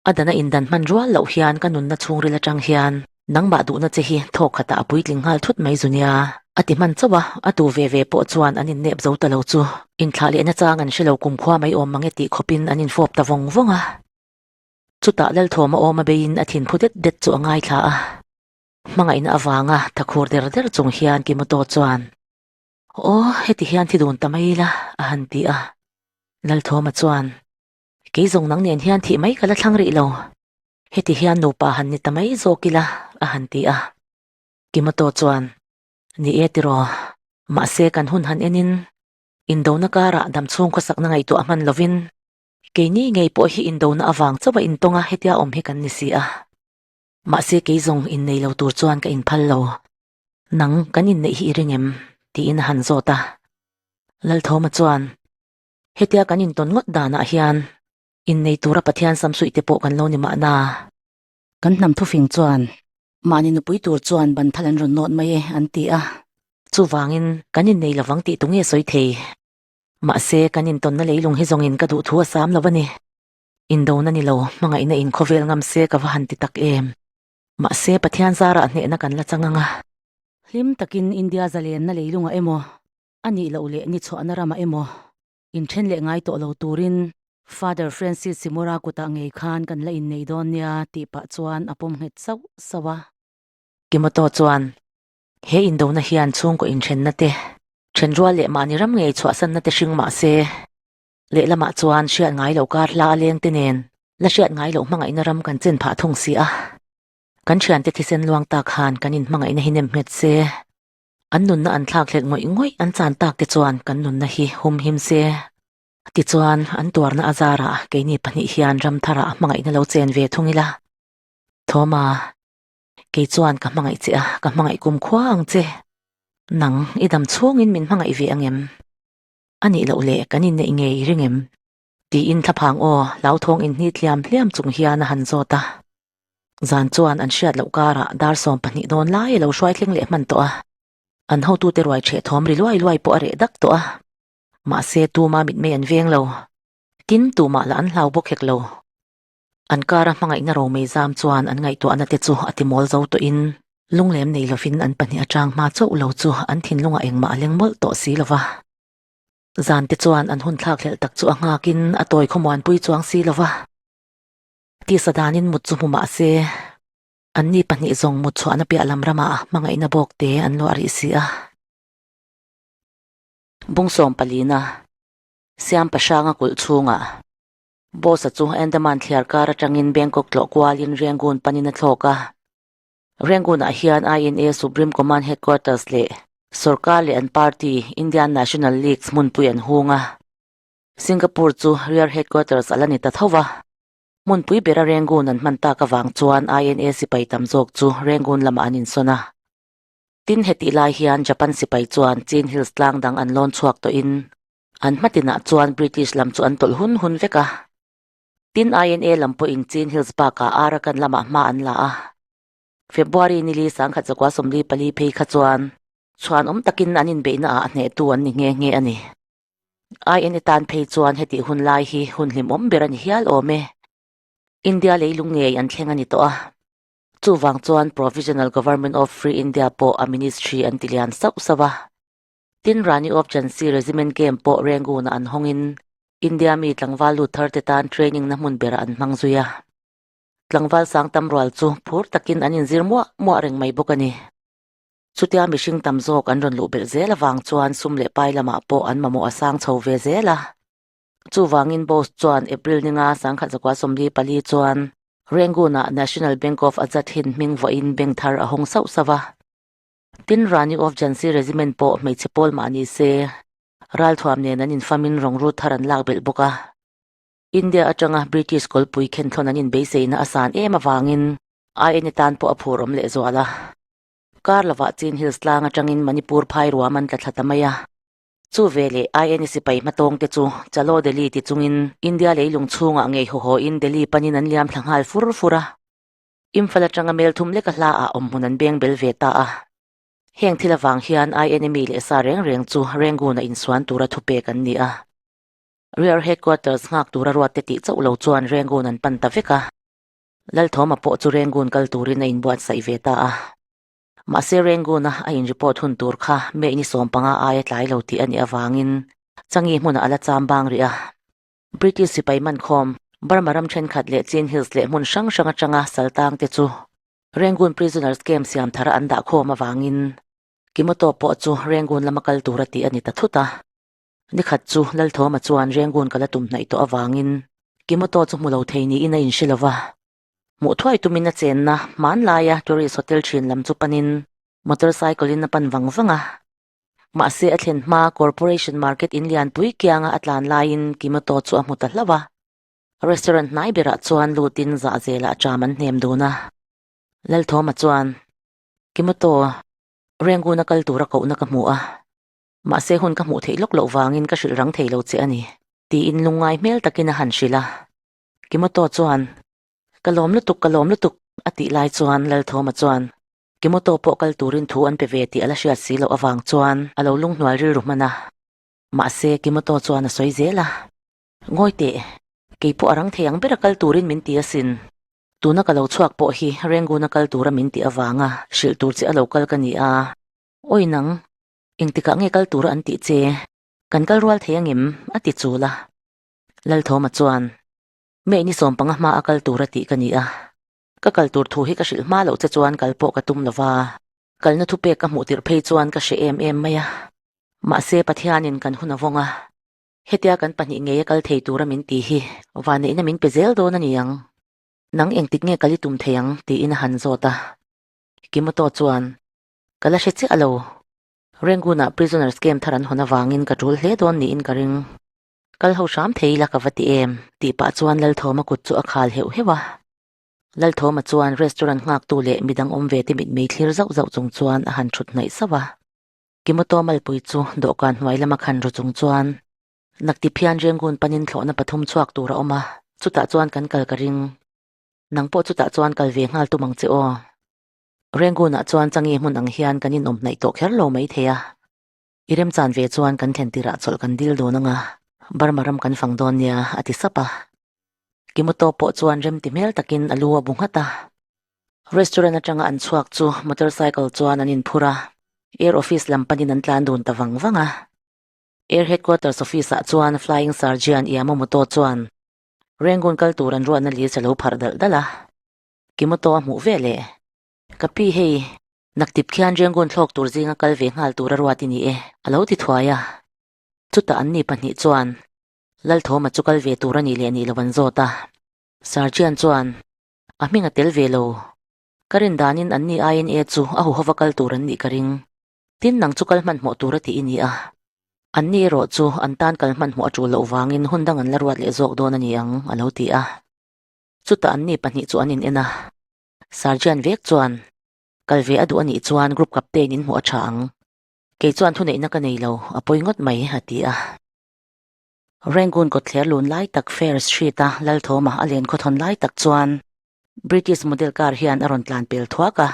A dana indan hman rual loh hian ka nunna chhungril atang hian nangmah duhna che hi thawk khatah a puitling nghal thut mai zu nia. A ti hman chauh a, a tu ve ve pawh chuan an innep zo ta lo chu inthlah lehna chang an hre lo kumkhua mai awm mang e tih khawpin an infawp ta vawng vawng a. Chutah Lalthawma awm a beiin a thinphu det det chu a ngaithla a. Hmangaihna avanga thakhur der der chung hian Kimoto chuan, Aw, heti hian thi dun ta mai ila, a han ti a. Lalthawma chuan, Kei zawng nang nen hian thih mai ka la thlang rih lo. Heti hian nupa han ni ta mai zawk ila, a han ti a. Kimoto chuan, Ni e tiraw, mahse kan hun han enin indona karah damchhung khawsakna ngaihtuah hman lovin keini ngei pawh hi indona avang chauha intawnga hetia awm hi kan ni si a. Mahse kei zawng innei lo tur chuan ka inphal lo. Nang kan inneih hi i ring em? tiin a han zawt a. Lalthawma chuan, Hetia kan intawn ngawt danah hian innei tura Pathian samsuih te pawh kan lo ni mahna. Kan hnam thufing chuan mahni nupui tur chuan ban thal an rawn nawt mai e an ti a. Chuvangin kan innei lovang tih tunge sawi thei. Mahse kan intawnna leilung hi zawngin ka duhthu a sam lo a ni. Indona ni lo, hmangaihna in khawvel ngam se ka va han ti tak em. Mahse Pathian zarah hnehna kan la chang ang a. Hlim takin India zalenna leilungah emaw A nih loh leh ni chhuahna ramah emaw inthen leh ngai tawh lo turin Father Francis Simura kutah ngei khan kan la innei dawn nia tih pah chuan a pawm nghet sauh sauh a. Kimoto chuan, He indona hian chhungkaw inthenna te, thenrual leh mahni ram ngei chhuahsanna te hring mah se, lehlamah chuan hriat ngai loh kar hla a leng te nen la hriat ngai loh hmangaihna ram kan chen phah thung si a. Kan thiante thisen luang tak khan kan inhmangaihna hi nem nghet se. An nunna an thlak hlet ngawih ngawih an chan tak te chuan kan nunna hi hum him se. Tichuan, an tuarna a zarah keini pahnih hian ram tharah hmangaihna lo chen ve thung ila. Thawma, kei chuan ka hmangaih che a, ka hmangaih kum khua ang che. Nang, i dam chhungin min hmangaih ve ang em? A nih loh leh kan inneih ngei i ring em? Tiin thlaphang aw, hlauthawng inhnit hliam hliam chung hian a han zawt a. Zan chuan an hriat loh karah dar 12 dawn lai a lo hruai thleng leh hman tawh a. An hotute ruai ṭheh thawm ri luai luai pawh a reh dak tawh a. Mahse tuma mitmei an veng lo. Tin, tumah lah an hlau bawk hek lo. An kara hmangaihna romei zam chuan an ngaihtuahna te chu a ti mawl zo tawhin lunglem nei lovin an pahnih aṭang hma chauh lo chu an thinlungah engmah a leng mawlh tawh si lo va. Zan te chuan an hun thlakhlelh tak chu a nghakin a tawi khawmuanpui chuang si lo va. Tisa danin mut chu hmu mah se, anni pahnih zawng mut chhuahna piah lam ramah hmangaihna bawk te an luah rih si a. Bungsawm palina, Siam Pahranga kulh chhungah Boss-a chu Andaman thliar kar atangin Bangkok tlawh kualin Rangoon panin a thlawk a. Rangoon-ah hian INA Supreme Command Headquarters leh sorkar leh an party Indian National League hmunpui an hung a. Singapore chu Rear Headquarters a la ni ta tho va. Hmunpui bera Rangoon an hman tak avang chuan INA sipai tam zawk chu Rangoon lamah an insawn a. Tin hetih lai hian Japan sipai chuan Chin Hills tlang dang an lawn chhuak tawhin an hmatinah chuan British lam chu an tawlh hun hun vek a. Tin INA lam pawhin Chin Hills bakah Arakan lamah hma an la a. February nili 1944 phei kha chuan chhuanawm takin an inbeihna ah hnehtu an ni nghe nghe a ni. INA tan phei chuan hetih hun lai hi hun hlimawm ber a ni hial awm e. India leilung ngei an thleng a ni tawh a. Chuvang chuan Provisional Government of Free India pawh a ministry an ti lian sauh sauh a. Tin Rani of Jhansi Regiment Camp pawh Rangoon-ah an hawngin India mi tlangval lut thar te tan training na hmun berah an hmang zui a. Tlangval sang tam rual chu phur takin an inzir muah muah reng mai bawk a ni. Chutia mihring tam zawk an rawn luh belh zel avang chuan sum leh pai lamah pawh an mamawh a sang chho ve zel a. Chuvangin Bose chuan April ninga 1944 chuan Rangoon-ah National Bank of Azad Hind hming vuahin bank thar a hawng sauh sauh a. Tin Rani of Jhansi Regiment pawh hmeichhe pawl mah ni se, ralthuam nen an infamin rawngrut thar an lak belh bawk a. India atanga British kawlpui khenthluan an inbeiseina a san em avangin INA tan pawh a phur awm lehzual a. Kar lovah Chin Hills tlang atangin Manipur phai ruam an tla thla ta mai a. Chu veleh INA sipai hmatawng te chu Chalo Delhi ti chungin India leilung chhungah ngei haw hawin Delhi panin an liam thla nghal fur fur a. Imphal atanga mel thum leka hla ah awmhmun an beng bel ve ta a. Heng thil avang hian INA mi leh sa reng reng chu Rangoon-a insuan tura thupek an ni a. Rear Headquarters nghak tura ruat te tih chauh lo chuan Rangoon an pan ta vek a. Lalthawma pawh chu Rangoon kal turin a inbuatsaih ve ta a. Mahse Rangoon-a a in report hun tur kha May ni 15 aia tlai lo tih a nih avangin Changi hmunah a la cham bang rih a. British sipai mankhawm, Burma ram thenkhat leh Chin Hills leh hmun hrang hrang atanga saltang te chu Rangoon Prisoners Camp siam thara an dah khawm avangin Kimoto pawh chu Rangoon lama kal tura tih a ni ta thut a. Nikhat chu Lalthawma chuan Rangoon kal a tum hnaih tawh avangin Kimoto chu hmu lo thei niin a inhre lo va. Hmuh thuai tumin a chenna hmanlaia tourist hotel thin lam chu panin motorcycle in a pan vang vang a. Mahse a thlen hma Corporation Market in lianpui kianga a tlan laiin Kimoto chu a hmu ta hlauh a. Restaurant hnai berah chuan lutin zahzelah ṭam an hnem dun a. Lalthawma chuan, Kimoto, Rangoon a kal tura kohna ka hmu a. Mahse hun ka hmuh theih lawk loh vangin ka hrilh rang thei lo che a ni, tiin lungngai hmel takin a han hrilh a. Kimoto chuan, Ka lawm lutuk, ka lawm lutuk, a tih lai chuan Lalthawma chuan Kimoto pawh kal turin thu an pe ve tih a la hriat si loh avang chuan a lo lunghnual rilru hman a. Mahse Kimoto chuan a sawi zel a, Ngawi teh, kei pawh a rang thei ang bera kal turin min ti asin. Tuna ka lo chhuak pawh hi Rangoon-a kal tura min tih avanga hrilh tur che a lo kal ka ni a. Awi nang, Engtikah nge kal tura an tih che? Kan kal rual thei angem? a ti chul a. Lalthawma chuan, Mei ni 15 hma a kal tura tih ka ni a. Ka kal tur thu hi ka hrilh hma loh che chuan kal pawh ka tum lo va. Kalna thupek ka hmuh tirh phei chuan ka hre em em mai a. Mahse Pathianin kan hun a vawng a. Hetia kan pahnih ngeia kal thei tura min ti hi vanneihna min pe zel dawn a ni ang. Nang engtik nge kal i tum thei ang? tiin a han zawt a. Kimoto chuan, Ka la hre chiah lo. Rangoon-ah prisoners camp thar an hawn avangin ka tul hle dawn niin ka ring. Kal ho hram thei ila ka va ti em? tih pah chuan Lalthawma kut chu a khal heuh heuh a. Lalthawma chuan restaurant nghaktu leh midang awm ve te mitmei thlir zauh zauh chung chuan a han thut hnaih sauh a. Kimoto malpui chu dawhkan hnuai lama khan ru chung chuan Naktip hian Rangoon panin thlawhna pathum chhuak tur a awm a, chutah chuan kan kal ka ring. Nang pawh chutah chuan kal ve nghal tum ang che aw. Rangoon-ah chuan Changi hmun ang hian kan inawm hnaih tawh kher lo mai thei a. I remchan ve chuan kan thlen tirah chawlh kan dil dawn anga, Burma ram kan fang dawn nia, a ti sap a. Kimoto pawh chuan remti hmel takin a lu a bu nghat a. Restaurant atanga an chhuak chu motorcycle chuan an inphur a, Air Office lam panin an tlan dun ta vang vang a. Air Headquarters Office-ah chuan Flying Sergeant Yamamoto chuan Rangoon kal tur an ruahna list a lo pharh dalh dalh a. Kimoto a hmuh ve leh. Ka pi hei, naktip khian Rangoon thlawk tur zinga kal ve nghal tur a ruat i ni e, a lo ti thuai a. Chutah an ni pahnih chuan Lalthawma chu kal ve tur a nih leh nih lo an zawt a. Sergeant chuan, A hming a tel ve lo. Ka rin danin an ni INA chu a huhova kal tur an nih ka ring. Tin nang chu kal hmanhmawh tur a tih i ni a. An ni erawh chu an tan kal hmanhmawh a tul loh vangin hun dang an la ruat leh zawk dawn a ni ang, a lo ti a. Chutah anni pahnih chu an in en a. Sergeant vek chuan, Kal ve a duh a nih chuan group captain in hmuh a tha ang. Kei chuan thuneihna ka nei lo, a pawi ngawt mai, a ti a. Rangoon kawtthler lun lai tak Fair Street a Lalthawma a len khawthawn lai tak chuan British model car hian a rawn tlan pel thuak a.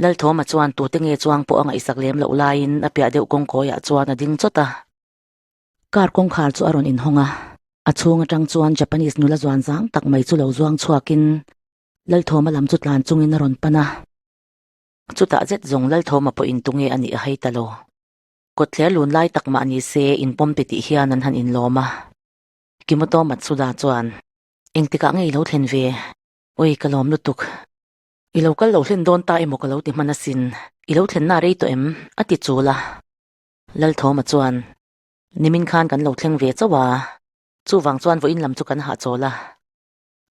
Lalthawma chuan tute nge chuang pawh a ngaihsak lem loh laiin a piah deuh kawngkawiah chuan a ding chawt a. Car kawngkhar chu a rawn inhawng a, a chhung atang chuan Japanese nula zuan zang tak mai chu lo zuang chhuakin Lalthawma lam chu tlan chungin a rawn pan a. Chutah zet zawng Lalthawma pawhin tunge a nih a hei ta lo. Kawtthler lun lai tak mah ni se inpawm ti tih hian an han inlawm a. Kimoto Matsuda chuan, Engtikah nge i lo thlen ve? Oi, ka lawm lutuk. I lo kal lo hlen dawn ta emaw ka lo ti hman asin. I lo thlenna a rei tawh em? a ti chul a. Lalthawma chuan, Nimin khan kan lo thleng ve chauh a, chuvang chuan vawiin lam chu kan hahchawl a.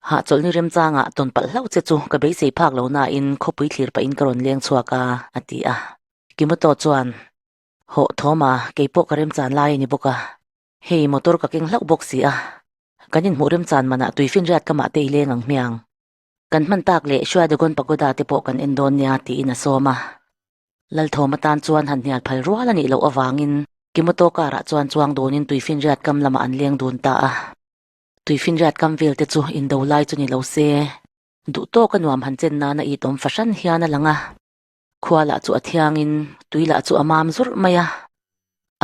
Hahchawlh ni remchangah tawn palh hlauh che chu ka beisei phak lo nain khawpui thlir pahin ka rawn leng chhuak a, a ti a. Kimoto chuan, Hawh Thawma, keipawh ka remchan lai a ni bawk a. Hei motor ka keng hlauh bawk si a. Kan inhmuh remchan manah tuifinriat ka mahte i leng ang hmiang. Kan hman tak leh Shuadagon Pagoda te pawh kan en dawn nia tiin a sawm a. Lalthawm atan chuan han hnial phal rual a nih loh avangin Kimoto car ah chuan chuang dunin tuifinriat kam lamah an leng dun ta a. Tuifinriat kam vel te chu indo lai chu ni lo se, duh tawk a nuam han chen nana it awm fahran hian a lang a. Khua lah chu a thiangin tui lah chu a mam zurh mai a.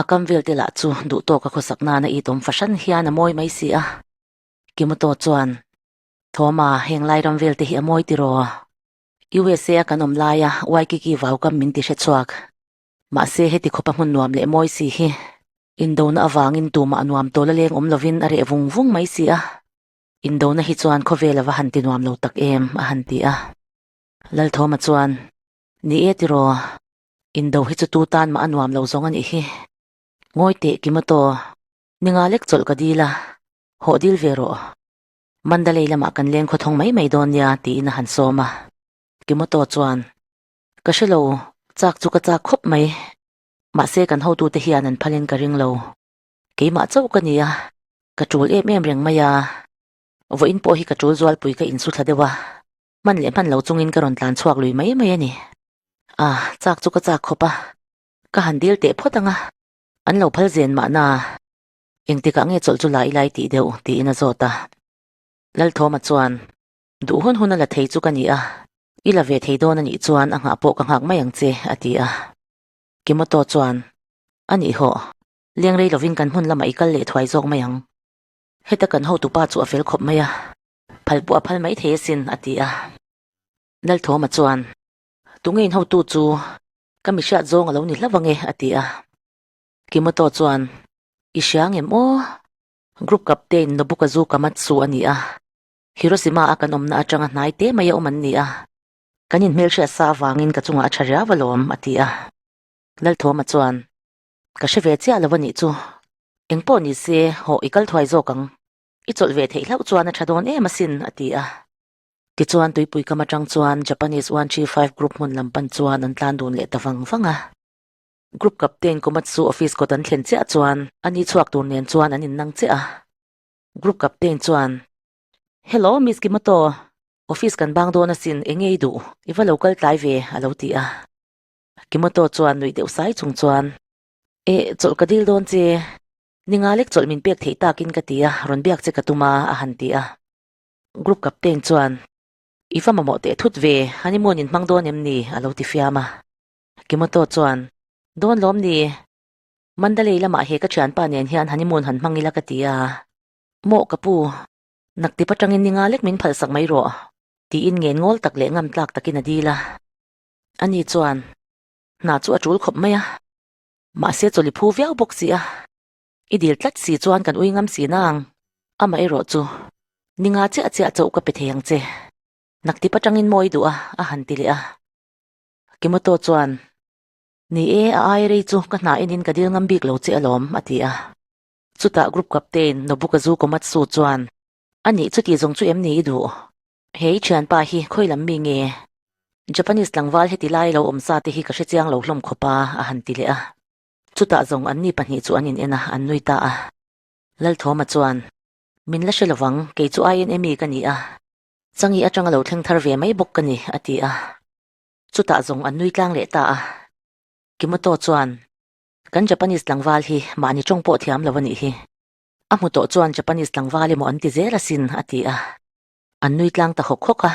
A kam vel te lah chu duh tawk a khawsak nana it awm fahran hian a mawi mai si a. Kimoto chuan, Thawma, heng lai ram vel te hi a mawi tiraw? USA a kan awm laia Waikiki vau kam min ti hre chhuak. Mahse heti khawpa hmun nuam leh mawi si hi indona avangin tumah nuam tawl a leng awm lovin a reh vung vung mai si a. Indona hi chuan khawvel a va han ti nuam lo tak em a han ti a. Lalthawma chuan, Ni e tiraw, indo hi chu tu tan mah a nuam lo zawng a nih hi. Ngawi teh Kimoto, ninga lek chawlh ka dil a, hawh dil ve rawh. Mandalay lamah kan leng khawthawng mai mai dawn nia tiin a han sawm a. Kimoto chuan, Ka hre lo, chak chu ka chak khawp mai. Mahse kan hotute hian an phalin ka ring lo. Keimah chauh ka ni a, ka tul em em reng mai a. Vawiin pawh hi ka tul zualpui ka insu thla deuh a, hman leh hman lo chungin ka rawn tlan chhuak lui mai mai a ni. A, chak chu ka chak khawp a, ka han dil teh phawt ang a, an lo phal zen mahna. Engtikah nge chawlh chu la i lai tih deuh tiin a zawt a. Lalthawma chuan, Duh hun hun a la thei chu ka ni a, i la ve thei dawn a nih chuan a nghah pawh ka nghak mai ang che, a ti a. Kimoto chuan, A nih hawh, leng rei lovin kan hmun lamah i kal leh thuai zawk mai ang. Heta kan hotupa chu a fel khawp mai a, phal pawh a phal mai thei asin, a ti a. Lalthawma chuan, Tunge in hotu chu ka mi hriat zawng a lo ni hlauh ange, a ti a. Kimoto chuan, I hria ngem aw? Group Captain Nobukazu Kamatsu a ni a. Hiroshima a kan awmna atanga hnai te mai a awm an ni a, kan inhmelhriat sa avangin ka chungah a tha riau alawm, a ti a. Lalthawma chuan, Ka hre ve chiah lo a nih chu, engpawh ni se, hawh i kal thuai zawk ang, i chawlh ve theih hlauh chuan a tha dawn em asin, a ti a. Tichuan tuipui kam atang chuan Japanese 135 Group hmun lam pan chuan an tlan dun leh ta vang vang a. Group Captain Komatsu office kawt an thlen chiah chuan a ni chhuak tur nen chuan an innang chiah a. Group Captain chuan, Hello Miss Kimoto, office kan bang dawn asin, eng nge i duh? I va lo kal tlai ve, a lo ti a. Kimoto chuan nuih deuh sai chung chuan, Eh, chawlh ka dil dawn che. Ninga lek chawlh min pek theih takin ka ti a, rawn biak che ka tum a, a han ti a. Group Captain chuan, I va mamawh teh thut ve, honeymoon in hmang dawn em ni? a lo ti fiam a. Kimoto chuan, Dawn lawm ni? Mandalay lamah he ka thianpa nen hian honeymoon han hmang ila ka ti a. Maw ka pu, naktip atangin ninga lek min phalsak mai rawh, tiin ngen ngawl tak leh ngam tlak takin a dil a. Ani chuan, Hna chu a tul khawp mai a, mahse chawlh i phu viau bawk si a, i dil tlat si chuan kan ui ngam si nang, amaherawh chu ninga chiah chiah chauh ka pe thei ang che, naktip atangin maw i duh a, a han ti leh a. Kimoto chuan, Ni e, a ai rei chu ka hna enin ka dil ngam bik lo che alawm, a ti a. Chutah Group Captain Nobukazu Komatsu chuan, A nih chuti zawng chu em ni i duh? He i thianpa hi khawi lam mi nge? Japanese tlangval heti lai lo awm sa te hi ka hre chiang lo hlawm khawp a, a han ti leh a. Chutah zawng anni pahnih chu an in en a, an nui ta a. Lalthawma chuan. Min la hre lovang, kei chu INA mi ka ni a. Changi atanga lo thleng thar ve mai bawk ka ni, a ti a. Chutah zawng an nui tlang leh ta a. Kimoto chuan, Kan Japanese tlangval hi mahni tawng pawh thiam lo a nih hi. A hmu tawh chuan Japanese tlangval emaw an ti zel asin, a ti a. An nui tlang ta hawk hawk a.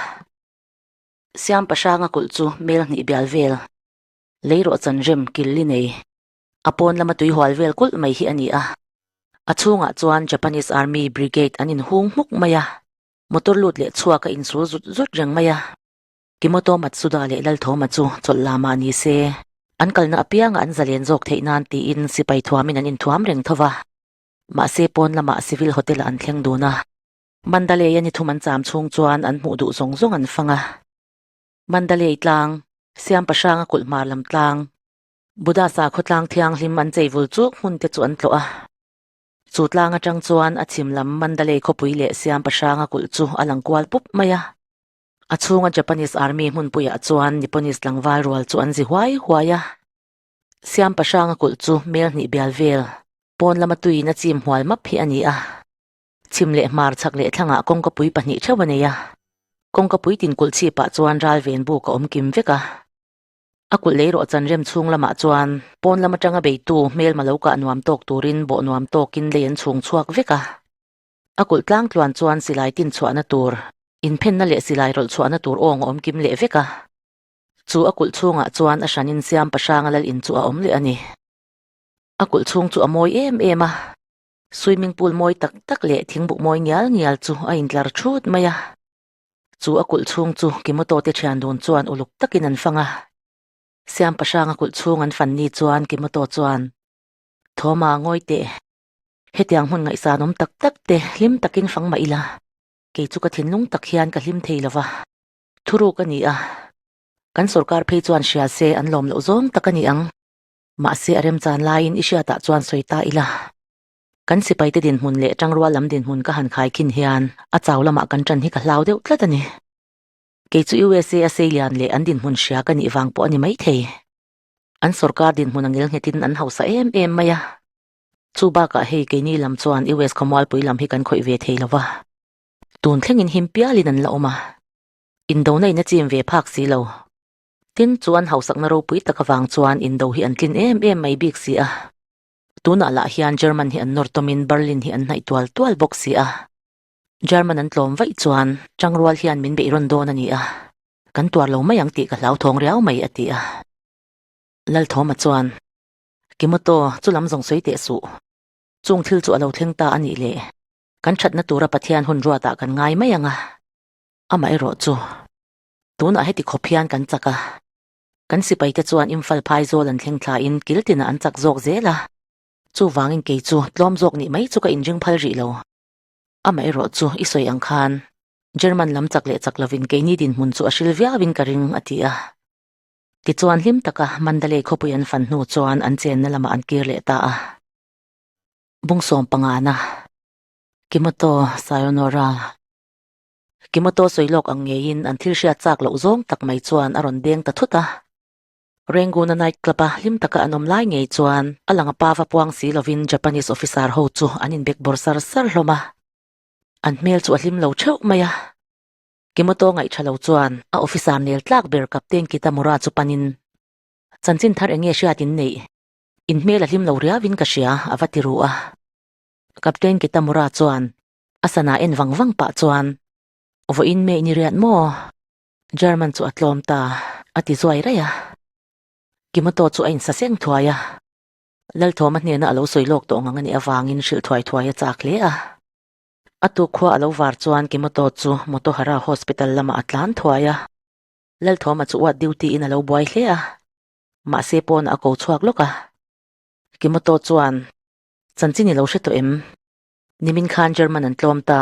Siam pahranga kulh chu mel hnih bial vel, lei rawh chan rem kil li nei, a pawn lama tui hual vel kulh mai hi a ni a. A chhungah chuan Japanese Army Brigade an inhung hmuk mai a, motor lut leh chhuak a insul zut zut reng mai a. Kimoto Matsuda leh Lalthawma chu chawlh lamah ni se, an kalna apianga an zalen zawk theih nan tiin sipai thuamin an inthuam reng tho va. Mahse pawn lamah Civil Hotel-ah an thleng dun a. Mandalay-a ni thum an cham chhung chuan an hmuh duh zawng zawng an fang a. Mandalay tlang, Siampa hranga kulh hmar lam tlang, Buddha sakhaw tlang thianghlim an chei vul chuk hmun te chu an tlawh a. Chu tlang atang chuan a chhim lam Mandalay khawpui leh Siampa hranga kulh chu a lang kual pup mai a. A chhunga Japanese Army hmunpuiah chuan Nipponese tlangval rual chu an zi huai huai a. Siampa hranga kulh chu mel hnih bial vel, pawn lama tuiin a chim hual map hi a ni a. Chhim leh hmar chhak leh thlangah kawngkapui pahnih theuh a nei a. Kawngkapui tin kulh chhipah chuan ral ven buk a awm kim vek a. A kulh lei rawh chan rem chhung lamah chuan pawn lam atanga beitu hmelma lo kah nuam tawk turin bawh nuam tawkin lei an chhung chhuak vek a. A kulh tlang tluan chuan silai tin chhuahna tur, inphenna leh silai rawlh chhuahna tur awng a awm kim leh vek a. Chu a kulh chhungah chuan a hranin siam pahranga lal in chu a awm leh a ni. A kulh chhung chu a mawi em em a, swimming pool mawi tak tak leh thingbuk mawi ngial ngial chu a intlar thut mai a. Chu a kulh chhung chu Kimoto te thian dun chuan uluk takin an fang a. Siam pahranga kulh chhung an fan ni chuan Kimoto chuan, Thawma ngawi teh. Hetiang hmun ngaihsan awm tak tak te hlim takin fang mah ila, kei chu ka thinlung tak hian ka hlim thei lova. Thuruk a ni a, kan sorkar phei chuan hria se an lawm loh zawng tak a ni ang. Mahse a remchan laiin i hriatah chuan sawi ta ila. Kan sipaite dinhmun leh tangrual lam dinhmun ka han khai khin hian a chau lamah kan ṭan hi ka hlau deuh tlat a ni. Kei chu USA a seilian leh an dinhmun hria ka nih vang pawh a ni maithei. An sorkar dinhmun a ngilnghetin an hausa em em mai a. Chu bakah hei keini lam chuan US khawmualpui lam hi kan khawih ve thei lo va, tun thlengin him pialin an la awm a, indona in a chim ve phak si lo. Tin, chu an hausakna ropui tak avang chuan indo hi an tlin em em mai bik si a. Tunah lah hian German hi an nawr tawmin Berlin hi an hnaih tual tual bawk si a. German an tlawm vaih chuan tangrual hian min beih rawn dawn a ni a, kan tuar lo mai ang tih ka hlauthawng riau mai a ti a. Lalthawma chuan Kimoto, chu lam zawng sawi teh suh. Chung thil chu a lo thleng ta a nih le. Kan thatna tura Pathian hun ruatah kan ngai mai ang a. Amaherawh chu, tunah heti khawp hian kan chak a. Kan sipaite chuan Imphal phai zawl an thleng thlain kil tinah an chak zawk zel a. Chuvangin kei chu tlawm zawk nih mai chu ka inring phal rih lo. Amaherawh chu i sawi ang khan German lam chak leh chak lovin keini dinhmun chu a hril viauin ka ring, a ti a. Tichuan hlim taka Mandalay khawpui an fan hnu chuan an chenna lamah an kir leh ta a. Bungsawm pangana, Kimoto Sayonara. Kimoto sawi lawk ang ngeiin an thil hriat chak loh zawng tak mai chuan a rawn deng ta thut a. Rangoon-a night club-a hlim taka an awm lai ngei chuan a lang a pa va puang si lovin Japanese officer ho chu an inbek bawr sar sar hlawm a. An hmel chu a hlim lo theuh mai a. Kimoto ngaih tha lo chuan a officer nel tlak ber Captain Kitamura chu panin, Chanchin thar enge hriat in neih? In hmel a hlim lo riauin ka hria, a va ti ru a. Captain Kitamura chuan a sana en vang vang pah chuan, Vawiin mei ni riat maw? German chu a tlawm ta, a ti zuai raih a. Kimoto chu a insaseng thuai a. Lalthawma hnena a lo sawi lawk tawh ngang a nih avangin hrilh thuai thuai a chak hle a. A tuk khua a lo var chuan Kimoto chu Motohara Hospital lamah a tlan thuai a. Lalthawma chu uat duty in a lo buai hle a, mahse pawnah a ko chhuak lawk a. Kimoto chuan, Chanchin i lo hre tawh em? Nimin khan German an tlawm ta.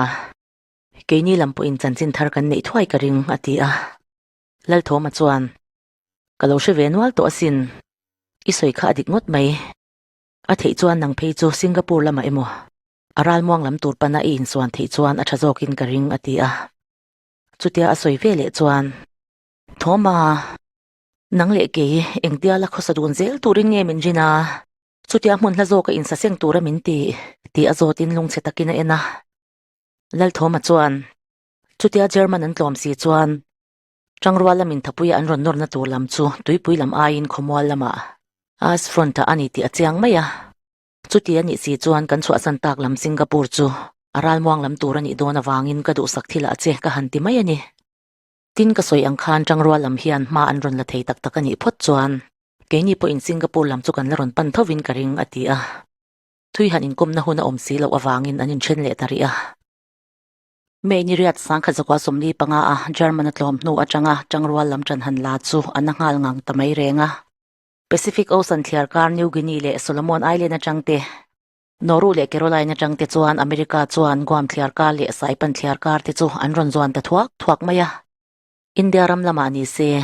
Keini lam pawhin chanchin thar kan neih thuai ka ring, a ti a. Lalthawma chuan, Ka lo hre ve nual tawh asin. I sawi kha a dik ngawt mai. A theih chuan nang phei chu Singapore lamah emaw? A ralmuang lam tur pana i insuan theih chuan a tha zawkin ka ring, a ti a. Chutia a sawi ve leh chuan, Thawma, nang leh kei engtia la khawsa dun zel turin nge min rin a? Chutia hmun hla zawka insaseng tura min ti, tih a zawtin lungchhe takin a en a. Lalthawma chuan, Chutia German an tlawm si chuan Tangrual lamin thapuia an rawn nawrna tur lam chu tuipui lam aiin khawmual lamah Ice Front ah a ni tih a chiang mai a. Chuti a nih si chuan kan chhuahsan tak lam Singapore chu a ralmuang lam tur a nih dawn avangin ka duhsak thil ah che ka han ti mai a ni. Tin ka sawi ang khan Tangrual lam hian hma an rawn la thei tak tak a nih phawt chuan keini pawhin Singapore lam chu kan la rawn pan thovin ka ring a ti a. Thui han inkawmna hun a awm si loh avangin an inthen leh ta rih a. May ni riat sangkhat zakua 45 a German a tlawm hnu atanga Tangrual lam tan han la chu a na nghal ngang ta mai reng a. Pacific Ocean thliarkar New Guinea leh Solomon Island atang te, Nauru leh Caroline atang te chuan America chuan Guam thliarkar leh Saipan thliarkar te chu an rawn zuan ta thuak thuak mai a. India ram lamah ni se,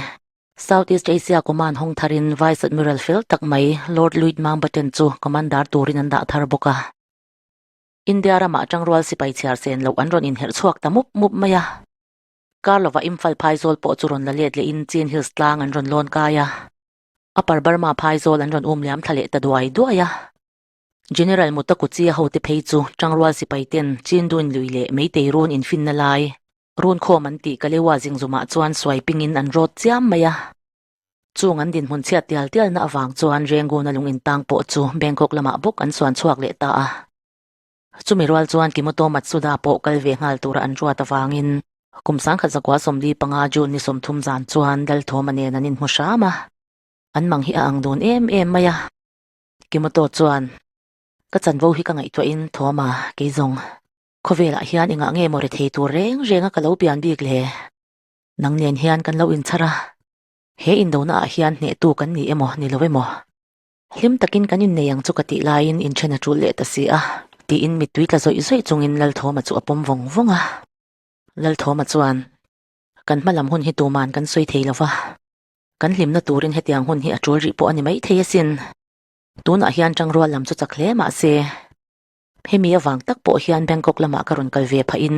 South East Asia Command hawng tharin Vice Admiral fel tak mai Lord Louis Mountbatten chu Commander turin an dah thar bawk a. India ramah tangrual sipai chhiar sen loh an rawn inherh chhuak ta mup mup mai a. Kar lovah Imphal phaizawl pawh chu rawn la let lehin Chin Hills tlang an rawn lawn kai a. Upper Burma phaizawl an rawn um liam thla leh ta duai duai a. General Mutakuchia hote phei chu Tangrual sipai ten Chin Dun lui leh Meitei run infinna lai run khawm an tih Kalewa zingzumah chuan suai pingin an rawt chiam mai a. Chung an dinhmun chhiat tial tialna avang chuan Renguna lung intang pawh chu Bangkok lamah bawk an suan chhuak leh ta a. Chumi rual chuan Kimoto Matsuda pawh kal ve nghal tura an ruat avangin kum 1945 June ni 30 zan chuan Lalthawma nen an inhmu hram a, an mang hi a ang dun em em mai a. Kimoto chuan, Ka chanvo hi ka ngaihtuahin Thawma, kei zawng, khawvelah hian engah nge maw rethei tur reng renga ka lo pian bik le? Nang nen hian kan lo inchhar a, he indona ah hian hnehtu kan ni emaw ni lo emaw? Hlim takin kan innei ang chu ka tih laiin inthen a tul leh ta si a, tiin mittui tla zawih zawih chungin Lalthawma chu a pawm vawng vawng a. Lalthawma chuan, Kan hma lam hun hi tuman kan sawi thei lo va, kan hlimna turin hetiang hun hi a tul rih pawh a ni maithei asin. Tunah hian tangrual lam chu chak hle mah se, hemi avang tak pawh hian Bangkok lamah ka rawn kal ve phahin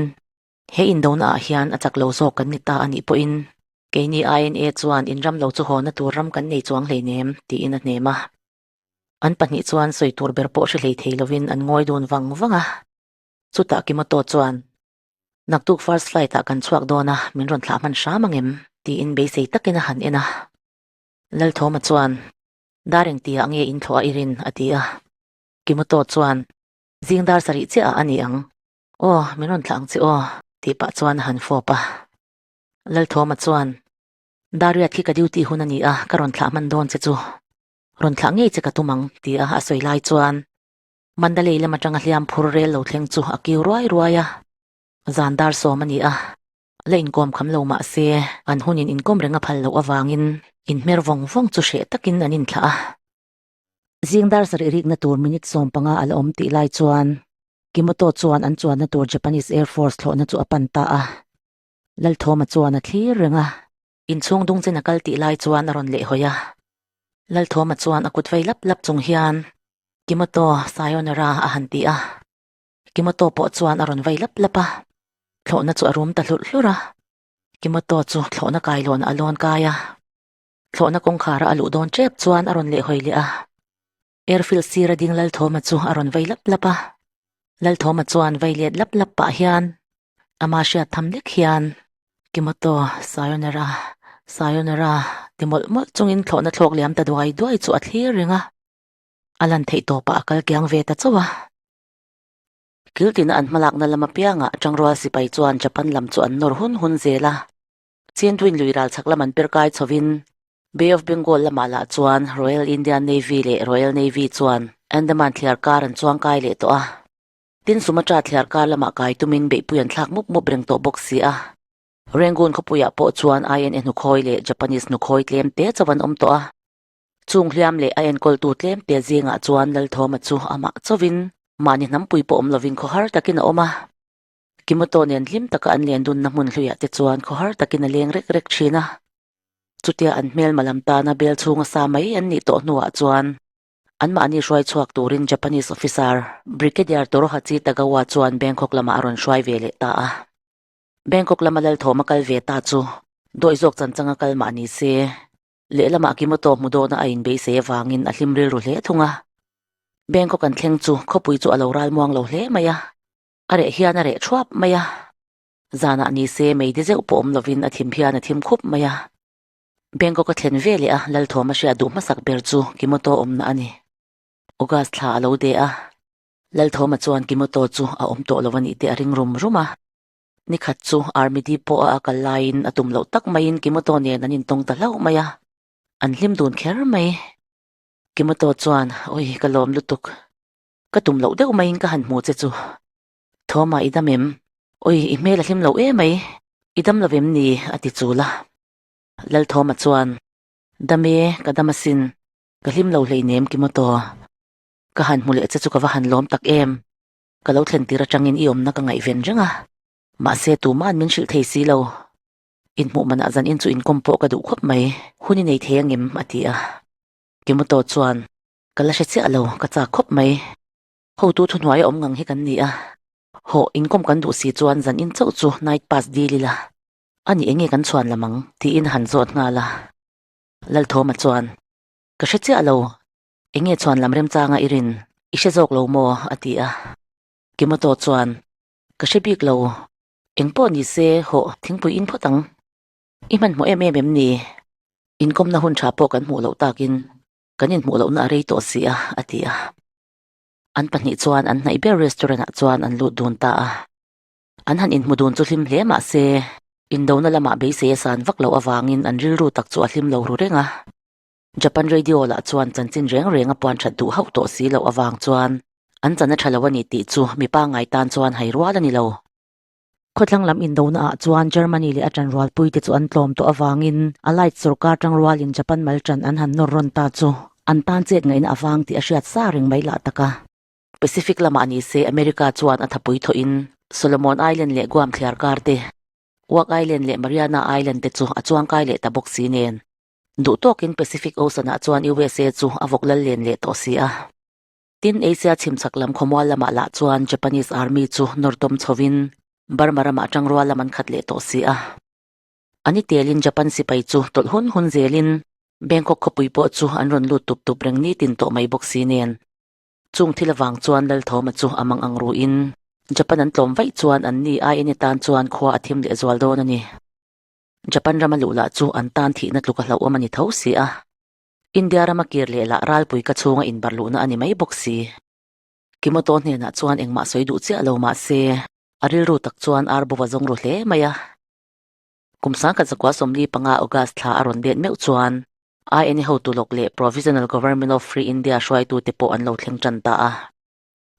He indona ah hian a chak lo zawk kan ni ta a nih pawhin keini INA chuan inram lo chu hawna tur ram kan nei chuang hleinem tiin a hnem a. An pahnih chuan sawi tur ber pawh hre hlei thei lovin an ngawi dun vang vang a. Chutah Kimoto chuan, Naktuk first flight ah kan chhuak dawn a, min rawn thlah hman hram ang em? tiin beisei takin a han en a. Lalthawma chuan, Dar engtiah nge in thlawh a i rin? a ti a. Kimoto chuan, Zing dar sarih chiah ah a ni ang. Aw, min rawn thlah ang che aw, tih pah chuan a han fawp a. Lalthawma chuan, Dariat khi ka duty hun a ni a, ka rawn thlah hman dawn che chu. Rawn thlah ngei che ka tum ang, ti a a sawi lai chuan Mandalay lam atanga hliam phur rel lo thleng chu a kiu ruai ruai a. Zan dar sawm a ni a, la inkawm kham lo mah se an hunin inkawm reng a phal loh avangin inhmer vawng vawng chu hreh takin an inthlah a. Zing dar sarih rikna tur minute 15 a la awm tih lai chuan Kimoto chuan an chuanna tur Japanese Air Force thlawhna chu a pan ta a. Lalthawma chuan a thlir reng a. Inchhung dung chen a kal tih lai chuan a rawn lehhawi a. Lalthawma chuan a kut vei lap lap chung hian Kimoto, sayonara a han ti a. Kimoto pawh chuan a rawn vei lap lap a. Thlawhna chu a rum ta hlurh hlurh a. Kimoto chu thlawhna kailawnah a lawn kai a. Thlawhna kawngkhara a luh dawn tep chuan a rawn lehhawi leh a. Airfield sira ding Lalthawma chu a rawn vei lap lap a. Lalthawma chuan vei let lap lap pah hian ama hriat tham lek hian Kimoto, sayonara, sayonara ti mawlh mawlh chungin thlawhna thlawk liam ta duai duai chu a thlir reng a. A lan theih tawpah a kal kiang ve ta chauh a. Kiltina an hmalakna lam apiangah Tangrual sipai chuan Japan lam chu an nawr hun hun zel a. Chintuin lui ral chhak lam an per kai chhovin Bay of Bengal lamah lah chuan Royal Indian Navy leh Royal Navy chuan Andaman thliar kar an chuang kai leh tawh a. Tin Sumatra thliar kar lamah kai tumin beihpui an thlak mup mup reng tawh bawk si a. Rangoon khawpuiah pawh chuan INA hnukhawi leh Japanese hnukhawi tlem te chauh an awm tawh a. Chung hliam leh a enkawltu tlem te zingah chuan Lalthawma chu amah chauhin mahni hnampui pawh awm lovin khawhar takin a awm a. Kimoto nen hlim taka an len dunna hmun hluiah te chuan khawhar takin a leng rek rek thin a. Chutia an hmelma lam tana bel chhunga sa mai an nih tawh hnuah chuan anmahni hruai chhuak turin Japanese officer Brigadier Torohachi Tagawa chuan Bangkok lamah a rawn hruai ve leh ta a. Bangkok lama Lalthawma kal ve ta chu dawi zawk chanchanga kal mah ni se, lehlamah Kimoto hmu dawna a inbeisei avangin a hlim rilru hle thung a. Bangkok an thleng chu khawpui chu a lo ralmuang lo hle mai a. A reh hian a reh thuap mai a. Zanah ni se meidi zeuh pawh awm lovin a thim hian a thim khup mai a. Bangkok a thlen ve leh a, Lalthawma hriat duh hmasak ber chu Kimoto awmna a ni. August thla a lo de a, Lalthawma chuan Kimoto chu a awm tawh lo a nih teh a ring rum rum a. Nikhat chu Army Depot a a kal laiin a tum loh tak maiin Kimoto nen an intawng ta hlauh mai a, an hlim dun kher mai. Kimoto chuan, Ui, ka lawm lutuk. Ka tum loh deuh maiin ka han hmu che chu. Thawma i dam em? Ui, i hmel a hlim lo emai. I dam lo em ni? a ti chul a. Lalthawma chuan, Dam e, ka dam asin. Ka hlim lo hleinem Kimoto. Ka han hmu leh che chu ka va han lawm tak em. Ka lo thlen tir atangin i awmna ka ngaihven reng a. Mahse tuma'n min hrilh thei si lo. Inhmuh manah zan in chu inkawm pawh ka duh khawp mai. Hun i nei thei angem? a ti a. Kimoto chuan, Ka la hre chiah lo, ka chak khawp mai. Hotu thuhnuaia awm ngang hi kan ni a. Hawh, inkawm kan duh si chuan zan in chauh chu night pass dil ila. A ni enge kan chhuan lam ang? tiin a han zawt nghal a. Lalthawma chuan, Ka hre chiah lo, enge chhuan lam remchanga i rin? I hre zawk lo maw? a ti a. Kimoto chuan, Ka hre bik lo, engpawh ni se hawh thingpui in phawt ang. I hmanhmawh em em em ni? Inkawmna hun tha pawh kan hmuh loh takin kan inhmuh lohna a rei tawh si a, a ti a. An pahnih chuan an hnaih ber restaurant ah chuan an lut dun ta a. An han inhmu dun chu hlim hle mah se, indona lamah beisei a san vak loh avangin an rilru tak chu a hlim lo ru reng a. Japan radio lah chuan chanchin reng reng a puan that duh hauh tawh si loh avang chuan an chan a tha lo a ni tih chu mi pangngai tan chuan hai rual a ni lo. Khawthlang lam indona ah chuan Germany leh a tanrualpui te chu an tlawm tawh avangin Allied sorkar tangrualin Japan mal tan an han nawr rawn ta chu an tan chet ngaihna avang tih a hriat sa reng mai lah tak a. Pacific lamah ni se America chuan a thapui thawhin Solomon Island leh Guam thliar kar te, Wake Island leh Mariana Island te chu a chuangkai leh ta bawk si nen. Duh tawkin Pacific Ocean ah chuan USA chu a vawk lal len leh tawh si a. Tin, Asia chhimchhak lam khawmual lamah lah chuan Japanese Army chu nawr tawm chhovin Burma ramah tangrual lam an khat leh tawh si a. A ni telin Japan sipai chu tawlh hun hun zelin Bangkok khawpui pawh chu an rawn lut tup tup reng nitin tawh mai bawk si nen. Chung thil avang chuan Lalthawma chu a mang ang ruin Japan an tlawm vaih chuan an ni INA tan chuan khua a thim leh zual dawn a ni. Japan rama luh lah chu an tan thihna tluk a hlauhawm a ni tho si a. India rama kir leh lah ralpui ka chhunga inbarh luhna a ni mai bawk si. Kimoto hnenah chuan engmah sawi duh chiah lo mah se, a rilru tak chuan ar bova zawng ru hle mai a. Kum sangkhat zakua 45 August thla a rawn let meuh chuan INA hotu lawk leh Provisional Government of Free India hruaitute pawh an lo thleng tan ta a.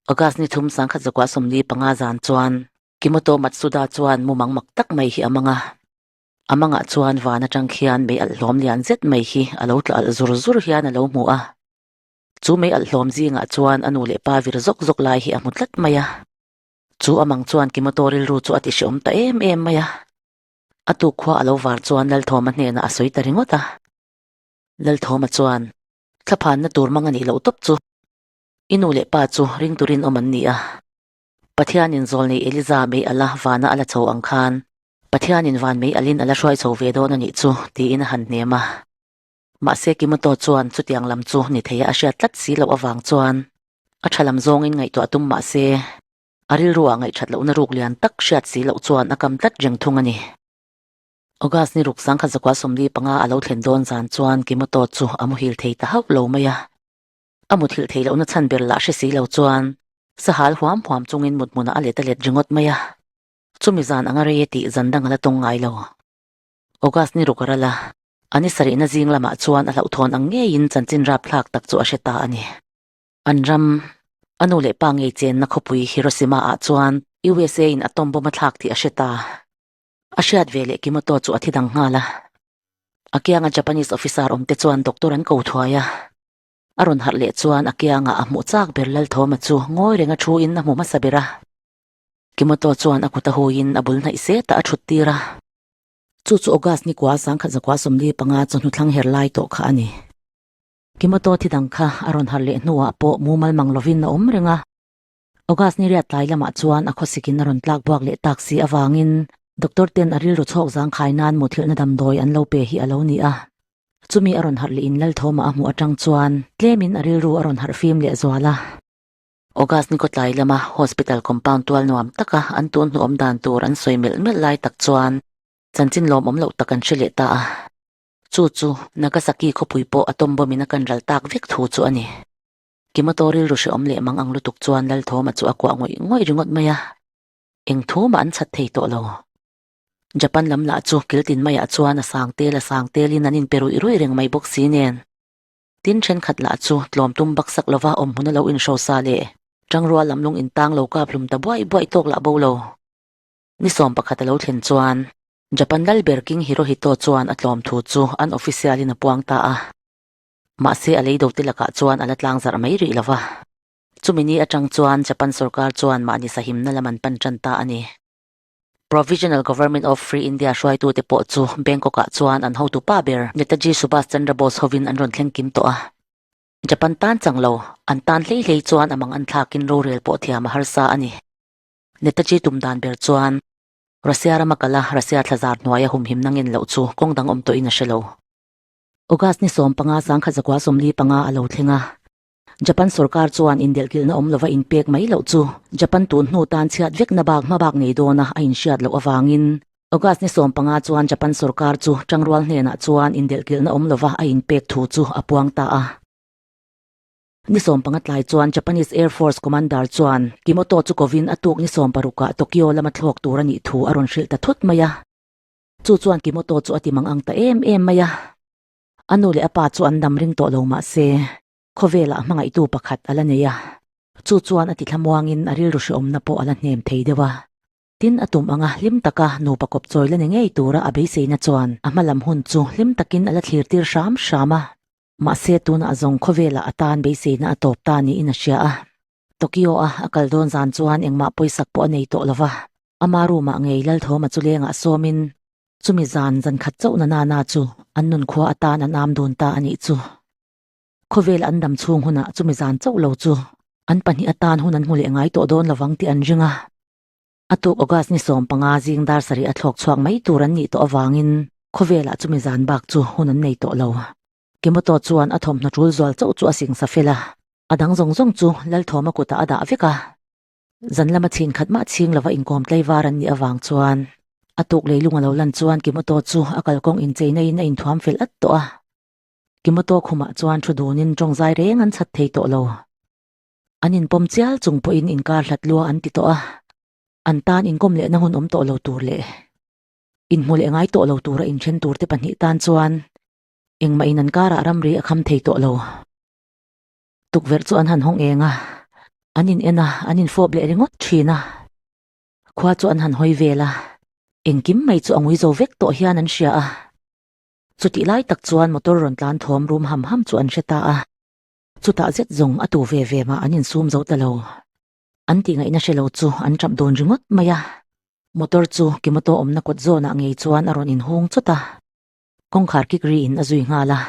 August ni thum sangkhat zakua 45 zan chuan Kimoto Matsuda chuan mumang mak tak mai hi a mang a. A mangah chuan van atang khian mei alh hlawm lian zet mai hi a lo tla alh zur zur hian a lo hmu a. Chu mei alh hlawm zingah chuan a nu leh pa vir zawk zawk lai hi a hmu tlat mai a. Chu a mang chuan Kimoto rilru chu a ti hreawm ta em em mai a. A tuk khua a lo var chuan Lalthawma hnenah a sawi ta ringawt a. Lalthawma chuan, Thlaphanna tur mang a nih loh tawp chu. I nu leh pa chu ring turin awm an ni a. Pathianin zawlnei Eliza mei ala vana a la chho ang khan Pathianin van mei alin a la hruai chho ve dawn a nih chu tiin a han hnem a. Mahse Kimoto chuan chutiang lam chu ni theia a hriat tlat si loh avang chuan a tha lam zawngin ngaihtuah tum mahse a rilruah ngaihthat lohna ruk lian tak hriat si loh chuan a kam tlat reng thung a ni. August ni ruk sangkhat zakua 45 a lo thlen dawn zan chuan Kimoto chu a muhil thei ta hauh lo mai a. A muthilh theih lohna chhan ber lah hre si lo chuan sahal huam huam chungin mut hmunah a let a let ringawt mai a. Chumi zan anga rei e tih zan dang a la tawng ngai lo. August ni ruk a ral a, a ni sarihna zing lamah chuan a hlauhthawn ang ngeiin chanchin rapthlak tak chu a hre ta a ni. An ram, a nu leh pa ngei chenna khawpui Hiroshima ah chuan USA in atom bomb a thlak tih a hre ta. A hriat ve leh Kimoto chu a thi dang nghal a. A kianga Japanese officer awmte chuan doctor an ko thuai a. A rawn harh leh chuan a kiangah a hmuh chak ber Lalthawma chu ngawi renga thu in a hmu hmasa ber a. Kimoto chuan a kut a huiin a bul hnaih setah a thut tir a. Chu chu August ni kua sangkhat zakua 45 chawhnu thlang her lai tawh kha a ni. Kimoto thi dang kha a rawn harh leh hnuah pawh mumal mang lovin a awm reng a. August ni riat tlai lamah chuan a khawsikin a rawn tlak buak leh tak si avangin doctor ten a rilru chhawk zangkhai nan muthilhna damdawi an lo pe hi a lo ni a. Chumi a rawn harh leh in Lalthawma a hmuh atang chuan tlemin a rilru a rawn harh fim leh zual a. August ni kawtlai lama hospital compound tual nuam taka an tun hnuawm dan tur an sawi melh melh lai tak chuan chanchin lawmawm loh tak an hre leh ta a. Chu chu Nagasaki khawpui pawh atom bomb in a kan ral tak vek thu chu a ni. Kimoto rilru hrehawm leh mang ang lutuk chuan Lalthawma chu a kuah ngawih ngawih ringawt mai a. Eng thu mah an chhat thei tawh lo. Japan lam lah chu kiltin maiah chuan a sang tel a sang telin an inpe ruih ruih reng mai bawk si nen. Tin thenkhat lah chu tlawm tum baksak lova awm hmun a lo inhrosa leh tangrua lam lung intang lo kap hlum ta buaih buaih tawk lah bo lo. Ni 11 a lo thlen chuan Japan lal ber King Hirohito chuan a tlawm thu chu an official in a puang ta a. Mahse a leido te lakah chuan a la tlang zarh mai rih lova. Chumi ni atang chuan Japan sorkar chuan mahni sahimna lam an pan tan ta a ni. Provisional Government of Free India hruaitute pawh chu Bangkok-ah chuan an hotu pa ber Netaji Subhas Chandra Bose hovin an rawn thleng kim tawh a. Japan tan chang lo, an tan hlei hlei chuan a mang an thlakin rorel pawh thiam a harsa a ni. Netaji tum dan ber chuan Russia rama kala Russia thlazar hnuaia humhimna ngen loh chu kawng dang awm tawhin a hre lo. August ni 15 1945 a lo thleng a. Japan sorkar chuan indelhkilhna awm lova inpek mai loh chu Japan tun hnu tan chhiat vekna bak hma bak ngei dawna a inhriat loh avangin August ni 15 chuan Japan sorkar chu tangrual hnenah chuan indelhkilhna awm lova a inpek thu chu a puang ta a. Ni 15 tlai chuan Japanese Air Force Commander chuan Kimoto chu kovin a tuk ni 16 ah Tokyo lama thlawk tur a nih thu a rawn hrilh ta thut mai a. Chu chuan Kimoto chu a ti mang ang ta em em mai a. A nu leh a pa chu an dam ring tawh lo mah se, khawvelah hmangaihtu pakhat a la nei a. Chu chuan a ti thlamuangin a rilru hrehawmna pawh a la hnem thei deuh a. Tin, a tum anga hlim taka nupa kawp chawi la ni ngei tura a beiseina chuan a hma lam hun chu hlim takin a la thlir tir hram hram a. Mahse, tunah zawng khawvelah a tan beiseina a tawp ta niin a hria a. Tokyo-a a kal dawn zan chuan engmah pawisak pawh a nei tawh lo va, ama room-ah ngei Lalthawma chu lengah sawmin chumi zan zan khat chauh na nana chu an nunkhua atan an am dun ta a nih chu. Khawvel an dam chhung hunah chumi zan chauh lo chu an pahnih atan hun an hmu leh ngai tawh dawn lovang tih an ring a. A tuk August ni 15 zing dar sarih a thlawk chhuak mai tur an nih tawh avangin khawvelah chumi zan bak chu hun an nei tawh lo. Kimoto chuan a thawmhnaw tul zual chauh chu a singsa fel a, a dang zawng zawng chu Lalthawma kutah a dah vek a. Zan lama chhin khat mah chhing lova inkawm tlaivar an nih avang chuan a tuk leilung a lo lan chuan Kimoto chu a kalkawng incheina in a inthuam fel at tawh a. Kimoto khumah chuan thu dunin tawngzai reng an chhat thei tawh lo. An inpawm chial chung pawhin inkar hlat lua an ti tawh a, an tan inkawm lehna hun awm tawh lo tur leh inhmu leh ngai tawh lo tura inthen turte pahnih tan chuan Engmah in an karah ramri a kham thei tawh lo. Tukverh chu an han hawng eng a, an in en a, an in fawp leh ringawt thin a. Khua chu an han hawi vel a, engkim mai chu a ngui zo vek tawh hian an hria a. Chutih lai tak chuan motor rawn tlan thawm rum ham ham chu an hre ta a. Chutah zet zawng a tu ve ve mah an insum zo ta lo. An tih ngaihna hre lo chu an tap dawn ringawt mai a. Motor chu Kimoto awmna kawt zawnah ngei chuan a rawn inhung chawt a. Kawngkhar kik ri in a zui nghal a.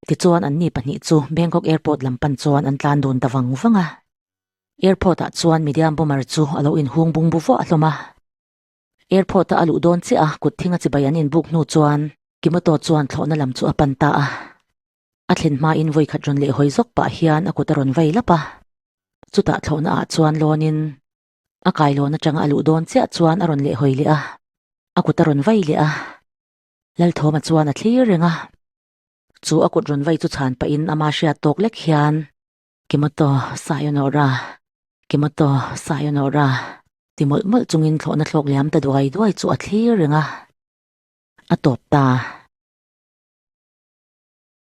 Tichuan an ni pahnih chu Bangkok Airport lam pan chuan an tlan dun ta vang vang a. Airport ah chuan Medium Bomber chu a lo inhung bung bu vuah hlawm a. Airport a a luh dawn chiah a kut thing a chibai an inbuk hnu chuan Kimoto chuan thlawhna lam chu a pan ta a. A thlen hmain vawi khat rawn leh hawi zawk pah hian a kut a rawn vai lap a. Chutah thlawhna ah chuan lawnin A kailawn atanga a luh dawn chiah chuan a rawn lehhawi leh a, a kut a rawn vai leh a. Lalthawma chuan a thlir reng a. Chu a kut rawn vai chu chhan pahin ama hriat tawk lek hian, Kimoto, Sayonara, Kimoto, Sayonara, ti mawlh mawlh chungin thlawhna thlawk liam ta duai duai chu a thlir reng a. A tawp ta.